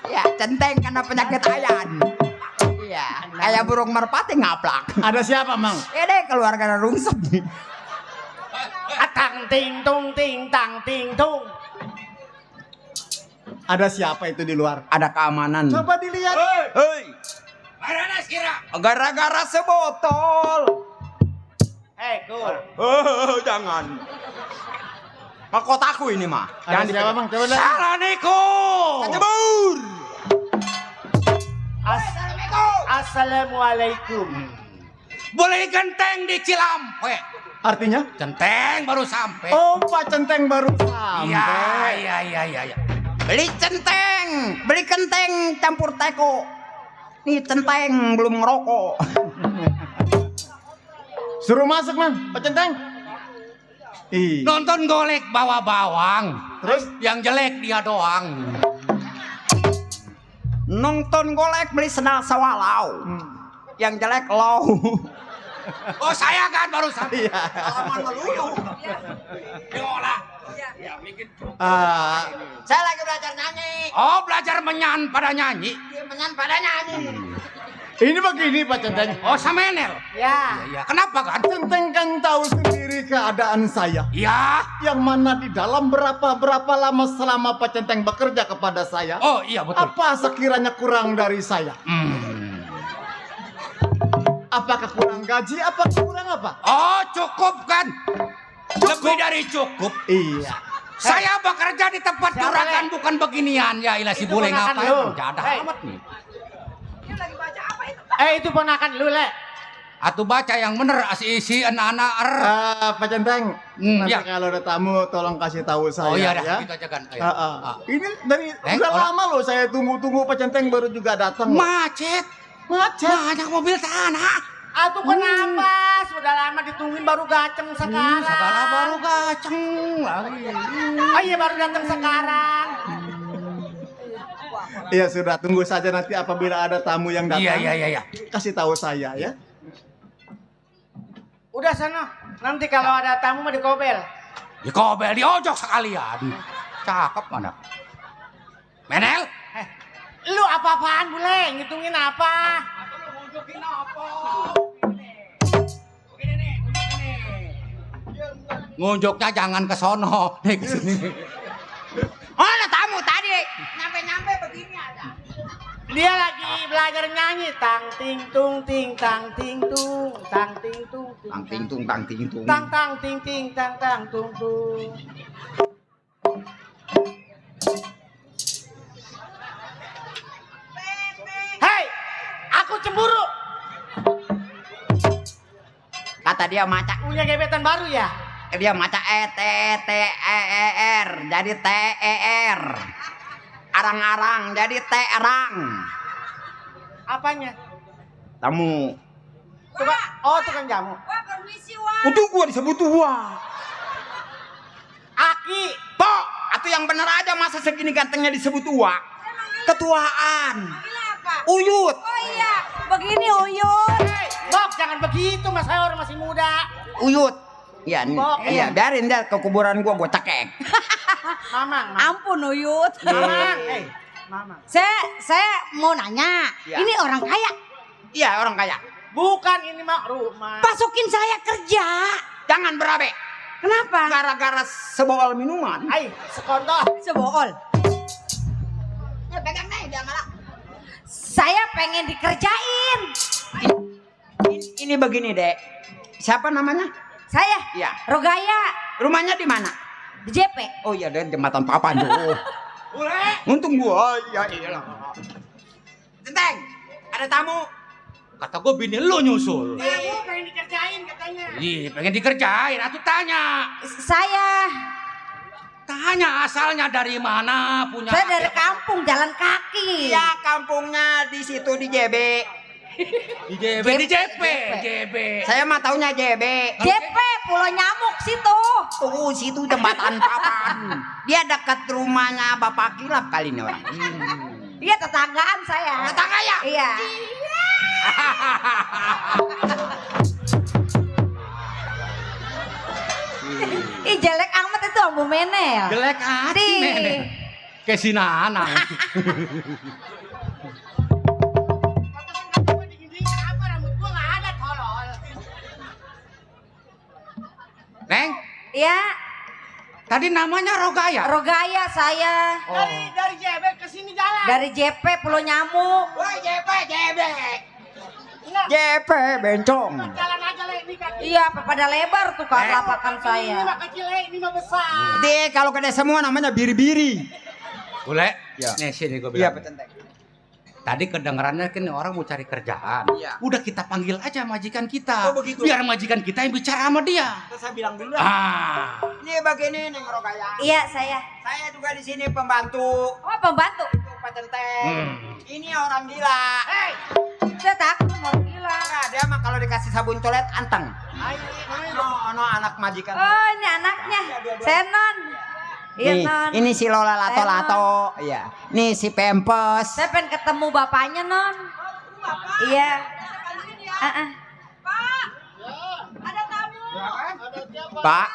Ya, centeng karena penyakit ayan. Iya, kayak burung merpati ngaplak. Ada siapa, Mang? Ini keluarga rungsep nih. Tang ting tung ting tang ting tung. Ada siapa itu di luar? Ada keamanan. Coba dilihat. Hei, Marana kira. gara-gara sebotol. Hei, Kul. Jangan. Mahkotaku ini mah. Ada siapa, Mang? Coba lihat. Salaniku. Jebur. Assalamualaikum. Boleh genteng di Cilampe. Artinya? Genteng baru sampai. Oh, Pak Centeng baru sampai. Iya. Beli centeng, beli kenteng campur teko. Nih centeng belum ngerokok. Suruh masuk, Mang. Pak Centeng. Ih. Nonton golek bawa bawang. Terus? Yang jelek dia doang. Nonton golek beli sendal sawalau. Yang jelek low. Oh saya kan baru sampai. Iya. Alaman melulu. Diolah. Saya lagi belajar nyanyi. Oh belajar menyan pada nyanyi. Dia menyan pada nyanyi. Ini begini, Pak Centeng. Oh samenel. Ya. Iya. Kenapa kan? Centeng kan tahu sendiri keadaan saya. Iya. Yang mana di dalam berapa lama selama Pak Centeng bekerja kepada saya. Oh iya betul. Apa sekiranya kurang dari saya? Apakah kurang gaji? Apakah kurang apa? Oh cukup kan? Lebih dari cukup. Iya. Saya bekerja di tempat juragan bukan beginian ya ilah si Itu boleh ponakan ngapain? lu. Jadah Hei. amat nih. Itu ponakan lu, Le. Atuh baca yang bener isi anak-anak Pak Centeng, nanti iya. kalau ada tamu tolong kasih tahu saya Oh iya dah, ya. gitu aja kan. Ayo. Ini dari udah orang- lama loh saya tunggu-tunggu Pak Centeng baru juga datang. Macet, Macet. banyak mobil tanah. Atuh kenapa? Sudah lama ditungguin baru gaceng sekarang. Segala baru gaceng lagi. Oh iya baru datang sekarang. Iya sudah tunggu saja nanti apabila ada tamu yang datang. Iya. Kasih tahu saya ya. Udah sana. Nanti kalau ada tamu mau dikobel. Di kobel, di ojok sekalian. Cakep mana? Menel? Lu apa-apaan bule? Ngitungin apa? Ngunjuknya jangan ke sono, nih ke sini. Oh, ada tamu tadi. Nyampe-nyampe begini aja. Dia lagi belajar nyanyi. Tang ting tung ting tang ting tung tang ting tung ting Tang ting tung, tang ting tung. tang tang ting ting tang tang tung tung. Hei, aku cemburu. Kata dia maca. Punya gebetan baru ya? Dia maca ETTER jadi TER. Arang-arang jadi terang. Apanya? Tamu. Coba, oh tukang jamu. Wah, permisi, wah. Untuk gua disebut tua. Aki. Pok, atau yang bener aja masa segini gantengnya disebut tua. Ketuaan. Gila apa? Uyut. Oh iya, begini Uyut. Hei, Bob jangan begitu mas, saya orang masih muda. Uyut. Iya, nih. Pok, Iya, biarin dia ke kuburan gua cekek. Mamang, Ampun Uyut. mamang, mamang. Saya mau nanya, Ya. ini orang kaya. Iya, orang kaya. Bukan ini mak rumah. Masukin saya kerja. Jangan berabe. Kenapa? Gara-gara sebool minuman. Ay, sekontol. Sebool. Ya, pegang nih, dia malah. Saya pengen dikerjain. Ini begini, Dek. Siapa namanya? Saya Iya. Rogaya Rumahnya di mana? di JP. Oh iya, dan jembatan papan tuh. Untung gua. Ya iyalah. Centeng, ada tamu. Kata gue bini lu nyusul. Aku pengen dikerjain katanya. Ih, pengen dikerjain, atuh tanya. Saya Tanya asalnya dari mana, punya Saya dari kampung, jalan kaki. Iya, kampungnya di situ di JB. di JB. Saya mah taunya JB. JP, Pulau Nyamuk situ. Tuh, situ jembatan papan. Dia dekat rumahnya Bapak Kilap kali ini orang. Iya, tetanggaan saya. Tetangga ya? Iya. Ih, jelek amat itu Ambu Menel. Jelek hati Di. nenek. Kayak si Nanang. Neng, Iya, tadi namanya Rogaya. Rogaya saya. Dari JB ke sini jalan. Dari JP Pulau Nyamuk. Woi JB. JP bencong. Jalan aja le ini kaki. Iya, pada lebar tuh Kak lapakan Ini saya. mah kecil ini mah besar. Deh, kalau gede semua namanya biri-biri. Boleh? Ya. Nih sini gue Iya, bilang. petenteng. Tadi kedengarannya kan orang mau cari kerjaan. Iya. Udah kita panggil aja majikan kita. Oh, begitu. Biar majikan kita yang bicara sama dia. Terus saya bilang dulu. Ah. Ini begini Neng Rogaya. Iya, saya. Saya juga di sini pembantu. Oh, pembantu. Itu petenteng. Ini orang gila. Saya takut mau gila. Nah, dia mah kalau dikasih sabun colet anteng. No, anak majikan. Oh, ini anaknya. Senon. Iya, Nih, Non. ini si Lola lato-lato. Iya. Nih si Pempes. Saya pengen ketemu bapaknya, Non. Iya. Ada tamu. Pak,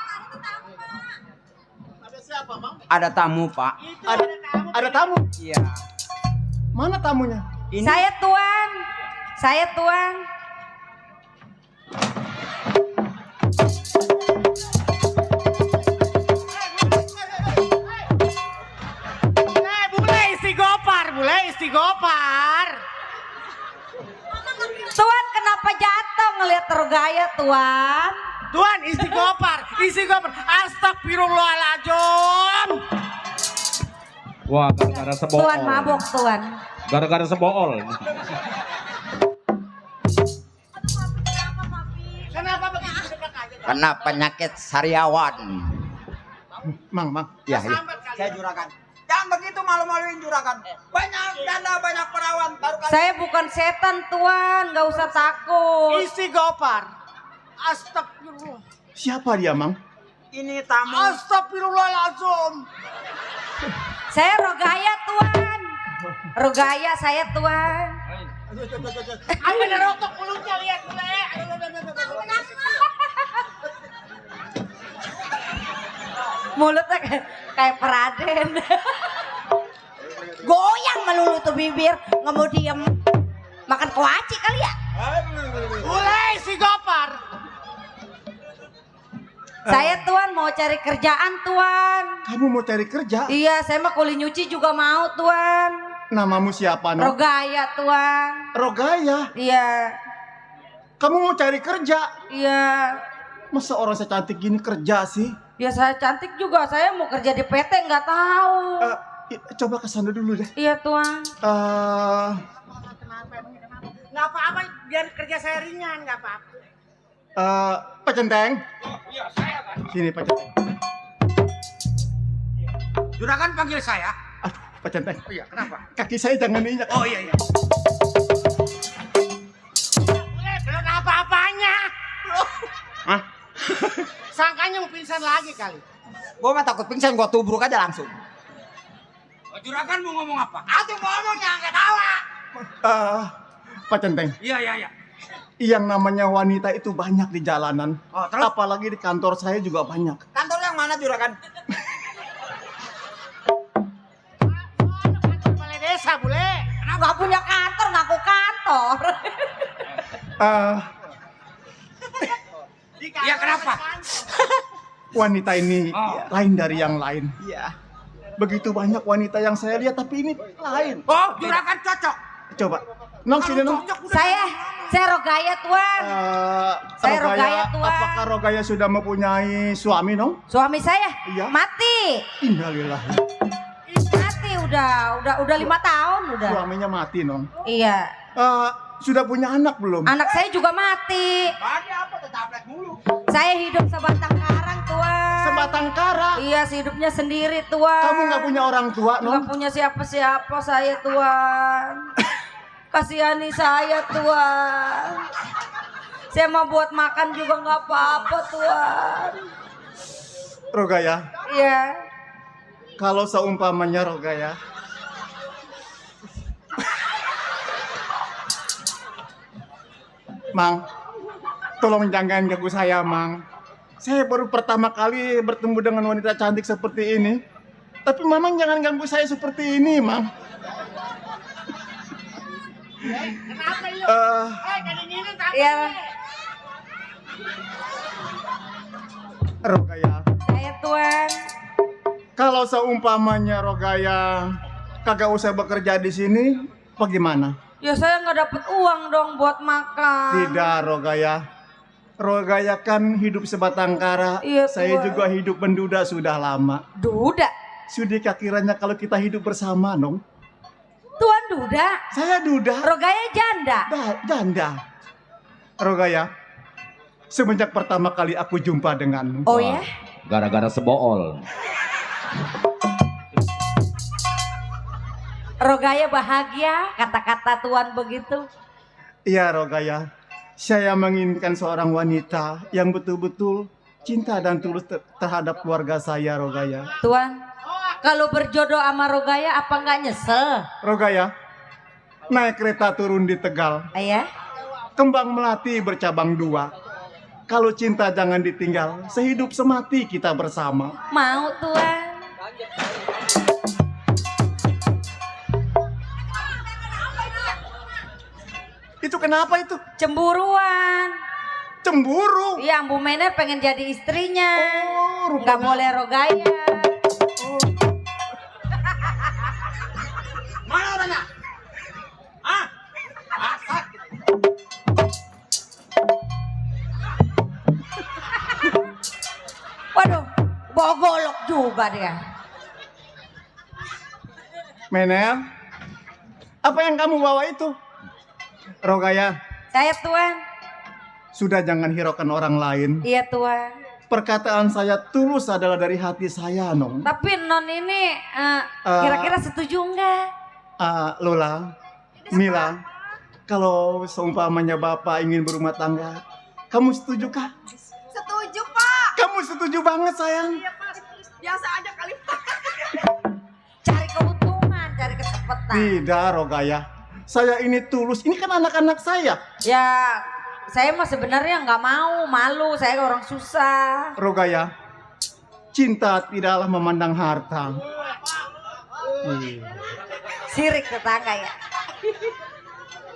Ada siapa, Mang? ada tamu, Pak. Ada tamu. Iya. Mana tamunya? Ini Saya Tuan. Saya Tuan. Bule istigopar. Tuan kenapa jatuh ngelihat Rogaya, Tuan? Tuan istigopar. Astagfirullahaladzim. Wah, gara-gara sebool. Tuan mabok, Tuan. Gara-gara sebool. Kenapa begitu dekat aja? kena penyakit sariawan. Mang. Ya, saya juragan. Jangan begitu malu-maluin juragan. Banyak dana, banyak perawan. Baru kali Saya bukan setan, Tuan. Nggak usah takut. Istigopar. Astagfirullah. Siapa dia, Mang? ini tamu. Astagfirullahaladzim. Saya Rogaya, Tuan. Rogaya saya, Tuan. Apa ada rotok mulutnya lihat bule. Mulutnya kayak peraden. Goyang melulu tuh bibir. Nggak mau diem. Makan kuaci kali ya? Bule istigopar. Saya Tuan mau cari kerjaan, Tuan. Kamu mau cari kerja? Iya, saya mah kuli nyuci juga mau, Tuan. Namamu siapa, No? Rogaya, Tuan. Rogaya. Iya, Kamu mau cari kerja? iya. Masa orang secantik gini kerja sih? Ya saya cantik juga, saya mau kerja di PT nggak tahu. Coba ke sana dulu deh. Iya, Tuan. Nggak apa-apa, biar kerja saya ringan, nggak apa-apa. Pak Centeng. Sini Pak Centeng. Juragan panggil saya. Aduh, Pak Centeng. Oh iya, kenapa? Kaki saya jangan diinjak. Oh iya. Bule, belum apa-apanya. Hah? Sangkanya mau pingsan lagi kali. Gua mah takut pingsan, gua tubruk aja langsung. Oh, juragan mau ngomong apa? Atuh ngomongnya nggak tawa. Pak Centeng. Iya. Yang namanya wanita itu banyak di jalanan. Oh, terus? Apalagi di kantor saya juga banyak. Kantor yang mana juragan? Balai desa, bule. Nggak punya kantor, ngaku kantor. Iya, kenapa? Wanita ini lain dari yang lain. Iya. Begitu banyak wanita yang saya lihat, tapi ini lain. Oh, juragan cocok. Coba, Nong sini Nong. Saya Rogaya, Tuan. Saya Rogaya, Tuan. Apakah Rogaya sudah mempunyai suami, Nong? Suami saya Iya. mati. Innalillah. Mati udah 5 tahun udah. Suaminya mati, Nong. Iya. sudah punya anak belum? Anak saya juga mati. Bagi apa ketabrak mulu? Saya hidup sebatang karang, Tuan. Sebatang kara. Iya, hidupnya sendiri, Tuan. Kamu nggak punya orang tua, Nggak Nong? punya siapa-siapa saya, Tuan. Kasihani saya, Tuan. Saya mau buat makan juga nggak apa-apa, Tuan. Rogaya, Iya. kalau seumpamanya Rogaya, Mang, tolong jangan ganggu saya, Mang. Saya baru pertama kali bertemu dengan wanita cantik seperti ini. Tapi Mamang jangan ganggu saya seperti ini, Mang. Kenapa lu? Kadang-kadang tapi. Iya. Rogaya, Saya, Tuan. kalau seumpamanya Rogaya kagak usah bekerja di sini, bagaimana? Ya saya nggak dapet uang dong buat makan. Tidak, Rogaya. Rogaya kan hidup sebatang kara. Iya, Saya Tuan. juga hidup menduda sudah lama. Duda. Sudikah kiranya kalau kita hidup bersama, Nong? Tuan duda. Saya duda. Rogaya janda. Janda. Rogaya, semenjak pertama kali aku jumpa denganmu. Oh ya? Gara-gara sebool. Rogaya bahagia, kata-kata Tuan begitu. Iya, Rogaya. Saya menginginkan seorang wanita yang betul-betul cinta dan tulus terhadap keluarga saya, Rogaya. Tuan, kalau berjodoh sama Rogaya apa nggak nyesel? Rogaya, naik kereta turun di Tegal. Ayah? Kembang melati bercabang dua. Kalau cinta jangan ditinggal, sehidup semati kita bersama. Mau, Tuan. Itu kenapa itu? Cemburuan. Cemburu. Iya, Bu Mener pengen jadi istrinya. Oh, Nggak boleh Rogaya. Mana orangnya? Ah? Asat. Waduh, bawa golok juga dia. Menel, apa yang kamu bawa itu? Rogaya, Saya, Tuan. sudah jangan hiraukan orang lain. Iya, Tuan. Perkataan saya tulus adalah dari hati saya, Nong. Tapi Non ini kira-kira setuju nggak? Lola, Mila, kalau seumpamanya Bapak ingin berumah tangga, kamu setuju kah? Setuju, Pak. Kamu setuju banget, sayang. Iya, Pak. Biasa aja kali, Pak. Cari keuntungan, cari kesempatan. Tidak, Rogaya. Saya ini tulus. Ini kan anak-anak saya. Ya, saya mah sebenarnya nggak mau, malu. Saya orang susah. Rogaya, cinta tidaklah memandang harta. Sirik tetangga ya.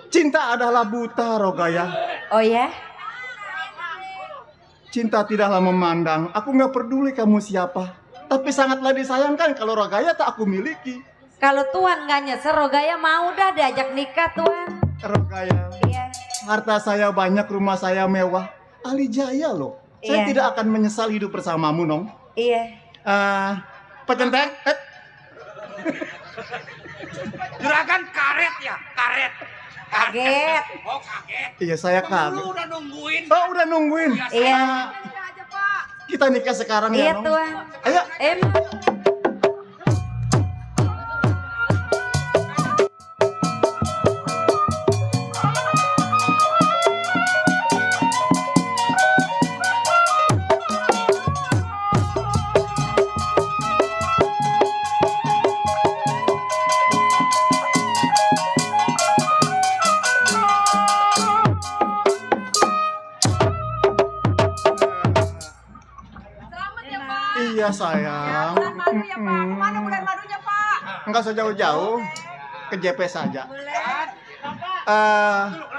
Cinta adalah buta, Rogaya. Oh ya? Cinta tidaklah memandang. Aku nggak peduli kamu siapa. Tapi sangatlah disayangkan kalau Rogaya tak aku miliki. Kalau Tuan nggak nyesel, Rogaya mau dah diajak nikah, Tuan. Rogaya, Iya. harta saya banyak, rumah saya mewah. Ali Jaya loh. Saya Iya. tidak akan menyesal hidup bersamamu, Nong. Iya. Pak Centeng, Juragan karet ya, karet. Kaget. Oh kaget. iya saya kaget. Lu udah nungguin. Oh, udah nungguin. Iya. aja, Pak. Kita nikah sekarang Iya, ya, Nong. Tuan. Ayo. Emang. Selamat ya, Pak. Iya sayang. Bulan madu ya, Pak. Kemana bulan madunya, Pak? Enggak usah jauh-jauh. Ke JP saja.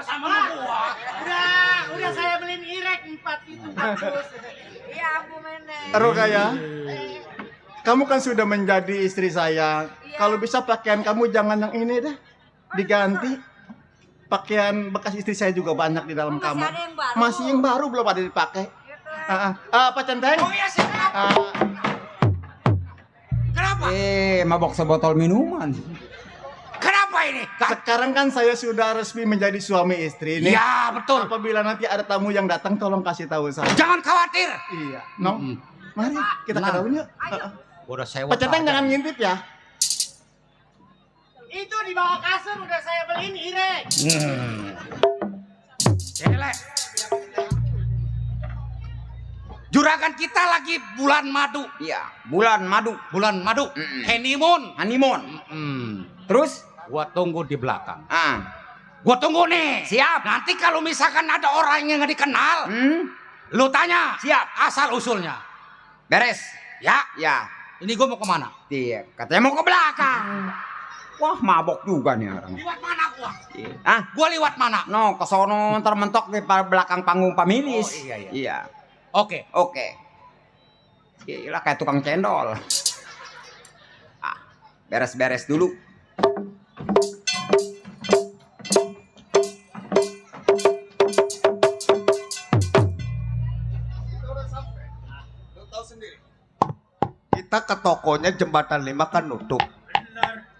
Sama gua. Udah saya beliin irek 4 itu bagus. Iya, Bu Mener. Rogaya, kamu kan sudah menjadi istri saya. Kalau bisa pakaian kamu jangan yang ini deh, diganti. Pakaian bekas istri saya juga banyak di dalam Masih kamar. ada yang baru. Masih yang baru belum ada dipakai. Pak Centeng. Oh iya sih. Kenapa? Mabok sebotol minuman. Kenapa ini? Sekarang kan saya sudah resmi menjadi suami istri nih. Iya, betul. Apabila nanti ada tamu yang datang, tolong kasih tahu saya. Jangan khawatir. Iya, Nong. Mari kita ke dalam yuk. Udah sewa. Pak Ceteng jangan ngintip ya. Itu di bawah kasur udah saya beliin irek. Cele. Juragan kita lagi bulan madu. Iya, bulan madu. Bulan madu. Honeymoon. Honeymoon. Terus? Gua tunggu di belakang. Gua tunggu nih. Siap. Nanti kalau misalkan ada orang yang nggak dikenal, lu tanya. Siap. Asal usulnya. Beres. Ya. Ya. Ini gua mau kemana? Iya, katanya mau ke belakang. Wah, mabok juga nih orang. Liwat mana gua? Gua liwat mana? No, ke sono ntar mentok di belakang panggung pamilis. Oh, iya. Iya. Oke. Gila kayak tukang cendol. Beres-beres dulu. Kita ke tokonya Jembatan 5 kan nutup.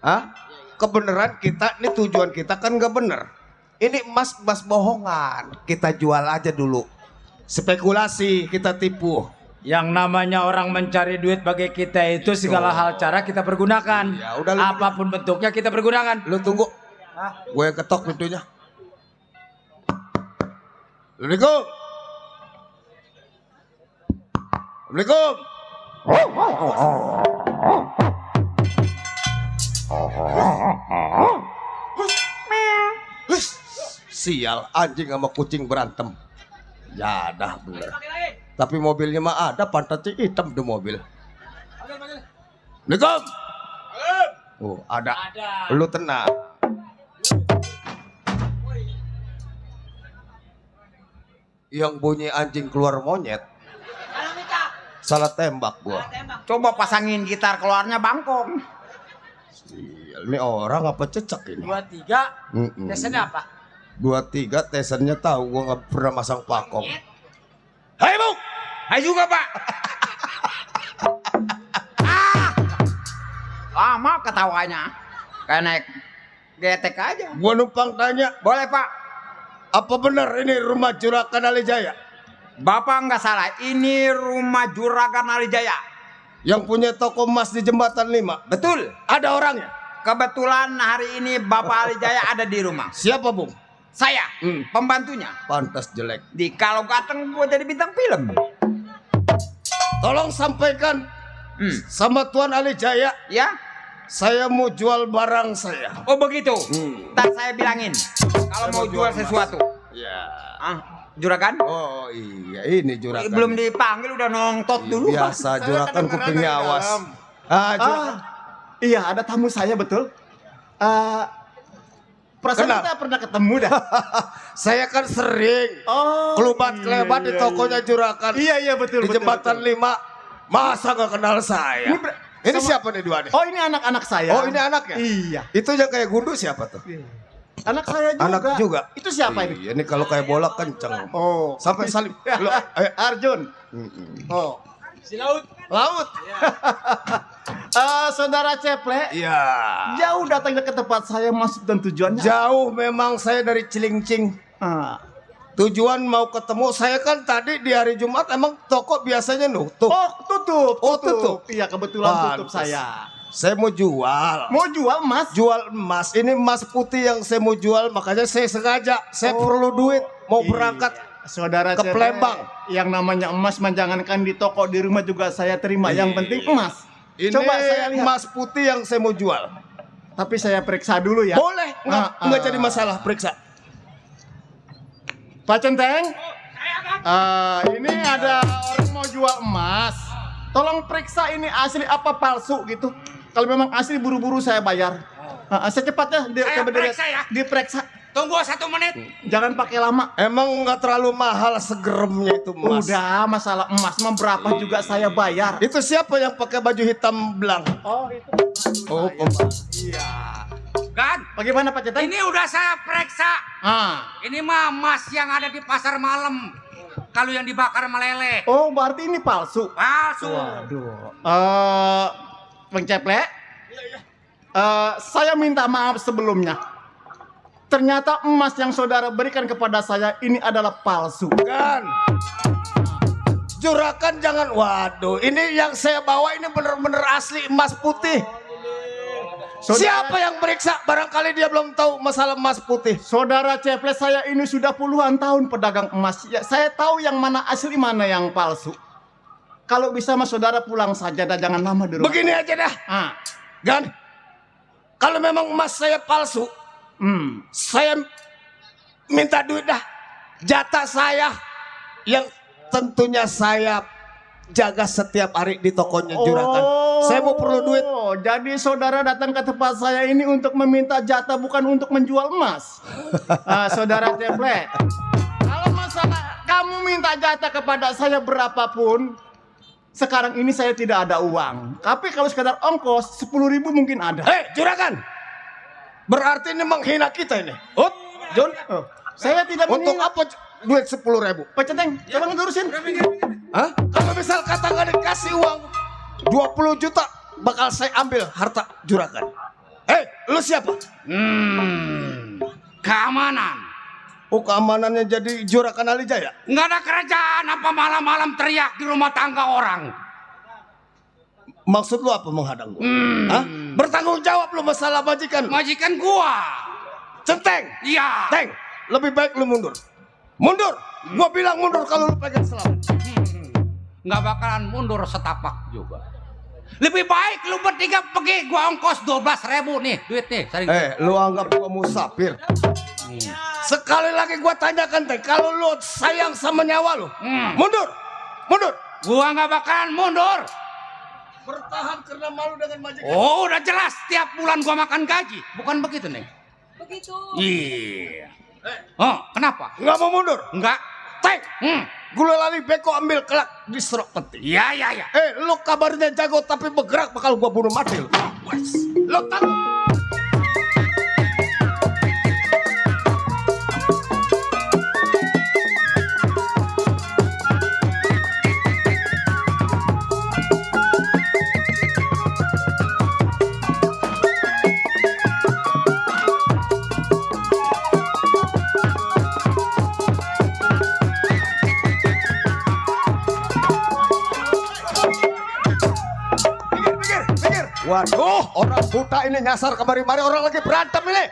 Hah? Kebenaran kita, ini tujuan kita kan nggak bener. Ini emas bohongan. Kita jual aja dulu. Spekulasi, kita tipu. Yang namanya orang mencari duit bagi kita itu segala hal cara kita pergunakan. Ya, udah, apapun bentuknya kita pergunakan. Lu tunggu. Gue yang ketok pintunya. Assalamualaikum. Assalamualaikum. Sial, anjing sama kucing berantem. Ya dah bener. Tapi mobilnya mah ada, pantatnya hitam di mobil. Assalamualaikum. Oh, ada. Lu tenang. Yang bunyi anjing keluar monyet. Salah tembak gua. Coba pasangin gitar keluarnya bangkong. Sial, ini orang apa cecek ini? 23. Biasanya apa? 23 tesennya tahu gua nggak pernah masang pakong. Hai Bu. Hai juga Pak. Lama ketawanya. Kayak naik getek aja. Gua numpang tanya. Boleh Pak. Apa benar ini rumah Juragan Alijaya? Bapak nggak salah. Ini rumah Juragan Alijaya. Yang punya toko emas di Jembatan 5. Betul. Ada orangnya? Kebetulan hari ini Bapak Alijaya ada di rumah. Siapa Bung? Saya, pembantunya. Pantas jelek. Di kalau ganteng gua jadi bintang film. Tolong sampaikan sama Tuan Alijaya. Ya. Saya mau jual barang saya. Oh begitu. Ntar saya bilangin. Kalau mau jual sesuatu. Ya. Juragan? Oh iya, ini Juragan. Belum dipanggil udah nongtot dulu. Biasa Juragan kupingnya awas. Juragan. Iya, ada tamu saya betul. Perasaan kita pernah ketemu dah. Saya kan sering kelubat-kelebat di tokonya Juragan. Iya betul. Di Jembatan 5. Masa gak kenal saya? Ini siapa nih dua nih? Oh ini anak-anak saya. Oh ini anaknya? Iya. Itu yang kayak gundu siapa tuh? Anak saya juga. Anak juga. Itu siapa ini? Ini kalau kayak bola kenceng. Oh. Sampai salim. Arjun. Oh. Si Laut. Laut. Saudara Ceple. Iya. Jauh datangnya ke tempat saya, maksud dan tujuannya? Jauh memang, saya dari Cilincing. Tujuan mau ketemu, saya kan tadi di hari Jumat emang toko biasanya nutup. Oh tutup. Oh tutup. Iya kebetulan tutup saya. Saya mau jual. Mau jual emas? Jual emas. Ini emas putih yang saya mau jual, makanya saya sengaja. Saya perlu duit, mau berangkat. Saudara ke Palembang. Yang namanya emas menjangankan di toko, di rumah juga saya terima. Yang penting emas. Ini coba saya lihat. Emas putih yang saya mau jual. Tapi saya periksa dulu ya. Boleh, nggak jadi masalah, periksa. Pak Centeng, ini ada orang mau jual emas. Tolong periksa ini asli apa palsu gitu. Kalau memang asli buru-buru saya bayar. Secepatnya diperiksa. Tunggu 1 menit. Jangan pakai lama. Emang nggak terlalu mahal segeremnya itu emas? Udah, masalah emas mah berapa juga saya bayar. Itu siapa yang pakai baju hitam belang? Oh itu. Oh iya. Kan? Bagaimana Pak Centeng? Ini udah saya periksa. Ini mah emas yang ada di pasar malam. Kalau yang dibakar meleleh. Oh berarti ini palsu. Palsu. Waduh. Bang Ceple. Saya minta maaf sebelumnya. Ternyata emas yang saudara berikan kepada saya ini adalah palsu. Kan? Juragan jangan, waduh, ini yang saya bawa ini bener-bener asli emas putih. Siapa yang periksa? Barangkali dia belum tahu masalah emas putih. Saudara Ceples, saya ini sudah puluhan tahun pedagang emas. Ya, saya tahu yang mana asli, mana yang palsu. Kalau bisa mas saudara pulang saja dan jangan lama di rumah. Begini aja dah. Gan, kalau memang emas saya palsu, saya minta duit dah. Jatah saya yang tentunya saya jaga setiap hari di tokonya juragan. Saya mau perlu duit. Jadi saudara datang ke tempat saya ini untuk meminta jatah, bukan untuk menjual emas. Saudara Ceples, kalau masalah kamu minta jatah kepada saya berapapun, sekarang ini saya tidak ada uang. Tapi kalau sekedar ongkos 10.000 mungkin ada. Hei juragan, berarti ini menghina kita ini. Jun, saya tidak untuk menghina. apa duit 10.000? Pak Centeng, coba ngelurusin. Hah? Kalau misal kata nggak dikasih uang 20 juta, bakal saya ambil harta juragan. Hei, lu siapa? Keamanan. Oh, keamanannya jadi juragan Alijaya? Nggak ada kerjaan apa malam-malam teriak di rumah tangga orang. Maksud lu apa menghadang gua? Hah? Bertanggung jawab lu masalah majikan. Majikan gua. Centeng. Iya. Teng, lebih baik lu mundur. Mundur. Gua bilang mundur kalau lu pegang selamat. Nggak bakalan mundur setapak juga. Lebih baik lu bertiga pergi, gua ongkos 12.000 nih duit nih. Lu anggap gua musafir? Sekali lagi gua tanyakan teh, kalau lu sayang sama nyawa lu, mundur, mundur. Gua nggak bakalan mundur. Bertahan karena malu dengan majikan. Oh, udah jelas tiap bulan gua makan gaji, bukan begitu nih? Begitu. Iya. Oh, kenapa? Nggak mau mundur? Nggak. Teng, gula lali beko ambil kelak di serok peti. Iya, iya, iya. Lu kabarnya jago tapi bergerak bakal gua bunuh mati lu. Lu tahu? Waduh, orang buta ini nyasar kemari-mari, orang lagi berantem ini.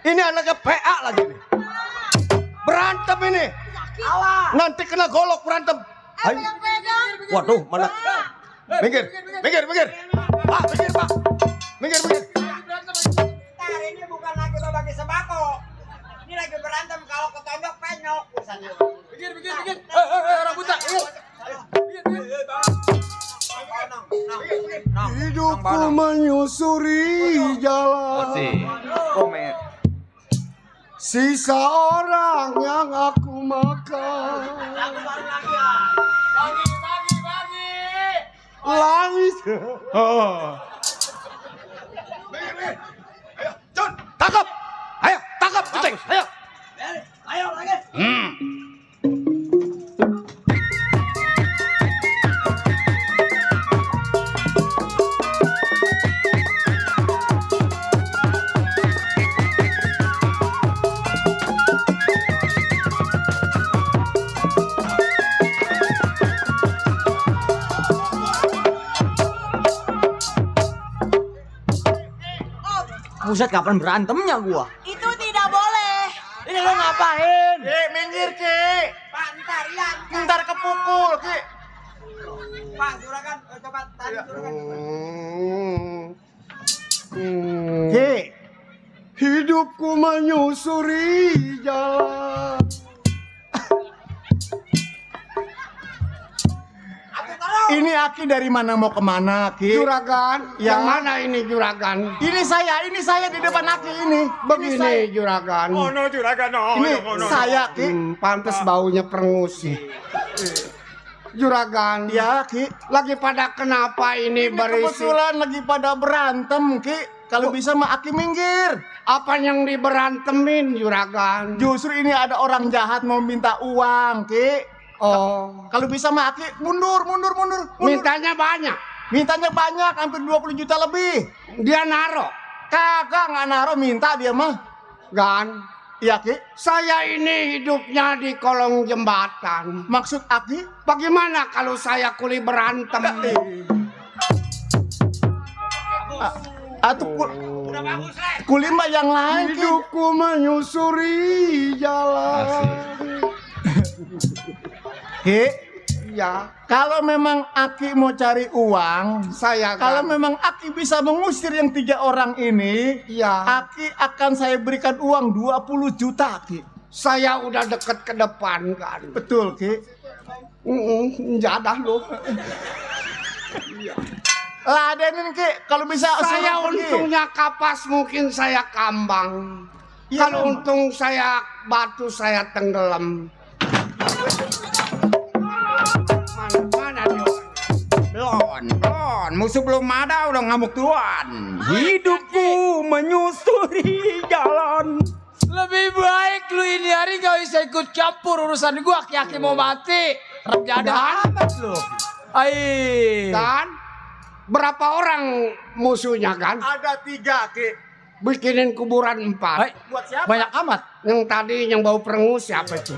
Ini anaknya PA lagi nih. Berantem ini. Nanti kena golok berantem. Ayo. Waduh, mana? Minggir, minggir, minggir. Pak, minggir, Pak. Minggir, minggir. Ntar ini bukan lagi bagi sembako. Ini lagi berantem, kalau ketonjok penyok. Minggir, minggir, minggir. Orang buta. Hidupku menyusuri jalan, sisa orang yang aku makan. Bagi. Langit. Ayo, John, tangkap. Ayo, tangkap, Centeng. Ayo. Ayo lagi. Buset, kapan berantemnya gua? Itu tidak boleh. Ini lo ngapain? Minggir, Ki. Pak, ntar ya. Ntar kepukul, Ki. Pak, juragan, coba tadi juragan. Ki. Hidupku menyusuri jalan. Ini Aki dari mana mau kemana, Ki? Juragan, Ya. yang mana ini juragan? Ini saya di depan Aki ini. Begini juragan. No, juragan, no. Ini saya, Ki. Pantes baunya perengus sih. Juragan, Ya, Ki. lagi pada kenapa ini berisi? Kebetulan lagi pada berantem, Ki. Kalau bisa mah Aki minggir. Apa yang diberantemin juragan? Justru ini ada orang jahat mau minta uang, Ki. Oh, Kalau bisa mah Aki mundur. mintanya banyak. Mintanya banyak, hampir 20 juta lebih. Dia naro. Kagak nggak naruh minta dia mah. Gan, Iya Ki. saya ini hidupnya di kolong jembatan. Maksud Aki? Bagaimana kalau saya kuli berantem? Atau kulima yang lain Ki. Hidupku menyusuri jalan. Ki. Ya, Kalau memang Aki mau cari uang, saya kalau Gan. memang Aki bisa mengusir yang 3 orang ini, Ya, Aki akan saya berikan uang 20 juta Ki. saya udah deket ke depan kan. Betul Ki. Jadah lu. Ladenin Ki, kalau bisa Saya suruh Ki. untungnya kapas, mungkin saya kambang. Iya, Kalau Kang. untung saya batu, saya tenggelam. Mana dia? Belum, musuh belum ada udah ngamuk duluan. Hidupku menyusuri jalan. Lebih baik lu ini hari gak bisa ikut campur urusan gua. Aki-aki mau mati. Remjada amat lu. Ai. Kan? Berapa orang musuhnya kan? Ada 3 Ki. Bikinin kuburan 4. Hai, Buat siapa? banyak amat. Yang tadi yang bau perengus siapa itu?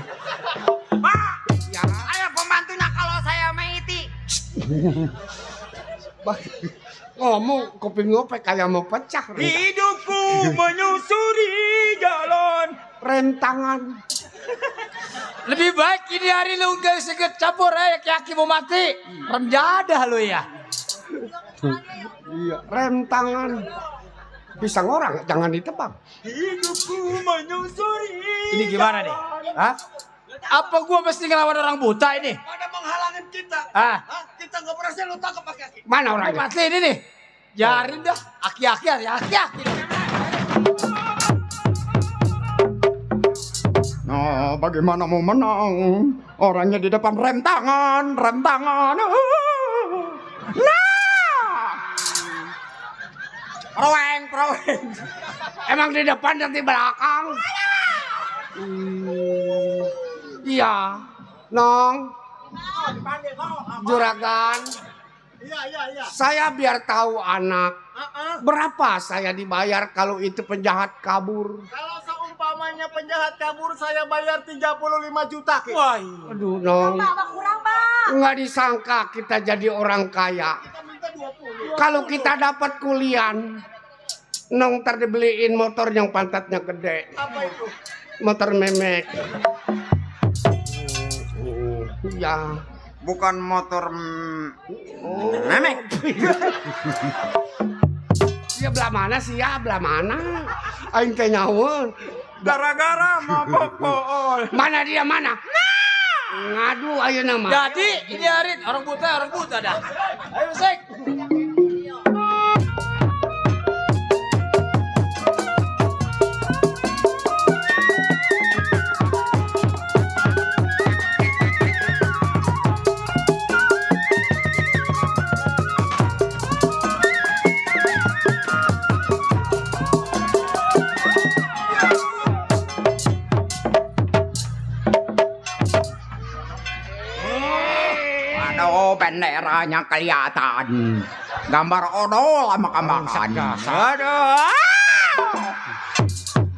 Pak, Ya, ayo pembantunya kalau saya mati. ngomong kuping ngopek kayak mau pecah. Hidupku menyusuri jalan. Rentangan. Lebih baik ini hari lu gak bisa ikut campur aki-aki mau mati. Remjada lu ya. Iya, rentangan. Pisang orang jangan ditebang. Hidupku menyusuri. Ini gimana nih? Hah? Apa gua mesti ngelawan orang buta ini? Pada menghalangin kita. Ah, Kita nggak berhasil lu tangkap pakai kaki. Mana gua orangnya? mati ini nih. Jarin dah, aki-aki ya, aki-aki. Nah, bagaimana mau menang? Orangnya di depan rem tangan. Nah, Proeng. Emang di depan dan di belakang? Iya. Nong. Juragan. Iya. Saya biar tahu anak. Berapa saya dibayar kalau itu penjahat kabur? Kalau seumpamanya penjahat kabur saya bayar 35 juta Ki. Wah, Aduh, Nong. Kurang, Bang. Nggak disangka kita jadi orang kaya. Kalau kita dapat kulian, Nong ntar dibeliin motor yang pantatnya gede. Apa itu? Motor memek. Ya. Bukan motor memek. Ya belah mana sih ya? Belah mana? Aing teh nyawa. Gara-gara mabok pool. Mana dia mana? Ngadu ayo nama. jadi ini hari orang buta dah. Ayo Sek. Aduh, benderanya kelihatan. Gambar odol sama kambakan. Aduh.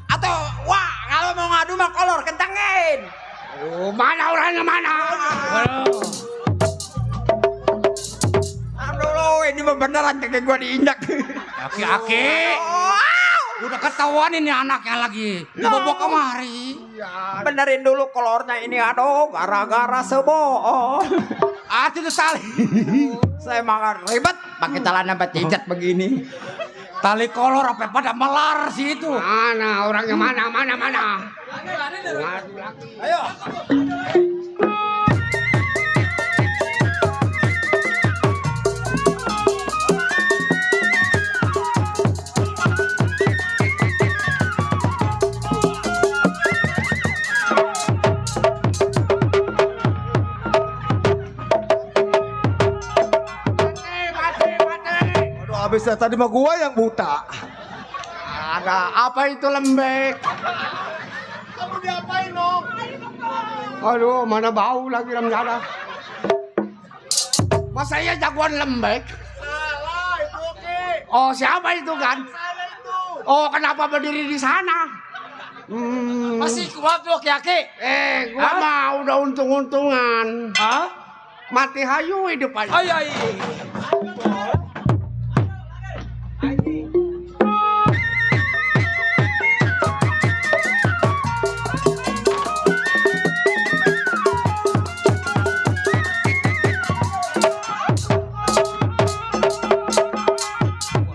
Atau, wah, kalau mau ngadu mah kolor kentangin. Oh, mana orangnya mana? Aduh, ini mah beneran kayak gua diinjak. Aki-aki. Udah ketahuan ini anaknya lagi. Dibawa kemari. Benerin dulu kolornya ini, aduh, gara-gara sebo. Itu tali. Saya makan ribet pakai celana becijet begini. Tali kolor apa pada melar sih itu. Mana orangnya mana? Ayo. Aduh habisnya tadi mah gua yang buta. Ada apa itu lembek? Kamu diapain Nong? Aduh, mana bau lagi Ramjada. Masa iya jagoan lembek? Salah itu Ki. Oh, siapa itu kan? Saya itu. Oh, kenapa berdiri di sana? Masih kuat lu Ki. Gua mah udah untung-untungan. Hah? Mati hayu hidup aja. Ay.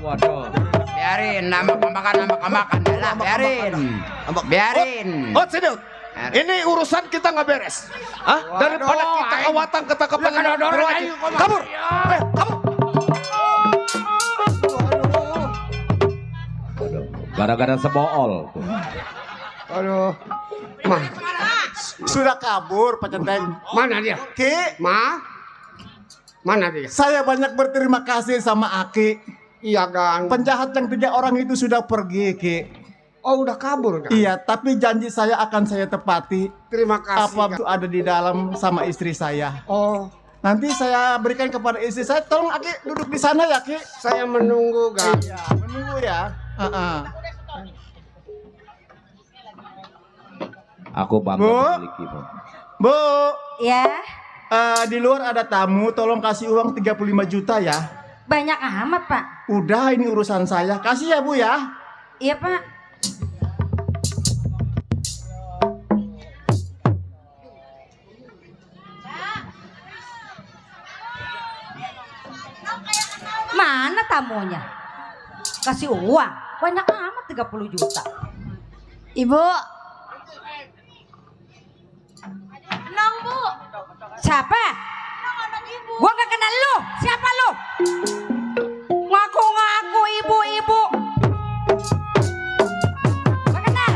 Waduh. Biarin, nambah makan lah, biarin. Oh, Sidut. Ini urusan kita nggak beres. Hah? Daripada kita kawatan ketangkepan kabur. Kabur. Gara-gara sebool. Aduh. Mah, Sudah kabur, Pak Centeng. mana dia? Ki, Mana dia? saya banyak berterima kasih sama Aki. Iya kan. Penjahat yang 3 orang itu sudah pergi, Ki. Oh, udah kabur kan? Iya, tapi janji saya akan saya tepati. Terima kasih. Apa itu ada di dalam sama istri saya. Oh, Nanti saya berikan kepada istri saya. Tolong Aki duduk di sana ya, Ki. saya menunggu kan. Iya, menunggu ya. Aku bangga Bu. memiliki. Bu, Ya, di luar ada tamu. Tolong kasih uang 35 juta ya. banyak amat, Pak. Udah, ini urusan saya. Kasih ya, Bu ya. Iya, Pak. Mana tamunya? Kasih uang. Banyak amat 30 juta. Ibu. Nong, Bu. Siapa? Gua gak kenal lu. Siapa lu? Ngaku-ngaku ibu-ibu. Gak kenal.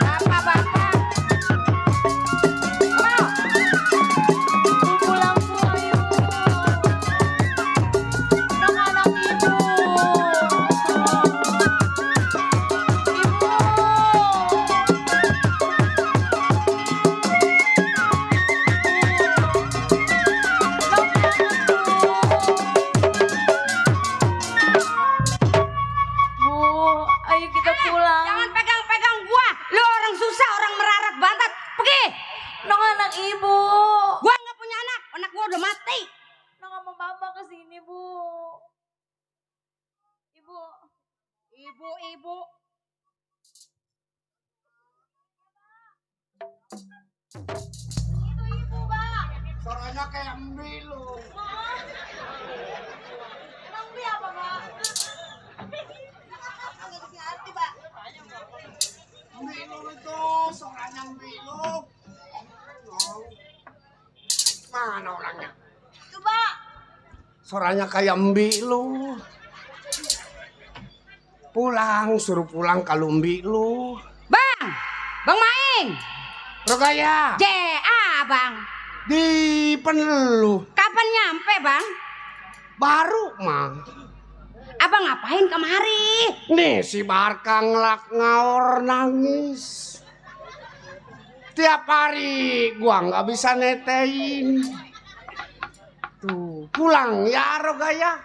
Bapak-bapak. Mau? Pulang bu, ayo. Anak-anak ibu. Ayo kita pulang. Jangan pegang-pegang gua. Lu orang susah, orang merarat banget. Pergi. Nong anak ibu. Gua nggak punya anak. Anak gua udah mati. Nong sama Bamba kesini bu. Ibu. Ibu-ibu. Itu ibu bang. Suaranya kayak Milo. Emang dia apa bang? Milo itu, suaranya Milo. Mana orangnya? Itu bang. Suaranya kayak Milo. Pulang, suruh pulang kalau Milo. Bang. Bang Maing. Rogaya, JA, Bang. di Penelu. Kapan nyampe, Bang? Baru mah. Abang ngapain kemari? Nih si Barka ngelak ngaor nangis. Tiap hari gua nggak bisa netein. Tuh, pulang ya Rogaya.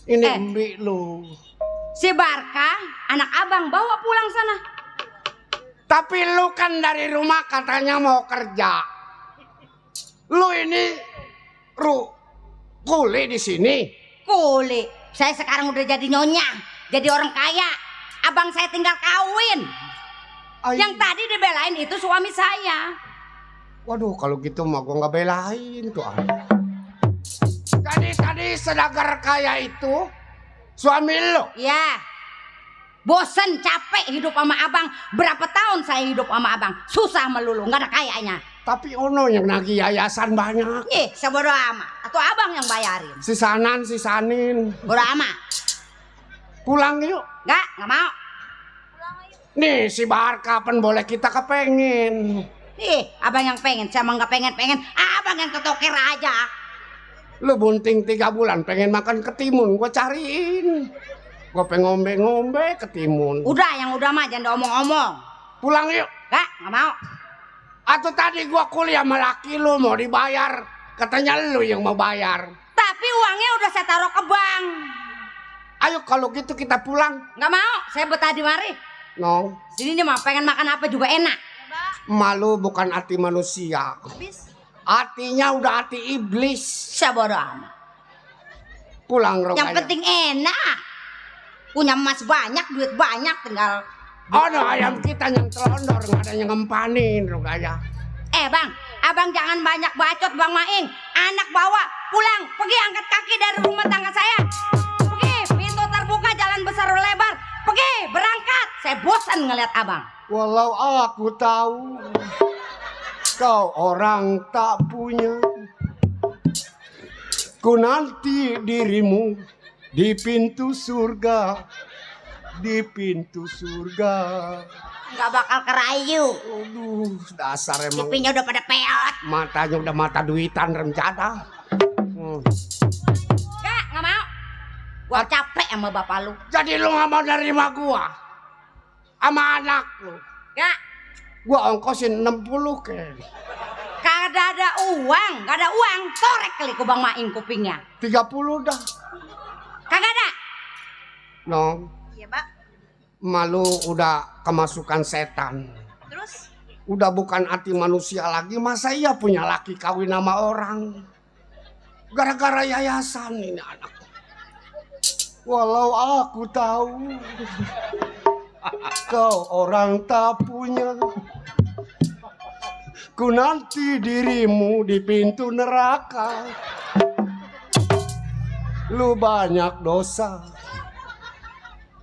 Ini Mbi lu. Si Barka, anak abang bawa pulang sana. Tapi lu kan dari rumah katanya mau kerja. Lu ini kuli di sini. Kuli. Saya sekarang udah jadi nyonya, jadi orang kaya. Abang saya tinggal kawin. Yang tadi dibelain itu suami saya. Waduh, kalau gitu mah gua nggak belain tuh. Jadi tadi sedagar kaya itu suami lo? Ya. Bosen, capek hidup sama abang. Berapa tahun saya hidup sama abang. Susah melulu, nggak ada kayaknya. Tapi ono yang nagih yayasan banyak. Sebodo amat. Atau abang yang bayarin. Sisanin. Bodo amat. Pulang yuk. Nggak mau. Nih si Bahar kapan boleh kita kepengen. Abang yang pengen, saya emang nggak pengen. Abang yang ketoker aja. Lu bunting 3 bulan pengen makan ketimun, gua cariin. Gua pengen ngombe-ngombe ketimun. Udah, yang udah mah jangan omong-omong. Pulang yuk. Nggak mau. Atau tadi gua kuliah sama laki lu mau dibayar Katanya lu yang mau bayar. Tapi uangnya udah saya taruh ke bank. Ayo kalau gitu kita pulang. Nggak mau, saya betah di mari. No. Sini nih mah pengen makan apa juga enak. Malu bukan hati manusia. Habis? Hatinya udah hati iblis. Saya bodoh amat. Pulang Rogaya. Yang penting enak. Punya emas banyak, duit banyak, tinggal. Oh no, ayam kita yang telondor, nggak ada yang ngempanin Rogaya. Bang, abang jangan banyak bacot Bang Maing. Anak bawa, pulang, pergi angkat kaki dari rumah tangga saya. Pergi, pintu terbuka, jalan besar lebar. Pergi, berangkat. Saya bosan ngeliat abang. Walau aku tahu kau orang tak punya, ku nanti dirimu di pintu surga, di pintu surga. Nggak bakal kerayu. Aduh, dasar emang. Pipinya udah pada peot. Matanya udah mata duitan rencana. Nggak mau. Gua capek sama bapak lu. Jadi lu nggak mau nerima gua sama anak lu? Nggak. Gua ongkosin 60 ke. Kagak ada uang, nggak ada uang. Torek kali ku Bang Maing kupingnya. 30 dah. Kagak ada. No. Iya, Pak. Malu udah kemasukan setan. Terus? Udah bukan hati manusia lagi. Masa iya punya laki kawin sama orang? Gara-gara yayasan ini anak. Walau aku tahu kau orang tak punya, ku nanti dirimu di pintu neraka. Lu banyak dosa,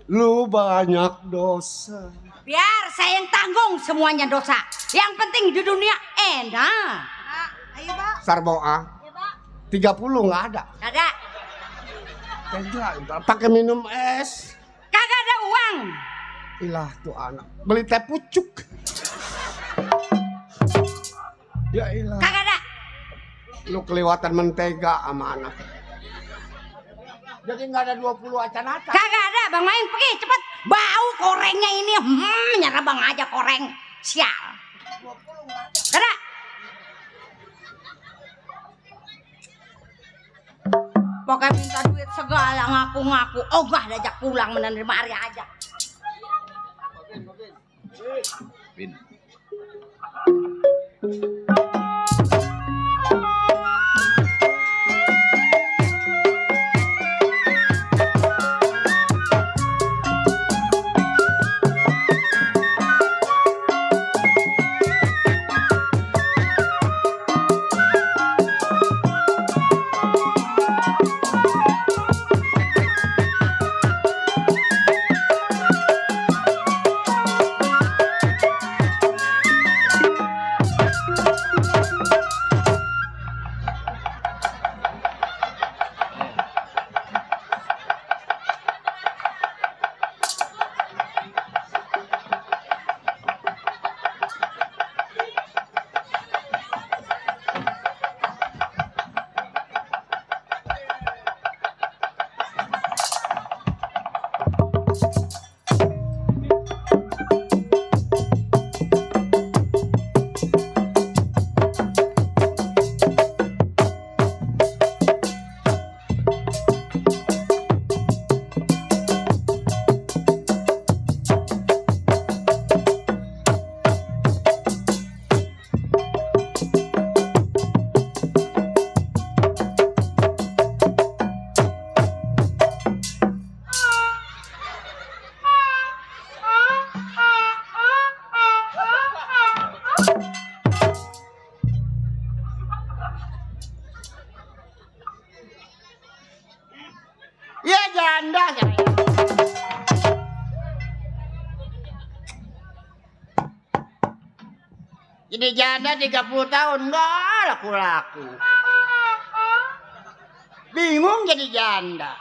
lu banyak dosa. Biar saya yang tanggung semuanya dosa. Yang penting di dunia enak. Ayo, Pak. Sarboa. Ya, Pak. 30 nggak ada. Kagak. Pakai minum es. Kagak ada uang. Ilah tuh anak. Beli teh pucuk. Ya ilah. Kagak ada. Lu kelewatan mentega sama anak. Jadi nggak ada 20 acan-acan. Kagak ada. Bang Main pergi cepet. Bau korengnya ini. Nyerah bang aja koreng. Sial. 20 nggak ada. Kagak. Pokoknya minta duit segala ngaku-ngaku. Ogah diajak pulang menerima hari aja. Bin. Ya janda. Jadi janda 30 tahun nggak laku-laku. Bingung jadi janda.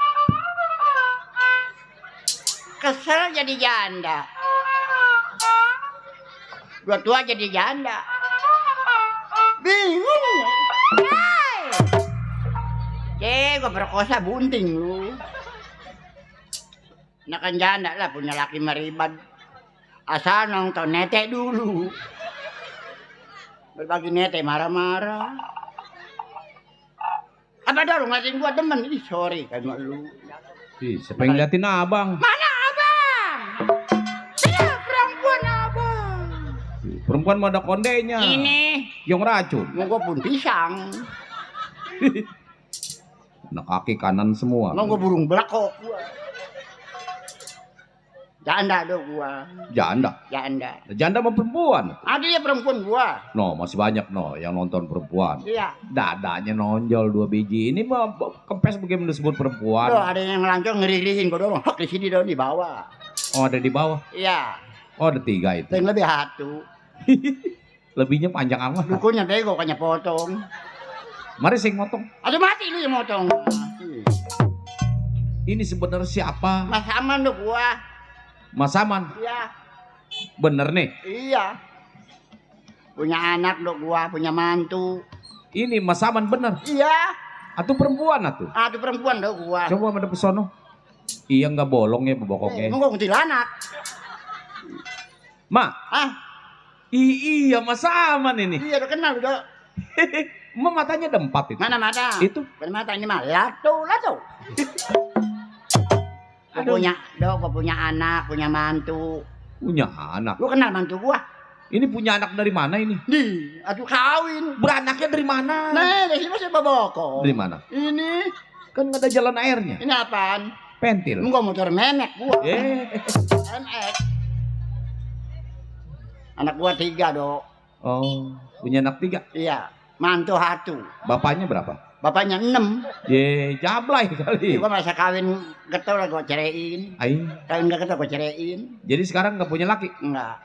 Kesel jadi janda. Gua tua jadi janda. Bingung. Gua perkosa bunting lu. Nakan janda lah punya laki meribad. Asal nonton nete dulu. Berbagi nete marah-marah. Apa dah lu ngeliatin gua demen? Ih sorry kan lu. Ih, siapa yang ngeliatin abang? Mana abang? Saya perempuan abang. Perempuan mah ada kondenya. Ini. Yang racun. Mau gua pun pisang. Nah, kaki kanan semua. Mau gua burung belakok gua. Janda dong gua. Janda. Janda. Janda sama perempuan. Ada dia perempuan gua. No, masih banyak no yang nonton perempuan. Iya. Dadanya nonjol 2 biji. Ini mah kempes bagaimana disebut perempuan. Tuh ada yang ngelancong ngeri-ngeriin gua dong. Hak di sini dong di bawah. Oh, ada di bawah. Iya. Oh, ada 3 itu. Yang lebih satu. Lebihnya panjang amat. Dukunya tego kayaknya potong. Mari sing motong. Aduh mati lu yang motong. Ini sebenarnya siapa? Mas aman dong gua. Mas Aman. Iya. Bener nih. Iya. Punya anak dong gua, punya mantu. Ini Mas Aman bener. Iya. Atau perempuan atuh? Aduh perempuan dong gua. Coba ada pesono. Iya nggak bolong ya bobokoknya. Mau kuntilanak. Ma. Ah. Iya Mas Aman ini. Iya udah kenal dong. Ma matanya ada 4 itu. Mana mata? Itu. Mana mata ini mah lato. Gua punya anak, punya mantu. Punya anak. Lu kenal mantu gua? Ini punya anak dari mana ini? Aduh kawin. Beranaknya dari mana? Nah, dari sini masih baboko. Dari mana? Ini. Kan nggak ada jalan airnya. Ini apaan? Pentil. Gua motor menek gua. MX. Anak gua 3 dok. Oh, punya anak 3? Iya. Mantu 1. Bapaknya berapa? Bapaknya 6. Jablay kali. Gua masa kawin getol lah gua ceraiin. Kawin gak getol gua ceraiin. Jadi sekarang nggak punya laki? Enggak.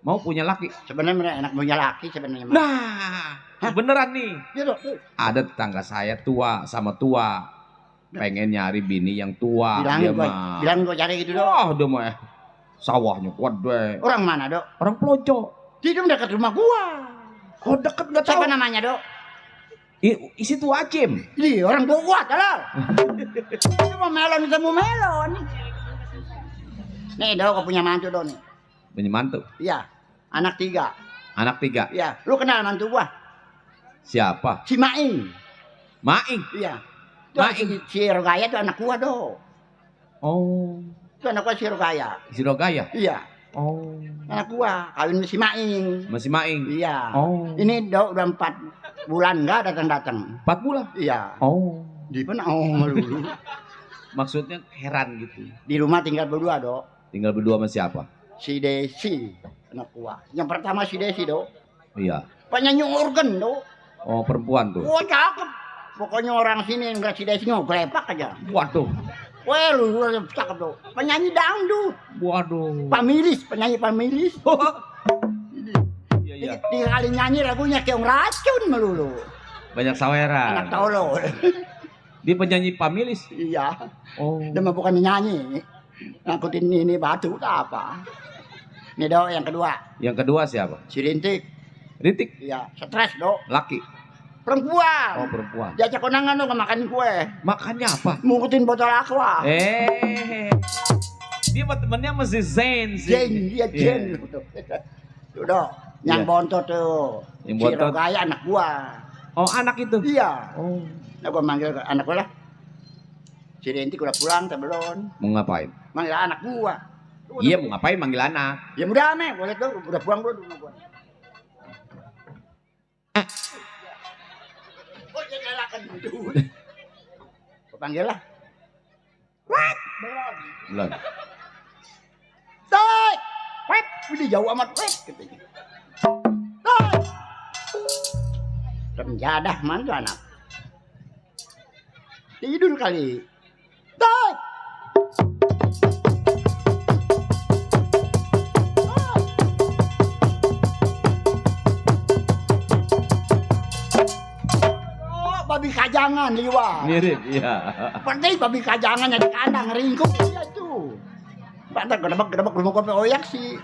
Mau punya laki? Sebenarnya enak punya laki sebenarnya. Nah, beneran nih. Iya dok. Ada tetangga saya tua sama tua. Pengen nyari bini yang tua. Bilang gua cari gitu dok. Wah, udah mah sawahnya kuat deh. Orang mana dok? Orang Pelocok. Di dekat rumah gua. Oh deket nggak tahu. Siapa namanya dok? Isi tua Acim. Ih, orang Bogor, lah. Itu mau melon, ketemu melon. Nih, dok, aku punya mantu dong nih. Punya mantu? Iya, anak 3. Anak 3? Iya, lu kenal mantu gua? Siapa? Si Maing. Maing? Iya. Maing. Si Rogaya itu anak gua dong. Oh. Itu anak gua si Rogaya. Si Rogaya? Iya. Oh. Anak gua, kawin si Maing. Masih Maing? Iya. Oh. Ini dok udah 4 bulan nggak datang-datang. 4 bulan? Iya. Oh. Di mana? Oh, melulu. Maksudnya heran gitu. Di rumah tinggal berdua, dok. Tinggal berdua sama siapa? Si Desi, anak gua. Yang pertama si Desi, dok. Iya. Penyanyi organ, dok. Oh, perempuan tuh. Wah, cakep. Pokoknya orang sini enggak si Desi ngeglepak aja. Waduh. Wah, lu cakep, dok. Penyanyi dangdut. Waduh. Pamilis, penyanyi pamilis. Iya. Dikali nyanyi lagunya kayak racun melulu. Banyak saweran. Anak tolol. Dia penyanyi pamilis? Iya. Oh. Dia mah bukan nyanyi. Ngangkutin ini batu apa. Ini dok yang kedua. Yang kedua siapa? Si Rintik. Rintik? Iya, stres dok. Laki? Perempuan. Oh, perempuan. Diajak kondangan dong makan kue. Makannya apa? Mungkutin botol aqua. Dia temennya masih Zain sih. Zain, dia Zain. Tuh dok. Yang bontot tuh. Yang si bontot. Rogaya anak gua. Oh, anak itu? Iya. Oh. Nah, gua manggil anak gua lah. Si Rintik udah pulang atau belum? Mau ngapain? Manggil anak gua. Iya, mau ngapain manggil anak? Ya udah ame, boleh tuh udah pulang dulu rumah gua. Oh, dia galakan gitu. Gua panggil lah. What? Belum. Toy! Wet! Udah jauh amat, wet! Katanya. Toy! Penjadah, mana tuh anak? Tidur kali. Toy! Oh, babi kajangan liwat. Mirip, iya. Seperti babi kajangan yang di kandang ringkuk. Iya itu. Pantas gedebak rumah kopi oyak sih.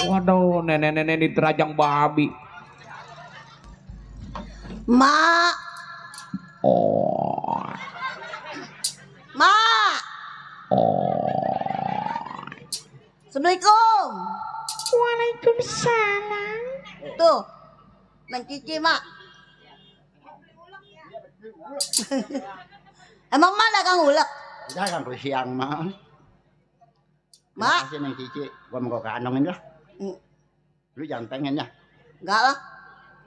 Waduh, nenek-nenek diterajang babi. Mak. Oh. Mak. Oh. Assalamualaikum. Waalaikumsalam. Tuh, mencici mak. Emang mak dagang ulek? Dagang ku siang mah. Mak, Kasih neng cici, gua mau ke kantongin lah. Lu jangan pengen ya. enggak lah.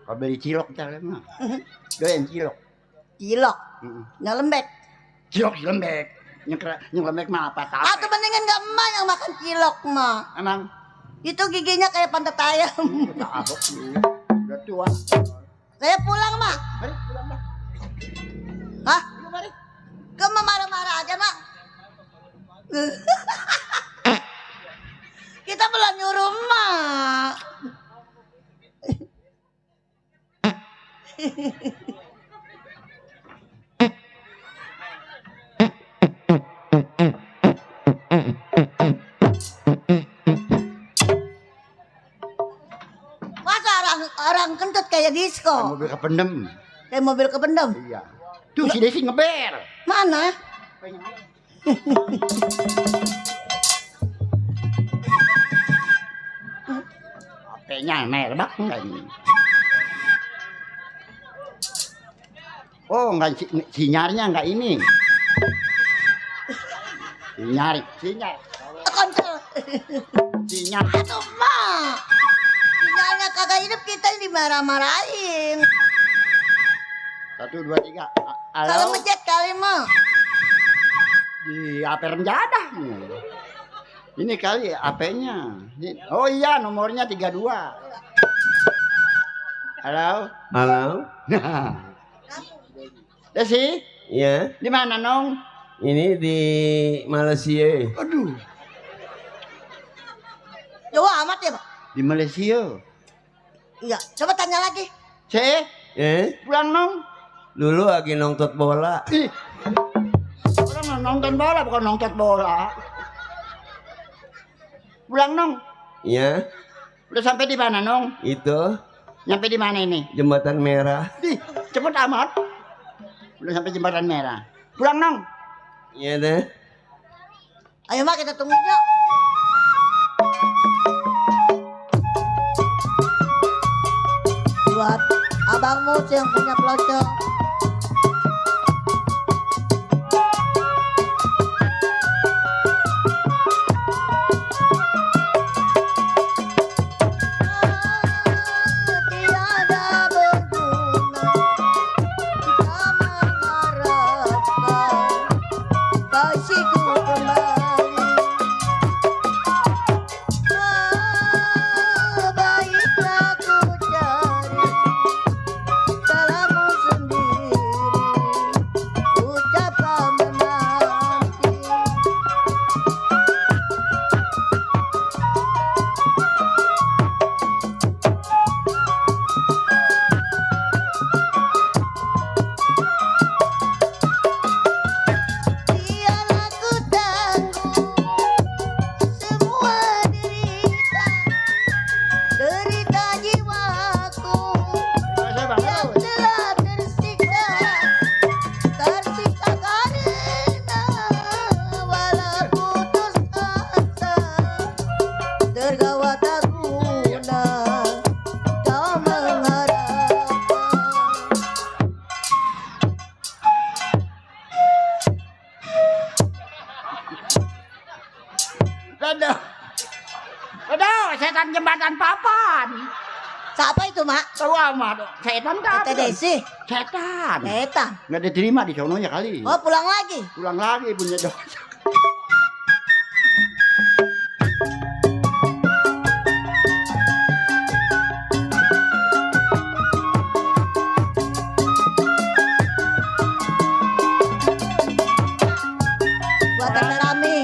Kau beli cilok ntar mah. Doyan cilok. Cilok, nyelembek. Cilok lembek. Yang lembek mah apa tahu. Atau mendingan enggak emak yang makan cilok mah. Emang Itu giginya kayak pantat ayam. tahu. Udah tua. Saya pulang mak. Mari pulang dah. Hah? Kamu marah-marah aja mak. Kita belum nyuruh mak. Masa orang kentut kayak disco, Mobil kependem. kayak mobil kependem. Iya. Tuh si Desi ngeber. Mana? HP-nya merebak enggak ini? Oh, enggak sinyalnya enggak ini. Sinyal. Kontrol. Sinyal. Aduh mak. Sinyalnya kagak hidup kita dimarah-marahin. 1, 2, 3. Kalau Halo. ngechat kali mah. Di HP renjadah. Ini kali HP-nya. Oh iya, nomornya 32. Halo. Halo, Desi, ya, di mana, Nong? ini di Malaysia. Aduh, Jauh amat ya pak. di Malaysia. Iya, coba tanya lagi. Pulang, Nong. Dulu lagi nonton bola. Ih, orang nonton bola bukan nonton bola. Pulang, Nong. Ya, Udah sampai di mana, Nong? itu Nyampe di mana ini? jembatan merah. Ih, cepet amat. Udah sampai jembatan merah. Pulang, Nong. Iya deh. Ayo mak kita tunggu yuk. Buat abangmu yang punya pelocong. Tiada berguna kita mengharapkan kasihku kembali. Baiklah ku cari salahmu sendiri, ucapkan menanti. Biarlah ku tanggung semua derita jiwaku yang telah tersiksa karena walau putus asa, tergawat aku kau mengharapkan. Aduh, setan jembatan papan. Siapa itu mak? Tahu amat. Setan Tete apa? Desi. Setan. Eta. Nggak diterima di sononya kali. Oh pulang lagi. Pulang lagi punya dosa. Buat Tante Rami.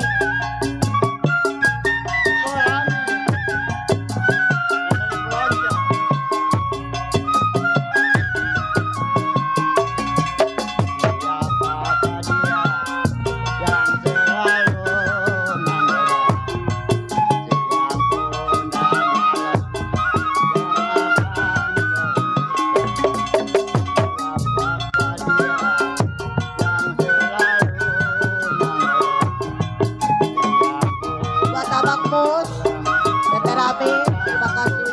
Buat Abang Mus, Tete Rami, terima kasih.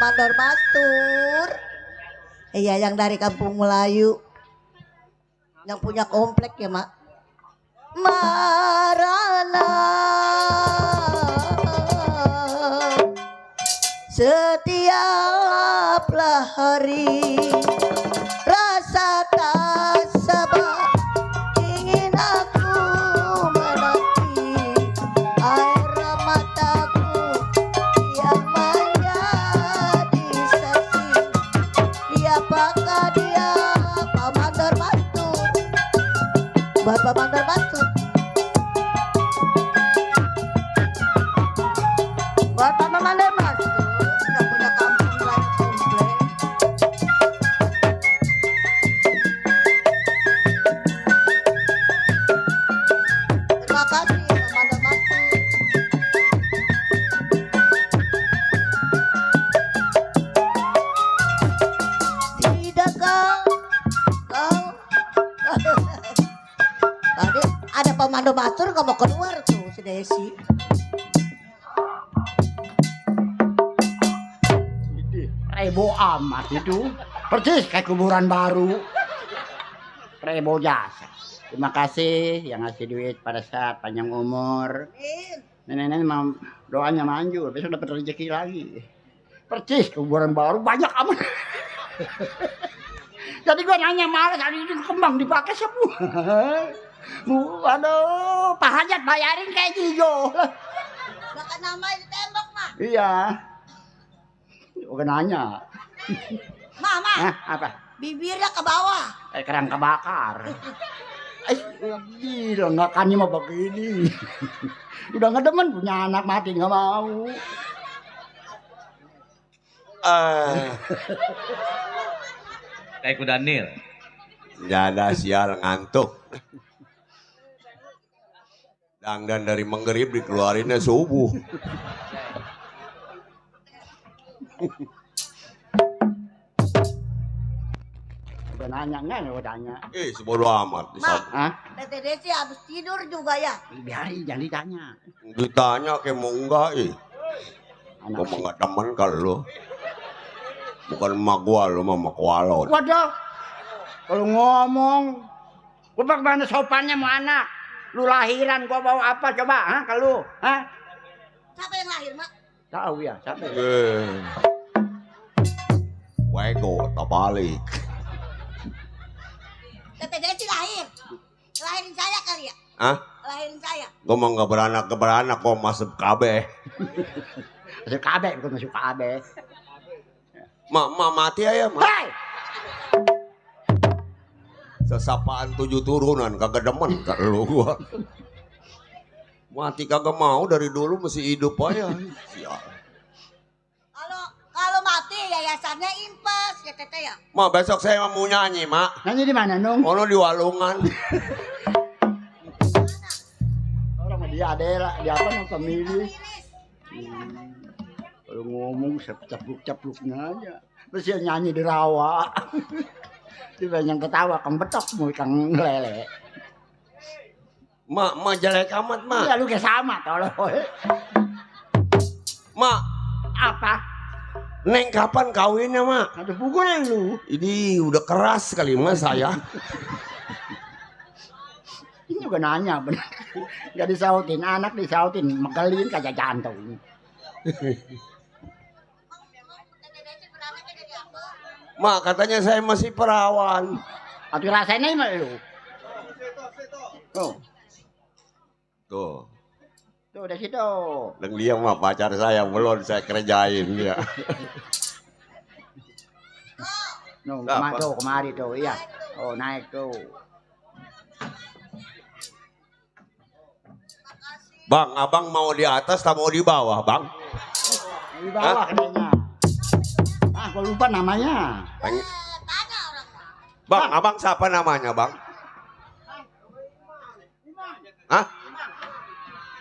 Mandor Mastur. Iya, yang dari Kampung Melayu. Yang punya komplek ya, Mak. Marana setiaplah hari rasa tak sabar ingin aku menanti air mataku yang menjadi saksi. Siapakah dia? Pak Mandor Mastur. Bapak Mandor Mastur. Bapak Mandor Mastur yang punya kampung Melayu komplek. Terima kasih Pak Mandor Mastur. Tidakkah kau tadi ada Pak Mandor Mastur nggak mau keluar tuh si Desi. Rebo amat itu. Persis kayak kuburan baru. Rebo jasa. Terima kasih yang ngasih duit pada saat panjang umur. Nenek-nenek mau doanya manjur. Besok dapat rezeki lagi. Persis kuburan baru banyak amat. Jadi gua nanya malas hari itu kembang dipakai semua. Aduh, Pak Hajat bayarin kayak Jijo. Makan nama di tembok, Mak. Iya. Bukan nanya. Mama. Apa? Bibirnya ke bawah. Kayak kerang kebakar. Gila, nggak kannya mah begini. Udah nggak demen punya anak mati nggak mau. Kayak ku Daniel. Jada sial ngantuk. Dangdan dari menggerib dikeluarinnya subuh. Udah nanya enggak ya tanya. Sebodoh amat. Tete Desi habis tidur juga ya. Biarin jangan ditanya. Ditanya kayak mau enggak Gua mah enggak temen kalau bukan emak gua, lu mah emak walon. Waduh. Kalau ngomong gua bagaimana sopannya mau anak. Lu lahiran gua bawa apa coba kalau Siapa yang lahir, Mak? Tahu ya, siapa? Wego tak balik. Tete Desi lahir. Lahirin saya kali ya? Lahirin saya. Gua mah enggak beranak kok masuk kabeh. Masuk kabeh, bukan masuk kabeh. Mak mati ya, Mak. Hai. Sesapaan 7 turunan kagak demen kalau gua. Mati kagak mau dari dulu masih hidup aja. Kalau mati yayasannya Impes ya Tete ya. Mak besok saya mau nyanyi, Mak. Nyanyi di mana, Nung? Ono di Walungan. Orang dia ada di apa nang pemilih. Kalau ngomong cepluk-cepluknya aja. Terus dia nyanyi di rawa. Dia yang ketawa kang betok mau kang lele. Mak jelek amat, Mak. Iya lu kayak sama tolong. Mak, apa? Neng kapan kawinnya, Mak? Ada pukulin lu. Ini udah keras sekali Mas saya. Ini juga nanya bener. Gak disautin, anak disautin, megelin kagak jantung. Mak katanya saya masih perawan. Atuh rasainnya mah lu. Tuh. Tuh udah situ. Dan dia mah pacar saya belum saya kerjain dia. No, tuh kemari tuh, iya. Oh naik tuh. Bang, abang mau di atas atau mau di bawah, Bang? Di bawah kayaknya. Gua lupa namanya. Bang, abang siapa namanya, Bang? Hah?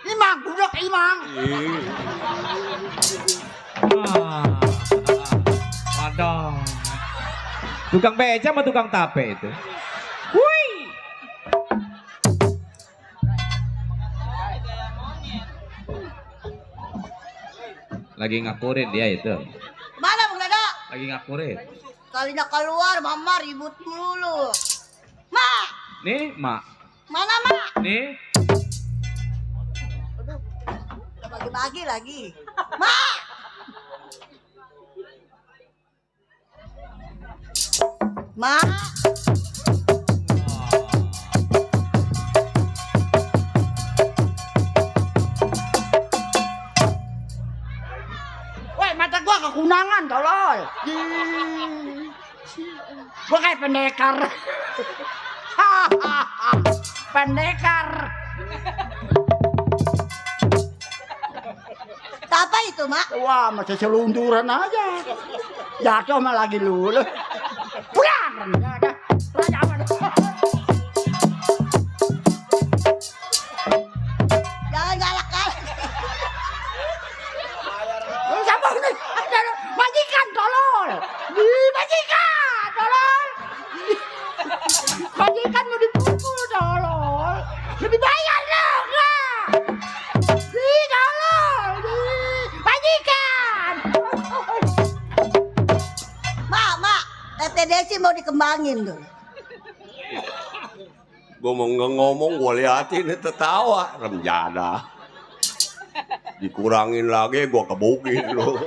Imang, budak Imang. Waduh. Tukang beca sama tukang tape itu. Wih. Lagi ngakurin dia itu. Mana Lagi ngakurin. Kalinya keluar, mama ribut mulu. Mak, Nih, Mak. mana mak? Nih. Aduh, bagi-bagi lagi. Mak, mak. Woi, mata gua kekunangan tolol. Gua kayak pendekar. Pendekar. Apa itu mak? Wah, masih selunturan aja. Jatuh mah lagi lulu. Pulang. Jangan galak galak. Siapa ini? Majikan tolol. Majikan tolol. Majikan mau dipukul tolol. Lebih bayar dong. Tolol. Majikan. Mak, TTDC mau dikembangin tuh. Gue mau ngomong, gue liatin tertawa. Remjada. Dikurangin lagi, gue kebukin lo.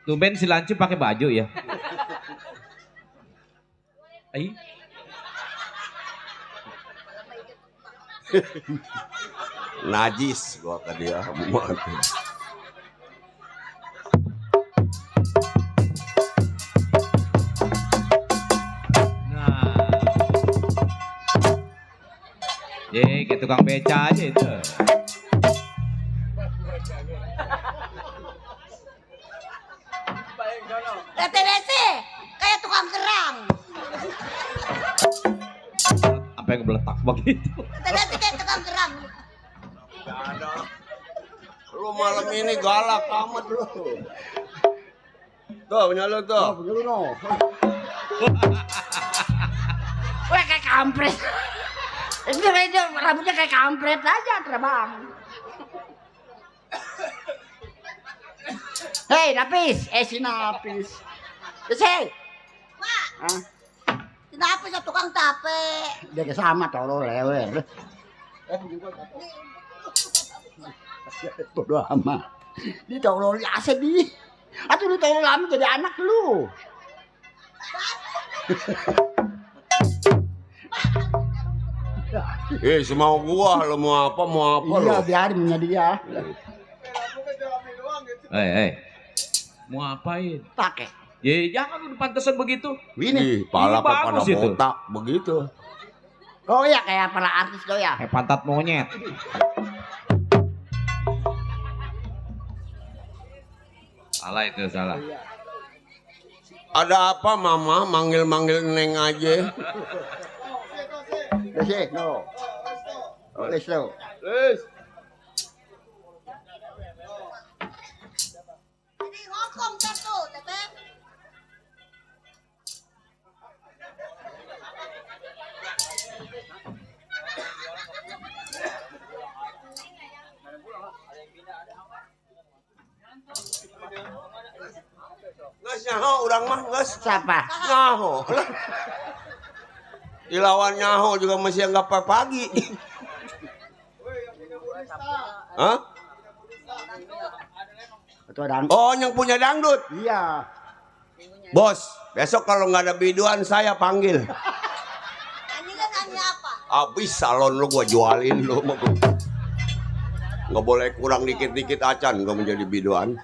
Tumben si Lanci pakai baju ya. Ai. Najis gue ke dia. Kayak tukang beca aja itu. TTDC kayak tukang kerang. Apa yang beletak begitu? TTDC kayak tukang kerang. Lu malam ini galak amat lu. Tuh punya lu tuh. Wah, kayak kampret. Itu rambutnya kayak kampret aja terbang. Hei, Napis. Si Napis. Hei. Mak. Si Napis itu tukang tape. Dia kesama tolol lewe. Bodoh amat. Dia tolol asal di. Atau lu tolol lama jadi anak lu. Semau gua, lo mau apa lo? Iya, biarin punya dia. Mau apain? Pakai. Ya jangan udah pantesan begitu. Ini pala pada botak begitu. Oh iya, kayak para artis lo ya. Kayak pantat monyet. Salah itu, salah. Ada apa mama manggil-manggil Neng aja? Let's no. Let's go. Jadi ngokong tuh, Tetep. Nges nyaho urang mah nges. Siapa? Nyaho. Dilawan nyaho juga masih anggap pagi. Hah? Oh, yang punya dangdut. Iya. Bos, besok kalau nggak ada biduan saya panggil. Anjingnya nanya apa? Abis salon lu gua jualin lu. Nggak boleh kurang dikit-dikit acan gua menjadi biduan.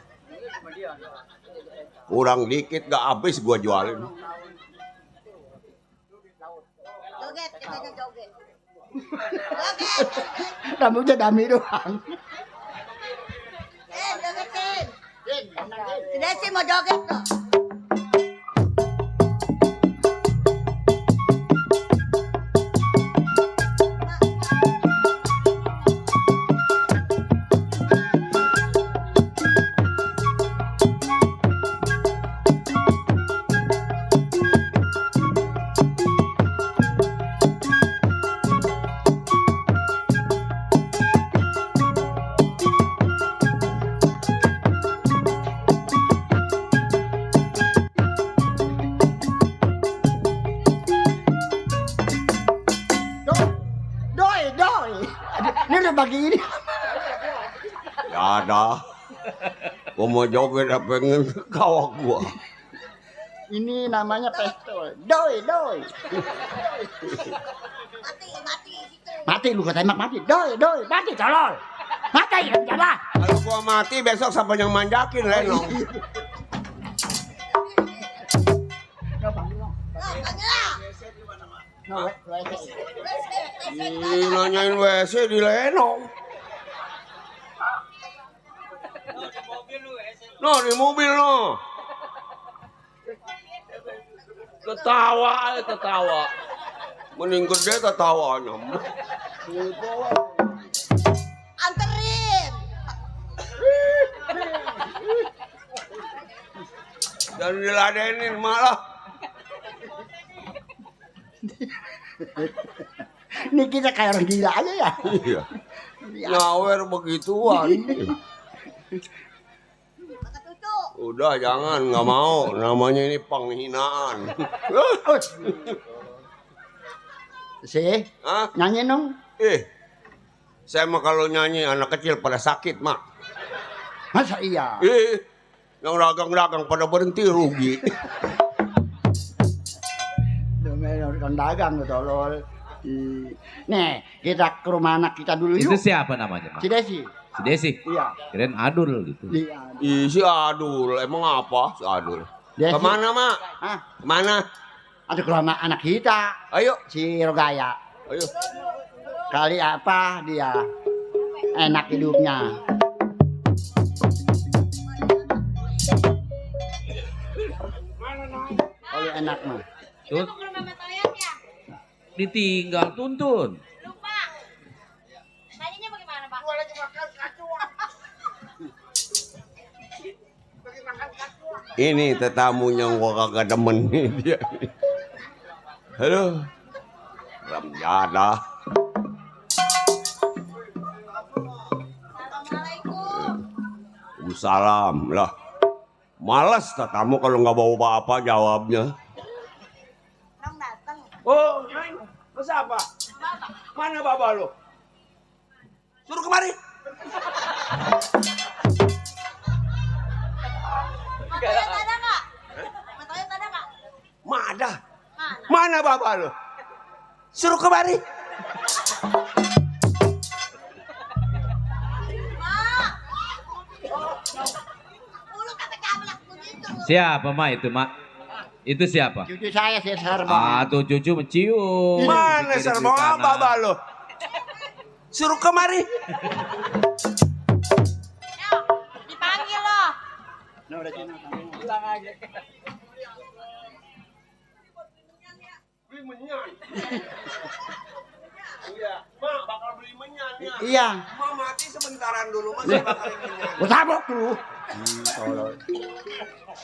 Kurang dikit gak habis gua jualin. Joget, katanya joget. Rambutnya dami doang. Jogetin. Si Desi mau joget tuh. Ini udah bagi ini. Ya ada. Gua mau joget pengen kawak gua. Ini namanya pistol. Doi. Mati lu kata emak mati. Doi, mati tolol. Mati coba. Kalau gua mati besok siapa yang manjakin Lenong? Nanyain WC di Lenong. No, di mobil no. Ketawa. Mending gede ketawanya. Anterin. Dan diladenin malah. Ini kita kayak orang gila aja ya. Iya. Nyawer begituan. Udah jangan, nggak mau. Namanya ini penghinaan. Si, nyanyi dong. Saya mah kalau nyanyi anak kecil pada sakit mak. Masa iya? Yang dagang-dagang pada berhenti rugi. Orang dagang tolol. Nih, kita ke rumah anak kita dulu yuk. Itu siapa namanya, Pak? Si Desi. Iya. Kirain Adul gitu. Ih, si Adul. Emang apa si Adul? Desi. Kemana, Mak? Kemana? Ada ke rumah anak kita. Ayo. Si Rogaya. Ayo. Kali apa dia enak hidupnya. Kalau enak mah. Tuh. Ditinggal tuntun. Lupa. Tadinya bagaimana, Pak? Gua lagi makan kacua. Ini tetamunya gua kagak demen nih dia. Halo. Ramjada. Salam lah. Males tetamu kalau nggak bawa apa jawabnya. Oh, Neng, masa apa? Mana baba lo? Suruh kemari. Matanya ada nggak? Matanya ada nggak? Ada. Mana baba lo? Suruh kemari. Siapa, Mak, itu, Mak? Itu siapa? Cucu saya si Sarbong. Tuh cucu mencium. Mana Sarbong baba lo? Suruh kemari. Dipanggil loh. Nah, udah Cina. Bilang aja. Beli menyan. Iya, Mak bakal beli menyan ya. Iya. Mak mati sementaran dulu, Mas bakal menyan. Gua tabok lu.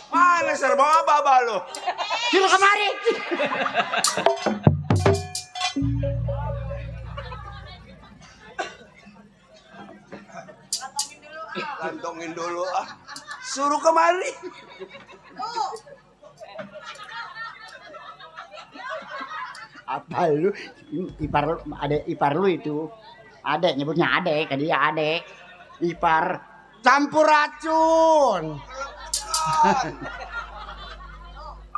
Mana Sarbong baba lo? Suruh kemari. Kantongin dulu ah. Suruh kemari. Apa lu? Ipar lu itu. Adek nyebutnya adek, kan dia adek. Ipar campur racun.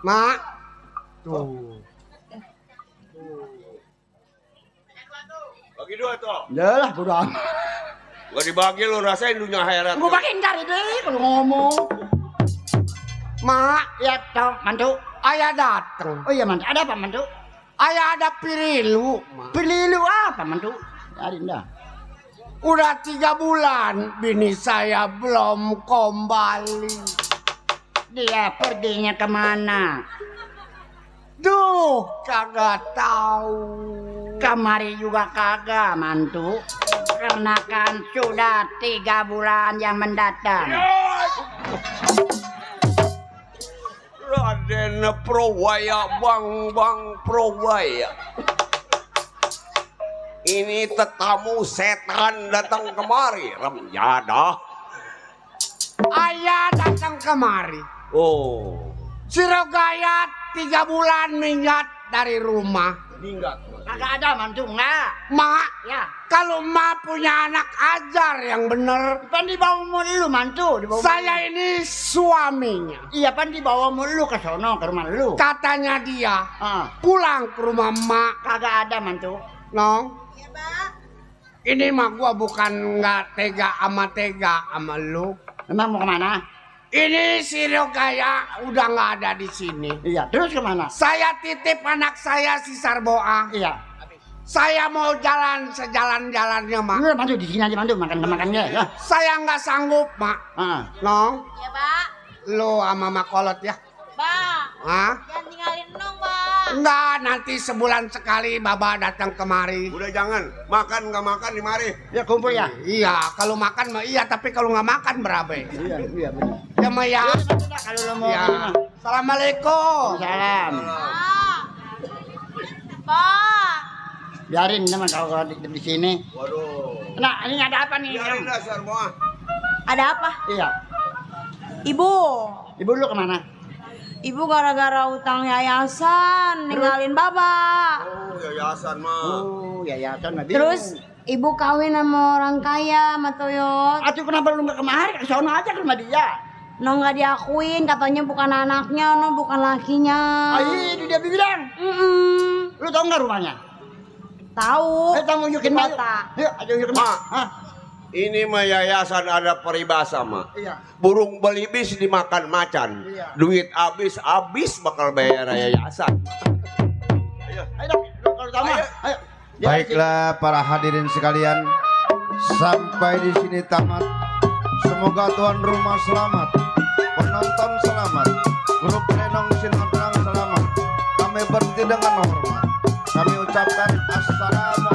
Mak. Tuh. Bagi dua tuh. Udah lah, bodo amat. Gak dibagi lu rasain dunia heret. Gua pakai dari deh kalau ngomong. Mak, ya toh, mantu. Ayah datang. Oh iya mantu, ada apa mantu? Ayah ada pirilu. Pirilu apa mantu? Cari dah. Udah 3 bulan bini saya belum kembali. Dia perginya kemana? Duh, kagak tahu. Kamari juga kagak mantu. Karena kan sudah 3 bulan yang mendatang. Raden Prowaya, bang Prowaya. Ini tetamu setan datang kemari, Ramjada. Ayah datang kemari. Oh. Si Rogayat 3 bulan minggat dari rumah. Minggat. Kagak ada mantu enggak. Mak, Ya. kalau mak punya anak ajar yang bener. Pan dibawa mulu mantu, dibawa. Saya ini suaminya. Iya pan dibawa mulu ke sono ke rumah lu. Katanya dia Ah, pulang ke rumah mak. kagak ada mantu. Nong, Iya, Pak. ini mah gua bukan nggak tega sama lu. Emang mau kemana? Ini si Rogaya udah nggak ada di sini. Iya, terus kemana? Saya titip anak saya si Sarboa. Iya. Saya mau jalan sejalan-jalannya, Mak. Lu mantu di sini aja mantu makan-makannya ya. Saya nggak sanggup, Mak. Ah. Nong, Iya, Pak. lu sama Mak Kolot ya. Pak, Hah? jangan tinggalin Nong, Pak. Enggak, nanti sebulan sekali Baba datang kemari. Udah jangan, makan nggak makan di mari. Ya kumpul ya. Iya, kalau makan mah iya, tapi kalau nggak makan berabe. Iya benar. Ya, Ma ya. Kalau lu mau Ya. ini mah. Assalamualaikum. Salam. Pak. Pak. Biarin teman kalau di sini. Waduh. Nah, ini ada apa nih? Biarin dah Sarboa. Ada apa? Iya. Ibu. Ibu lu kemana? Ibu gara-gara utang yayasan ninggalin Baba. Oh, yayasan mah. Oh, yayasan mah. Terus ibu kawin sama orang kaya, sama Toyot. Atuh kenapa lu nggak kemari? Ke sono aja ke rumah dia. No nggak diakuin, katanya bukan anaknya, no bukan lakinya. Itu dia bilang. Lu tahu nggak rumahnya? Tahu. Tahu tunjukin mah. Yuk, ayo tunjukin mah. Hah? Ini mah yayasan ada peribahasa mah. Iya. Burung belibis dimakan macan. Iya. Duit habis bakal bayar yayasan. Ayo dong, kalau tahu mah. Ayo. Baiklah para hadirin sekalian, sampai di sini tamat. Semoga tuan rumah selamat, penonton selamat, grup Lenong Sinodang selamat. Kami berhenti dengan hormat. Kami ucapkan assalamualaikum.